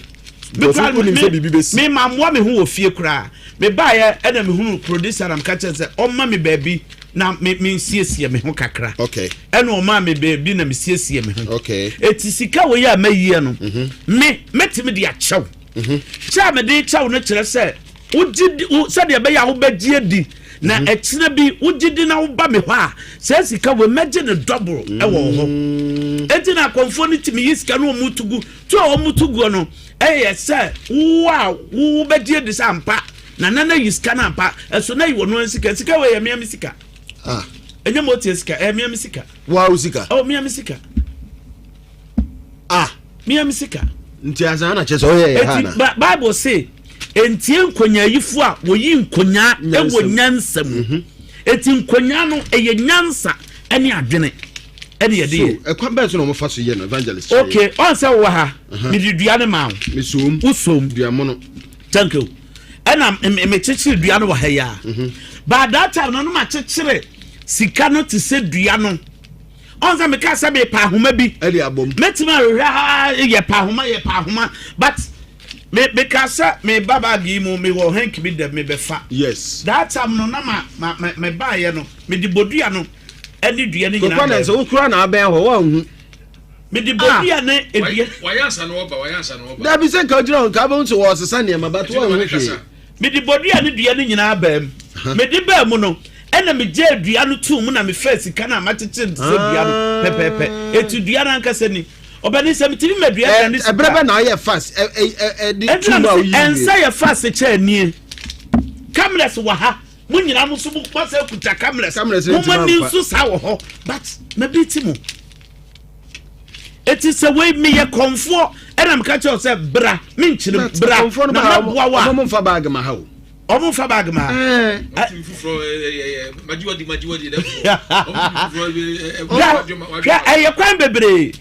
Me me ma mmoa me ho wɔ fie koraa. Mebaeɛ ɛna mehunu producer na meka kyerɛ sɛ ɔmma me baabi na me mensiesie me ho kakra. Okay. Ɛna ɔmaa me baabi na mesiesie me ho. Okay. Eti sika wɔ yi a mayie no, me mɛtumi de akyɛw. Kyɛ a mede kyɛw no kyerɛ sɛ wogye di wo sɛdeɛ ɛbɛyɛ a wobɛgye adi na ɛkyena bi wogye di na woba me hɔ a saa sika wei mɛgye no double ɛwɔ wo hɔ. Eti na akɔmfoɔ no tumi yi sika no wɔn to gu. To a wɔto guo no yɛ sɛ wo a wobɛgye adi sɛ ampa na nana yi sika no ampa ɛso na yi wɔ no sika sika wei yɛ mea me sika ah. Ɛnyɛ ma ɔtie sika ɛyɛ mea me sika. Wa wo sika? Oh, mea me sika. Ah. Mea me sika. Nti asan na kyerɛ sɛ ɔyɛ yɛ ha na. Eti Bible se ntie nkonyaayifoɔ a wɔyi nkonyaa ɛwɔ nyansa mu. Eti nkonyaa no ɛyɛ nyansa ɛne adwene. Ɛne yɛde yɛ. So ɛkwan bɛn so na wɔfa so yɛ no evangelist? Okay, ɔn sɛ wowɔ ha, mede dua no maa wo. Mesom. Wosom. Dua mono. Thank you. Ɛna mekyekyere dua no wɔ ha yi a. But that time no, no makyekyere sika no te sɛ dua no. Ɔn sɛ meka sɛ mepa ahoma bi. Ɛde abom. Mɛtumi ahwehwɛ ha yɛ pa ahoma yɛ pa ahoma but me meka sɛ meba baagi yi mu mewɔ hank bi dɛ mebɛfa. Yes. That time no na ma ma ma mebaayɛ no mede bodua no ɛne dua no nyinaa Kokwa na sɛ wokura na abɛn hɔ wanhu. Mede bodua ne edua. Wayɛ ansa na ɔba wayɛ ansa na ɔba. Dabi sɛ nka ogyina hɔ nka abɛhu sɛ wɔresesa nneɛma but wanhu hwee. Mede bodua ne dua no nyinaa baa mu. Mede baa mu no ɛna megyee dua no too mu na mefaa sika no a makyekyere no te sɛ dua no pɛpɛɛpɛ. Eti dua no ankasa ni. Ɔbɛne sɛ metumi ma dua dane sika. Ɛberɛ bɛ na ayɛ fast ɛde tum a woyi wie. Ɛnsa yɛ fast kyɛ nie. Cameras wɔ ha. Mo nyinaa mo nso mo sɛ kuta cameras. Mo ma ni nso saa wɔ hɔ but mabi ti mo. Eti sɛ wei meyɛ kɔnfoɔ ɛna meka kyerɛ sɛ bra menkyerɛ bra na mɛboa wo a. Ɔmo mfa baage ma ha o. Ɔmo nfa baage ma ha. Hwɛ ɛyɛ kwan bebree.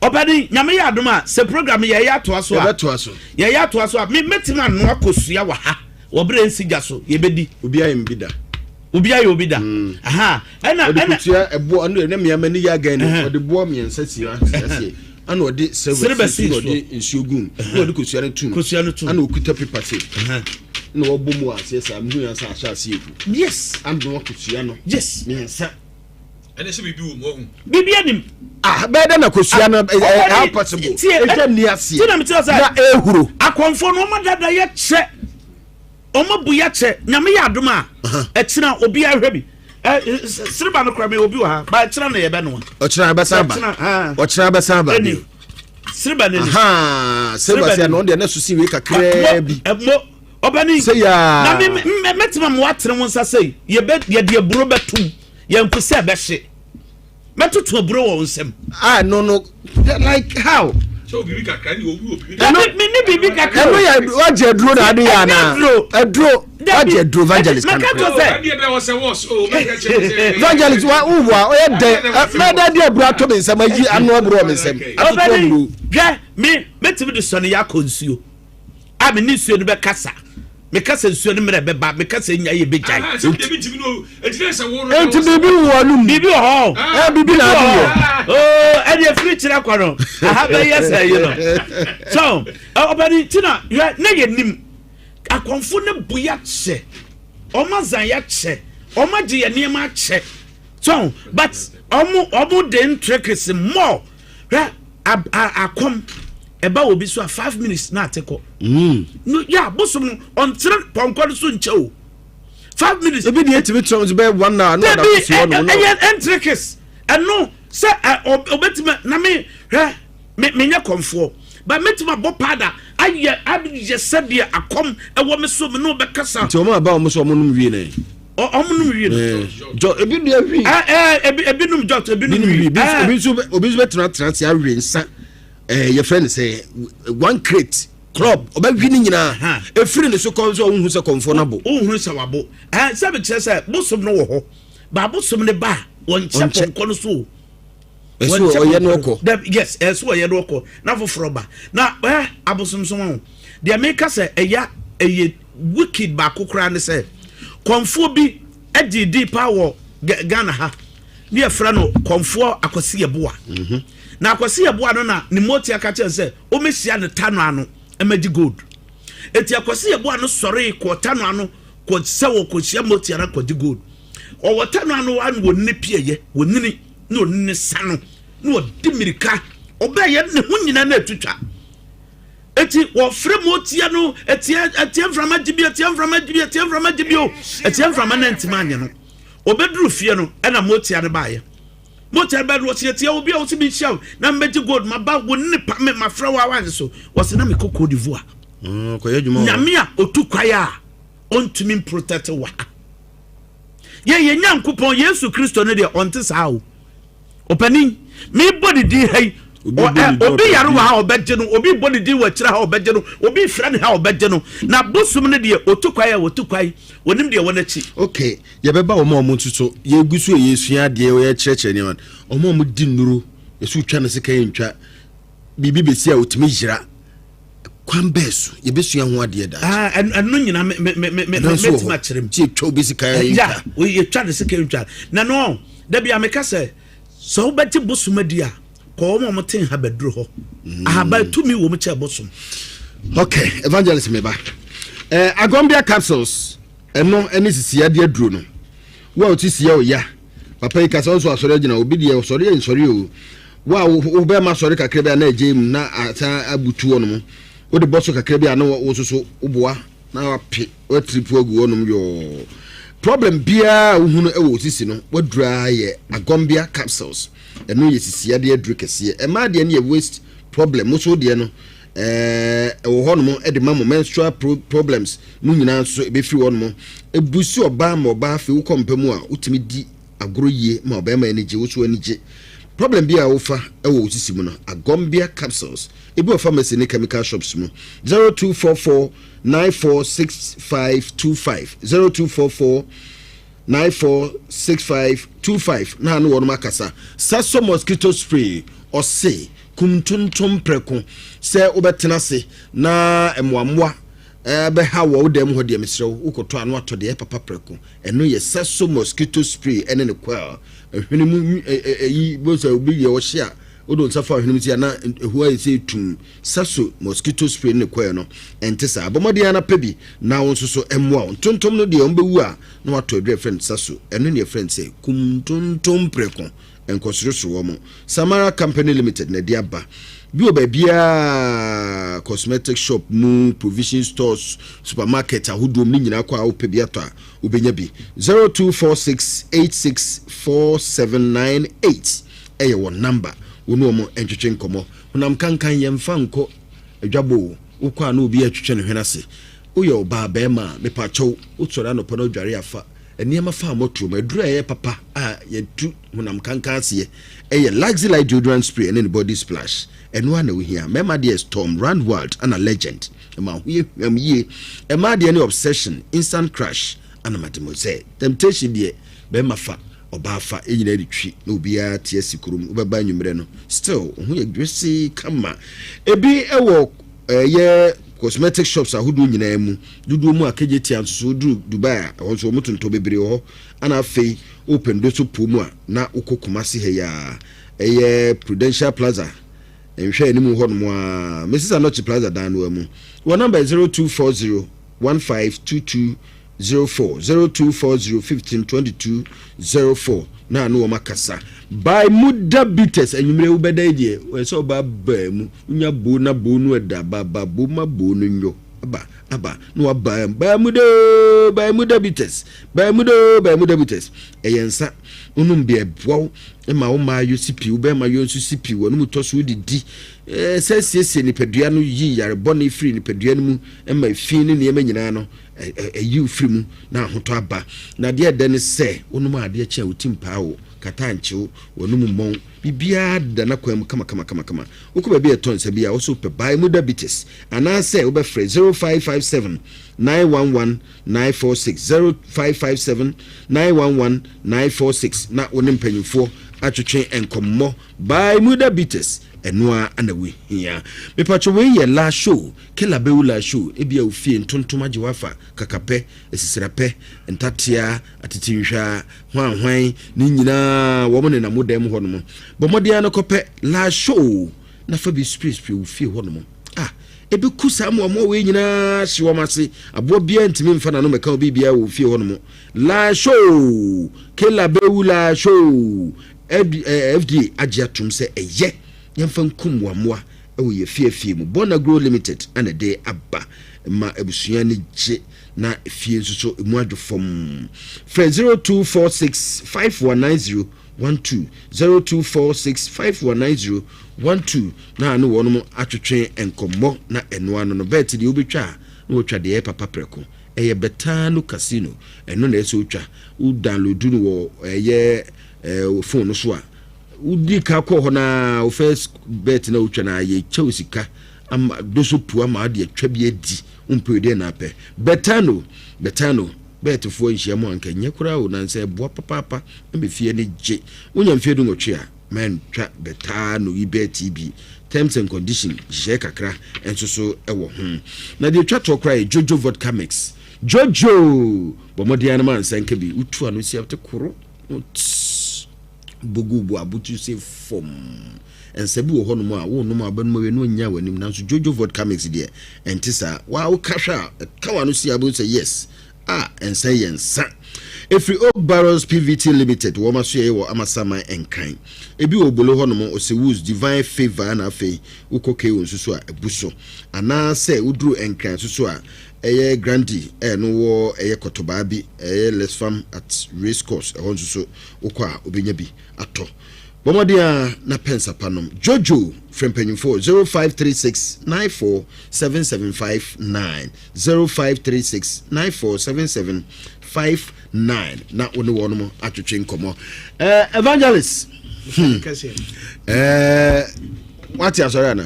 Ɔbɛni nyame yɛ adom a sɛ program yɛyɛ atoa so a. Yɛbɛtoa so. Yɛyɛ atoa so a me mɛtumi anoa kosua wɔ ha wɔ berɛ nsi gya so yɛbɛdi. Obi ayɛ mbi da. Obi ayɛ obi da. Aha ɛna ɛna. Ɔde kosua ɛboɔ ɔno ɛna mmea mani yɛ agan ni ɔde boɔ mmiɛnsa si aseɛ ɛna ɔde silver si so na ɔde nsuo gu mu na ɔde kosua no tum kosua no tum ɛna ɔkuta paper se na ɔbɔ mu aseɛ saa mehu yɛn sɛ ahyɛ aseɛ egu. Yes. Anoa kosua no. Yes. Mmiɛnsa. Ɛne sɛ biribi wɔ mu ɔhu. Biribi anim. Ah, bɛyɛ dɛ na kosua no ɛ how possible? Ɛhwɛ nni aseɛ. Ti na mi ti sɛ. Na ehuro. Akɔnfo no ɔmo dada yɛ kyɛ. Ɔmo bu yɛ kyɛ. Nyame yɛ adom a. Ɛkyina obi ahwɛ bi. Ɛ siriba no kora mi obi wɔ ha. Ba ɛkyina na yɛ bɛ noa. Ɔkyina bɛsan aba. Ɔkyina bɛsan aba bi. Siriba ne ni. Siriba sɛ ɛno deɛ ne so si wei kakraa bi. Ɛmo ɔbɛni. Sɛ yaa. Na mi mɛtuma mo atene wo nsa sɛ yɛ bɛ yɛ de aburo bɛtum. Yɛn ko sɛ ɛbɛhye. Mɛtoto aburo wɔ wo nsam. Ah no no like how. Sɛ obibi kakra ni obi obibi. Dabi mi ni bibi kakra. Ɛno yɛ wagye aduro na ade yɛ ana. Aduro wagye aduro evangelist kan. Mɛka to sɛ. Evangelist wa wo wa ɔyɛ dɛ mɛda di aburo ato mi nsam ayi ano aburo wɔ mi nsam atoto aburo. Hwɛ mi mɛtumi de sɔni yɛ akɔ nsuo a mi ni nsuo no bɛ kasa. Meka sɛ nsuo no mmerɛ bɛba, meka sɛ nya yɛ bɛgyae. Enti biribi wɔ no mu. Biribi wɔ hɔ. Ɛ biribi na adi wɔ. Oo ɛdi efiri kyerɛ kɔ no, aha bɛyɛ sɛ yi no. So ɔbɛni ti na yɛ ne yɛ nim akɔnfo ne bu yɛ kyɛ, ɔmo azan yɛ kyɛ, ɔmo agye yɛ nneɛma akyɛ. So but ɔmo ɔmo de ntrikisi more. Hwɛ akɔm ɛba wɔ bi so a 5 minutes na ate kɔ. No ya bosom no ɔnkyerɛ pɔnkɔ no so nkyɛ o 5 minutes. Ebi deɛ etimi tẹn so bɛyɛ one hour. Dabi ɛyɛ ɛntrikis ɛno sɛ ɛ ɔbɛtumi na mi hwɛ mi mi nyɛ kɔnfoɔ ba mɛtumi abɔ paada ayɛ ayɛ sɛdeɛ akɔm ɛwɔ mi so mi n'o bɛ kasa. Nti wɔn aba wɔn so wɔn nom wie nɛ. Wɔn nom wie no. Jɔ ebi deɛ wi. Ɛ ɛ ebi ebi nom jɔt ebi nom wi. Obi nso obi nso bɛ tena tena se awie nsa ɛɛ yɛfrɛ no sɛ one crate club ɔbɛwi ne nyinaa efiri ne so kɔn so ɔnhu sɛ kɔnfɔ no abo. Ɔnhu sɛ wabo ɛɛ sɛbi kyerɛ sɛ bosom no wɔ hɔ ba bosom ne ba wɔnkyɛ pɔnkɔ no so o. Ɛso ɔyɛ no ɔkɔ. Dɛbi yes ɛso ɔyɛ no ɔkɔ na foforɔ ba na ɛ abosomsom ho deɛ meka sɛ ɛya ɛyɛ wicked baako koraa ne sɛ kɔnfoɔ bi ɛgye di paa wɔ Ghana ha ne yɛfrɛ no kɔnfoɔ Akwasi Yeboah. Na Akwasi Yeboah no na ne motia ka kyerɛ sɛ ɔmɛhyia ne tano ano ɛmɛgye gold. Eti Akwasi Yeboah no sɔree kɔɔ tano ano kɔ sɛ wɔkɔhyia motia no akɔgye gold. Ɔwɔ tano ano ano wɔnini pieɛ wɔnini na ɔnini sa no na ɔde mirika ɔbɛyɛ ne ho nyinaa na atwitwa. Eti wɔfrɛ motia no ɛtia ɛtia mframa gye bi ɛtia mframa gye bi ɛtia mframa gye bi o ɛtia mframa na ntoma anyɛ no. Ɔbɛduru fie no ɛna motia no baayɛ. Motia no baayɛ no wɔsi ɛtia obi a wɔsi mi nhyia o na mbɛgye gold ma ba wɔn nipa me ma frɛ wɔ awa so wɔsi na mekɔ Cote d'Ivoire. Kɔyɛ adwuma wɔ. Nyame a otu kwae a ɔntumi mprotect wɔ ha. Yɛ yɛ Nyankopɔn Yesu Kristo no deɛ ɔnte saa o. Ɔpanin, mebɔ ne din ha yi. Obi yare wɔ ha ɔbɛgye no, obi bɔ ne din wɔ akyire ha ɔbɛgye no, obi frɛ ne ha ɔbɛgye no. Na bosom no deɛ ɔtu kwae a ɔtu kwae, ɔnim deɛ ɛwɔ n'akyi. Ok, yɛbɛba wɔn a wɔn nso so yɛgu so a yɛsua adeɛ yɛkyerɛkyerɛ nneɛma no, wɔn a wɔdi nnuro, yɛsɛ wotwa no sika yɛntwa, biribi bɛsi a wɔtumi yera, kwan bɛɛ so yɛbɛsua ho adeɛ daakye. Ah, ɛno nyina mɛtumi akyerɛ mu. Sɛ yɛtwa obi sika yɛntwa. Yɛtwa ne sika yɛntwa. Na no, da bi a meka sɛ, sɛ wobɛgye bosom adi a, kɔ wɔn a wɔte nhabaduro hɔ. Ahaban tumi wɔ mu kyɛ bosom. Ok, evangelist meba. Eh, Agombia capsules, ɛno ɛne sisi adeɛ aduro no. Wo a wote sia oya, papa yi kasa ɔnso asɔre agyina, obi deɛ ɔsɔre yɛ nsɔre o. Wo a wo bɛrima sɔre kakra bi a na agye mu na asan abutu hɔ nom. Wode bɔ so kakra bi a na wo soso woboa na wape watiripu agu hɔ nom yɔɔ. Problem biara a wohunu wɔ wo sisi no, waduru ara yɛ Agombia capsules. Ɛno yɛ sisi adeɛ aduru kɛseɛ. Ɛmaa deɛ no yɛ waist problem. Mo so deɛ no ɛɛ ɛwɔ hɔ nom de ma mo menstrual pro problems mo nyinaa nso ɛbɛfiri hɔ nom. Ɛbusi ɔbaa ma ɔbaa afei wokɔ mpa mu a wotumi di agorɔ yie ma ɔbarima ani gye wo so ani gye. Problem bi a wofa wɔ wo sisi mu no Agombia capsules ebi wɔ pharmacy ne chemical shops mu. 0244 946525 0244 946525 na ne wɔnom akasa. Saso mosquito spray ɔse kum ntontom prɛko sɛ wobɛtena ase na mmoammoa bɛha wɔ wo dan mu hɔ deɛ mesrɛ wo wokɔtɔ ano atɔ deɛ papa prɛko ɛno yɛ Saso mosquito spray ɛne ne coil hwene mu ɛyi bó sɛ obi yɛ ɔhye a wode wo nsa fa hwene mu si a na ɛho ayɛ sɛ etum Saso mosquito spray ne coil no ɛnte saa. Bɔ mmɔden ara na pɛ bi na wo nso so ɛmmoa wo. Ntontom no deɛ wɔbɛwu a na watɔ aduru a yɛfrɛ no Saso. Ɛno ne yɛfrɛ no sɛ kum ntontom prɛko, ɛnkɔsorosoro wɔn. Samara Company Limited na ɛde aba. Bi wɔ baabiara, cosmetic shop mu, provision stores, supermarket ahodoɔ mu ne nyinaa kɔ a wopɛ bi atɔ a wobɛnya bi. 0246 86 4798 ɛyɛ wɔn number. Wo ne wɔn ntwetwe nkɔmmɔ. Honam kankan yɛnfa nkɔ adwabɔ o, wokɔ a na obi retwetwe ne hwene ase. Woyɛ ɔbaa, barima a, mepakyɛw, wosɔre anɔpa na wodware a, fa nneɛma fa mmɔtoam. Aduru a ɛyɛ papa a yɛtu honam kankan aseɛ yɛ Luxelite deodorant spray ne ne body splash. Ɛno ara na wohia. Mmarima deɛ Storm, Run Wild ɛna Legend. Ɛma wo ho yɛ hwam yie. Mmaa deɛ ne Obsession, Instant Crush ɛna Mademoiselle. Temptation deɛ, barima fa. Ɔbaa fa yɛn nyinaa retwi na obiara te asi kurom wobɛba anwummerɛ no still wo ho yɛ dwesee kama. Ebi wɔ ɛyɛ cosmetic shops ahodoɔ nyinaa mu dodoɔ mu a Kejetia nso so woduru Dubai a ɛhɔ nso wɔn tontɔn bebree wɔ hɔ ana afei wopɛ Ndoso po mu a na wokɔ Kumasi ha yi a ɛyɛ Prudential Plaza nhwɛ anim hɔ nom a Mrs Anokye Plaza dan no mu wɔ number 0240 1522 04 0240 15 22 04 na ne wɔn akasa. By mu da bitters anwummerɛ wobɛda yi deɛ wɔyɛ sɛ ɔba baa mu wonya bo na bo no ɛda ba ba bo ma bo no nyo aba aba na wabaa mu baa mu doo by mu da bitters by mu doo by mu da bitters ɛyɛ nsa wonom bi ɛboa wo ma wo maa yɔ si pii wo bɛrima yɔ nso si pii wɔn mu tɔ so wodidi ɛɛ sɛ siesie nipadua no yi yare bɔne firi nipadua no mu ma efi ne nneɛma nyinaa no Ɛyi wo firi mu na ahotɔ aba. Na deɛ ɛdɛ ne sɛ, wonom a adeɛ kye a wo ti mpaa wo, kata nkye wo, w'anum mmɔn, biribiara deda n'akwan mu kamakamakamakama. Wokɔ baabi a yɛtɔ nsa bi a, wo nso wopɛ Baimuda Bitters anaasɛ wobɛfrɛ 0557 911 946, 0557 911 946 na wo ne mpanyimfoɔ atwetwe nkɔmmɔ. Baimuda Bitters, ɛno ara na wohia. Mepatwo wei yɛ last show. Kela Beulah Show, Ebia wo fie ntontom agye wo afa, kakapɛ, asisirapɛ, ntatea, atetenhwa, hwanhwan, ne nyinaa wɔn nenam wo dan mu hɔnom. Bɔ mmɔden ara na kɔpɛ La Show na fa bi sprayspray wo fie hɔnom. Ah, ebeku saa mmoamoa wei nyinaa ahye wɔn ase. Aboa biara ntumi mfa n'ano mmɛka wo biribiara wɔ wo fie hɔnom. La Show! Kela Beulah Show! FDA agye atom sɛ ɛyɛ, yɛmfa nkum mmoamoa. wɔ yɛ fie afie mu. Born Agro Limited na ɛde aba ma abusua ani gye na fie nso so emu adwo fam. Frɛ 0246 5190 12 0246 5190 12 na ne wɔn atwetwe nkɔmmɔ na ɛno ano no bɛɛte deɛ wobɛtwa a na wɔtwa deɛ ɛyɛ papa prɛko. Ɛyɛ Betano Casino ɛno na ɛsɛ wotwa wo download no wɔ ɛyɛ ɛɛ phone no so a. Wodi ka kɔ hɔ na wo first bet na wotwa na yɛkyɛ wo sika ama do so pu ama ade atwa bi adi. Wompɛ deɛ na apɛ. Betano, Betano, bɛɛtefoɔ nhyia mu anka nyɛ koraa o, nansɛ ɛboa papaapa ma fie ani gye. Wonya mfeɛ 18 a, mantwa Betano yi bɛɛte bi. Terms and condition nhyehyɛeɛ kakra nso so wɔ ho. Na deɛ ɛtwa toɔ koraa yɛ Jojo Vodka Mix. Jojo! Bɔ mmɔden ara na ma nsa nka bi. Wotu ano si a wote koro. Tss, bogu bo abotu se fam. Nsa bi wɔ hɔnom a wonom a wobɛnom awie na wanya w'anim nanso Jojo Vodka Mix deɛ ɛnte saa. Waa woka hwɛ a ɛka w'ano si a wobɛhu sɛ yes, ah nsa yi yɛ nsa. Ɛfiri Oak Barrels PVT Limited wɔn asoɛeɛ wɔ Amasaman Nkran. Ebi wɔ Obolo hɔnom, Osewu's, Divine Favour na afei wokɔ KO nso so a abu so. Anaasɛ woduru Nkran nso so a ɛyɛ Grandi a ɛno wɔ ɛyɛ kɔtɔbaa bi ɛyɛ Lesfam at Race Course ɛhɔ nso so wokɔ a wobɛnya bi atɔ. Bɔ mmɔden ara na pɛ nsa pa nom. Jojo frɛ mpanyimfoɔ 0536 94 7759 0536 94 7759 na wo ne wɔnom atwetwe nkɔmmɔ. Eh, evangelist. Hmm. Eh, wate asɔre ana?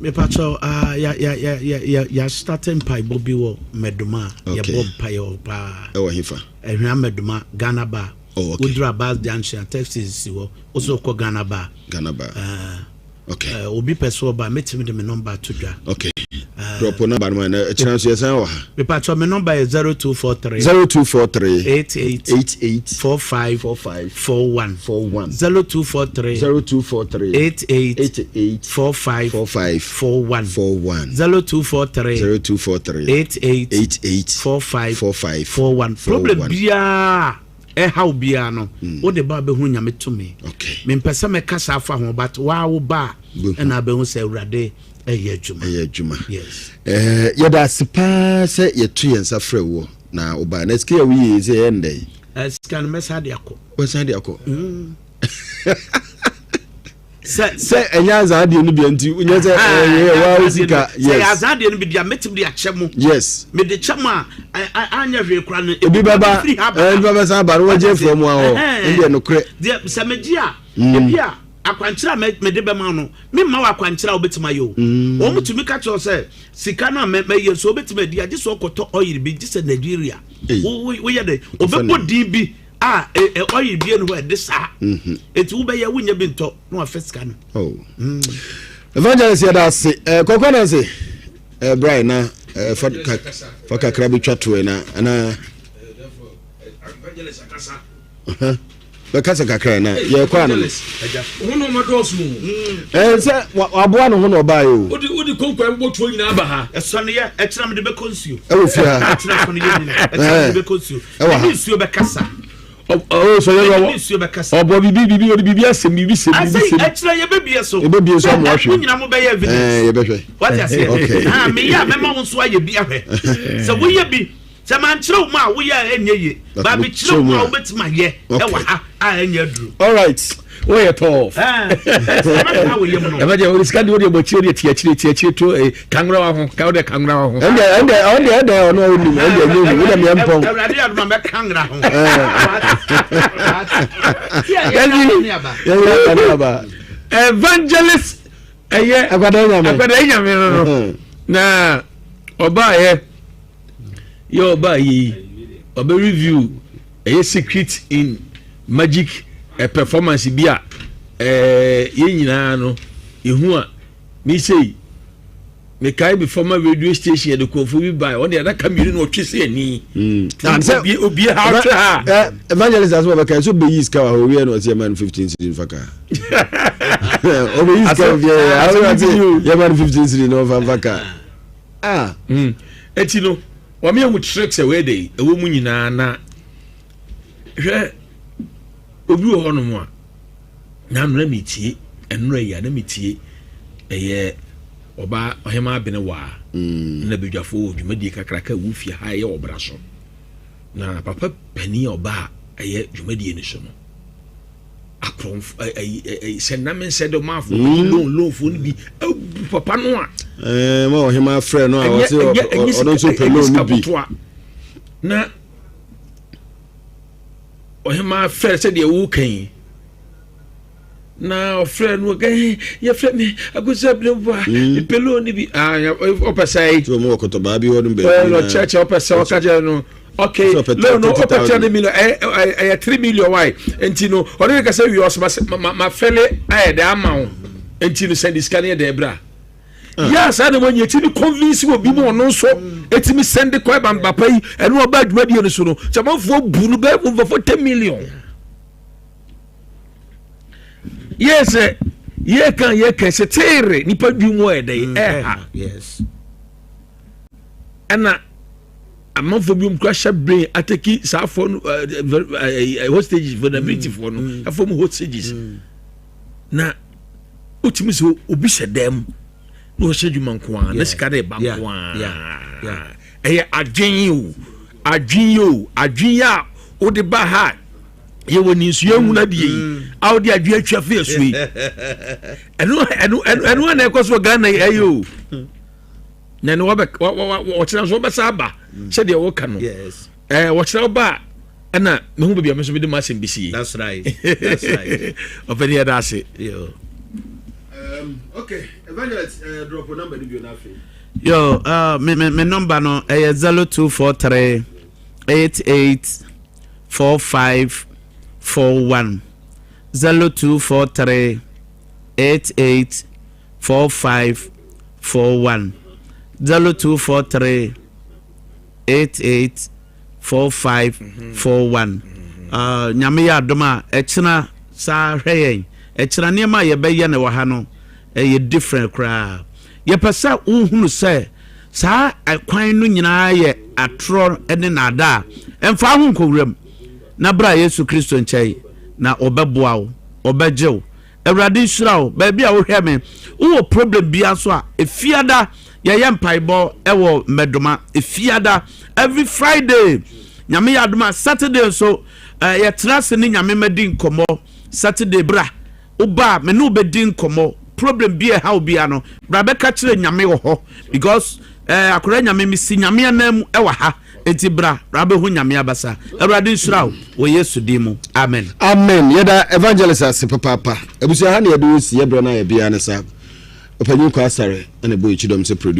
Mepakyɛw, ah, ya ya ya ya ya ya start mpaebɔ bi wɔ Mɛdoma. Okay. Yɛbɔ mpaeɛ wɔ paa. Ɛwɔ hefa? Ɛhwea Mɛdoma, Ghana bar. Oh, okay. Woduru Abas Junction, taxi si hɔ. Wosɛ wokɔ Ghana bar. Ghana bar. Uh, Okay. Obi pɛ sɛ ɔba a, mɛtumi de me nɔmba ato dwa. Okay. Drop nɔmba no ma na ɛkyerɛ nso yɛsan wɔ ha. Mepatɔ me nɔmba yɛ 0243. 0243. 88. 88. 45. 45. 41. 41. 0243. 0243. 88. 88. 45. 45. 41. 41. 0243. 0243. 88. 88. 45. 45. 41. Problem biara. Ɛhaw biara no wode ba a bɛhu Nyame tumi. Mempɛ sɛ mɛka saa afa ho but waa wo ba a ɛna abɛhu sɛ Awurade ɛyɛ adwuma. Ɛyɛ adwuma. Yes. Eh, yɛda ase paa sɛ yɛto yɛn nsa frɛ woɔ na wobaa. Na sika a woyie sɛ ɛyɛ ndɛn? Eh, sika no mɛsan de akɔ. Wɛsan de akɔ? Mm. Sɛ sɛ ɛnyɛ azaa deɛ no bia nti nyɛ sɛ ɛyɛ waa sika. Yes. Sɛ yɛ azaa deɛ no bi deɛ mɛtumi de akyɛ mo. Yes. Mede kyɛ mo a anyɛ hwee kora no. Ebi bɛba ebi bɛba san ba no wɔgye fura mu ahɔ ɛndeɛ nokorɛ. Deɛ sɛ megye a ebi a akwankyerɛ a mede bɛma no memma wɔ akwankyerɛ a wobɛtumi ayɛ o. Wɔn tumi ka kyerɛ sɛ sika no a mɛyɛ so wobɛtumi adi agye sɛ ɔkɔtɔ ɔyere bi gye sɛ Nigeria. Woyɛ dɛ obɛbɔ din bi. a e, e, ɔyere bie no hɔ ɛde saa mhm. eti wobɛyɛ wonya bi ntɔ na wafɛ sika no. Oh. Mm. Evangelist yɛda ase eh, kɔkɔ na ase eh, Brian na eh, fa, ka, fa kakra bi twa toɛ na anaa bɛkasa kakra na yɛkɔ ano no sɛ waboa ne ho na ɔbaeɛ o wode konkwan bɔtuo nyinaa ba ha ɛsɔneyɛ ɛkyerɛ mede bɛkɔ nsuo ɛwɔ fie ha ɛkyerɛ sɔneyɛ nyina ɛkyerɛ mede bɛkɔ nsuo ɛwɔ ha ɛne nsuo bɛkasa ɔsɔyɛ ɛne nsuo bɛkasa ɔbɔ bibi bibi ɔde bibi asɛm bibi sɛm bibi sɛm ɛkyerɛ yɛbɛbie so yɛbɛbie so ama wahwɛ mo nyina mo bɛyɛ evidence ɛɛ yɛbɛhwɛ wate aseɛ okay ah meyɛ a mɛma wo nso ayɛ bi ahwɛ sɛ woyɛ bi sɛ mankyerɛ wo mu a woyɛ a ɛnyɛ yie ba mekyerɛ wo mu a wobɛtumi ayɛ ɛwɔ ha a ɛnyɛ aduru alright woyɛ tɔf ɛbɛgye wode sika de wode bɔ akyire deɛ ti akyire ti akyire to eh, kanwura wa ho ka wode kanwura wa ho ɛnde ɛnde ɛnde ɛnde ɔno a wonim ɛnde ɛnyɛ hu wode meɛ mpɔn awurade adoma mɛkanwura ho evangelist ɛyɛ akwadaa nyame akwadaa nyame no no na ɔbaayɛ yɛ ɔbaayɛ yi ɔbɛ review Ɛyɛ secret in magic eh, performance bi a eh, yɛn nyinaa no yɛhu a me sei mekae bi former radio station yɛde kurɔfoɔ bi bae ɔde adaka mmienu na ɔtwe sɛ ani hmm. obie ha ɔtwe ha eh, evangelist asɛm ɔbɛka sɛ ɔbɛyi sika wɔ ha owie na ɔsɛ yɛma no 15 cedi mfa ka ɔbɛyi sika wɔ fie yɛma no 15 cedi na ɔmfa mfa ka ah. hmm. ɛti no Wɔn yɛ hu tricks a ɛwɔ de ɛwɔ mu nyinaa na hwɛ obi wɔ hɔnom a na anora metie ɛnora yi a na metie ɛyɛ ɔbaa ɔhema abene waa mm. na badwafoɔ wɔ dwumadie kakraka ɛwɔ fie ha ɛyɛ ɔbra so na papa panin a ɔbaa ɛyɛ dwumadie no so no akorɔmfo ɛyi ɛyi sɛ nam nsɛ de ɔmo afɔ mm. loan loanfoɔ no bi abu papa no a. ɛɛ ma ɔhema frɛ no a ɔsɛ ɔno nso pɛ loan no bi. na ɔhema frɛ sɛdeɛ woka yi. Na ɔfrɛ no ɔka eh, yɛfrɛ me Akosi Abiremfoa, mepɛ loan no bi. Ah, ɔpɛ sɛ. Tí wɔn wɔ kɔtɔbaa bi hɔ nom baabi. Ɔyɛ ɔkyerɛkyerɛ ɔpɛ sɛ ɔka kyerɛ no. Okay, loan no ɔpɛ 300 million, ɛyɛ 3 million wae. Nti no ɔne ne kasa wie, ɔsɛ ma fɛle ayɛ dɛ ama wo. Nti no sɛnde sika no yɛ dɛ bra. Yɛ saa na wɔnyɛ ti ni convince wɔ bi mu, ɔno nso etimi sɛnde kɔ ɛba papa yi. Ɛno ɔba adwumadie no so no, sɛ bu no bɛɛ over 40 million. Yɛ sɛ yɛka yɛka sɛ teere nipa dwi mu ɔyɛ dɛ ɛha ɛna amanfoɔ bi mu kura hyɛ brain atake saa afɔ no ɛɛ hostages, vulnerability foɔ no ɛfɔ mu hostages. Na wotumi sɛ obi hyɛ dɛm na ɔhyɛ adwuma nko ara na sika de ba nko ara. Ɛyɛ adwen o, adwen o, adwen a wode ba ha, yɛwɔ ni nso yɛnhunu adeɛ yi a wode adwen atwa fi asu yi. Ɛno na ɛkɔ so wɔ Ghana yi. Ɛyɛ o, na ɛno wɔbɛ wɔkyerɛ nso wɔbɛsa aba sɛdeɛ wɔka no. Wɔkyerɛ wo ba a, ɛna mehu baabi a me nso mede mu asɛm bɛsie. That's right. That's right. Ɔpɛni, yɛda ase. Okay, Evangelist, drop number ni bio na afei. Yo, me number no ɛyɛ 0243884541, 0243884541, 0243884541. Nyame yɛ adom a, ɛkyena saa hwɛ yɛn. Ɛkyena nneɛma a yɛbɛyɛ no wɔ ha no ɛyɛ different koraa. Yɛpɛ sɛ wohunu sɛ saa ɛkwan no nyinaa yɛ atorɔ ne naadaa. Ɛmfa ho nkɔwuram na bra Yesu Kristo nkyɛn na ɔbɛboa wo, ɔbɛgye wo. Awurade nhyira wo. Baabi a wohwɛ me, wowɔ problem bia nso a, Efiada yɛyɛ mpaebɔ ɛwɔ Mmɛdoma Efiada, every Friday. Nyame yɛ adom a, Saturday nso yɛtena ase ne Nyame ma di nkɔmmɔ. Saturday bra, woba a, me ne wobɛdi nkɔmmɔ. Problem bi a ɛha wo bia no, bra bɛka kyerɛ Nyame wɔ hɔ, because akwadaa Nyame mesi Nyame anan mu ɛwɔ ha. Enti bra, bra bɛhu Nyame abasa. Awurade nhyira wo wɔ Yesu din mu, amen. Amen. Yɛda Evangelist ase papaapa. Abusua, ha ne yɛde wo si yɛbrɛ no ayɛ biara ne sa. Ɔpanyin kɔ asare ɛna ɛbɔ yɛkyi dɔm sɛ producer.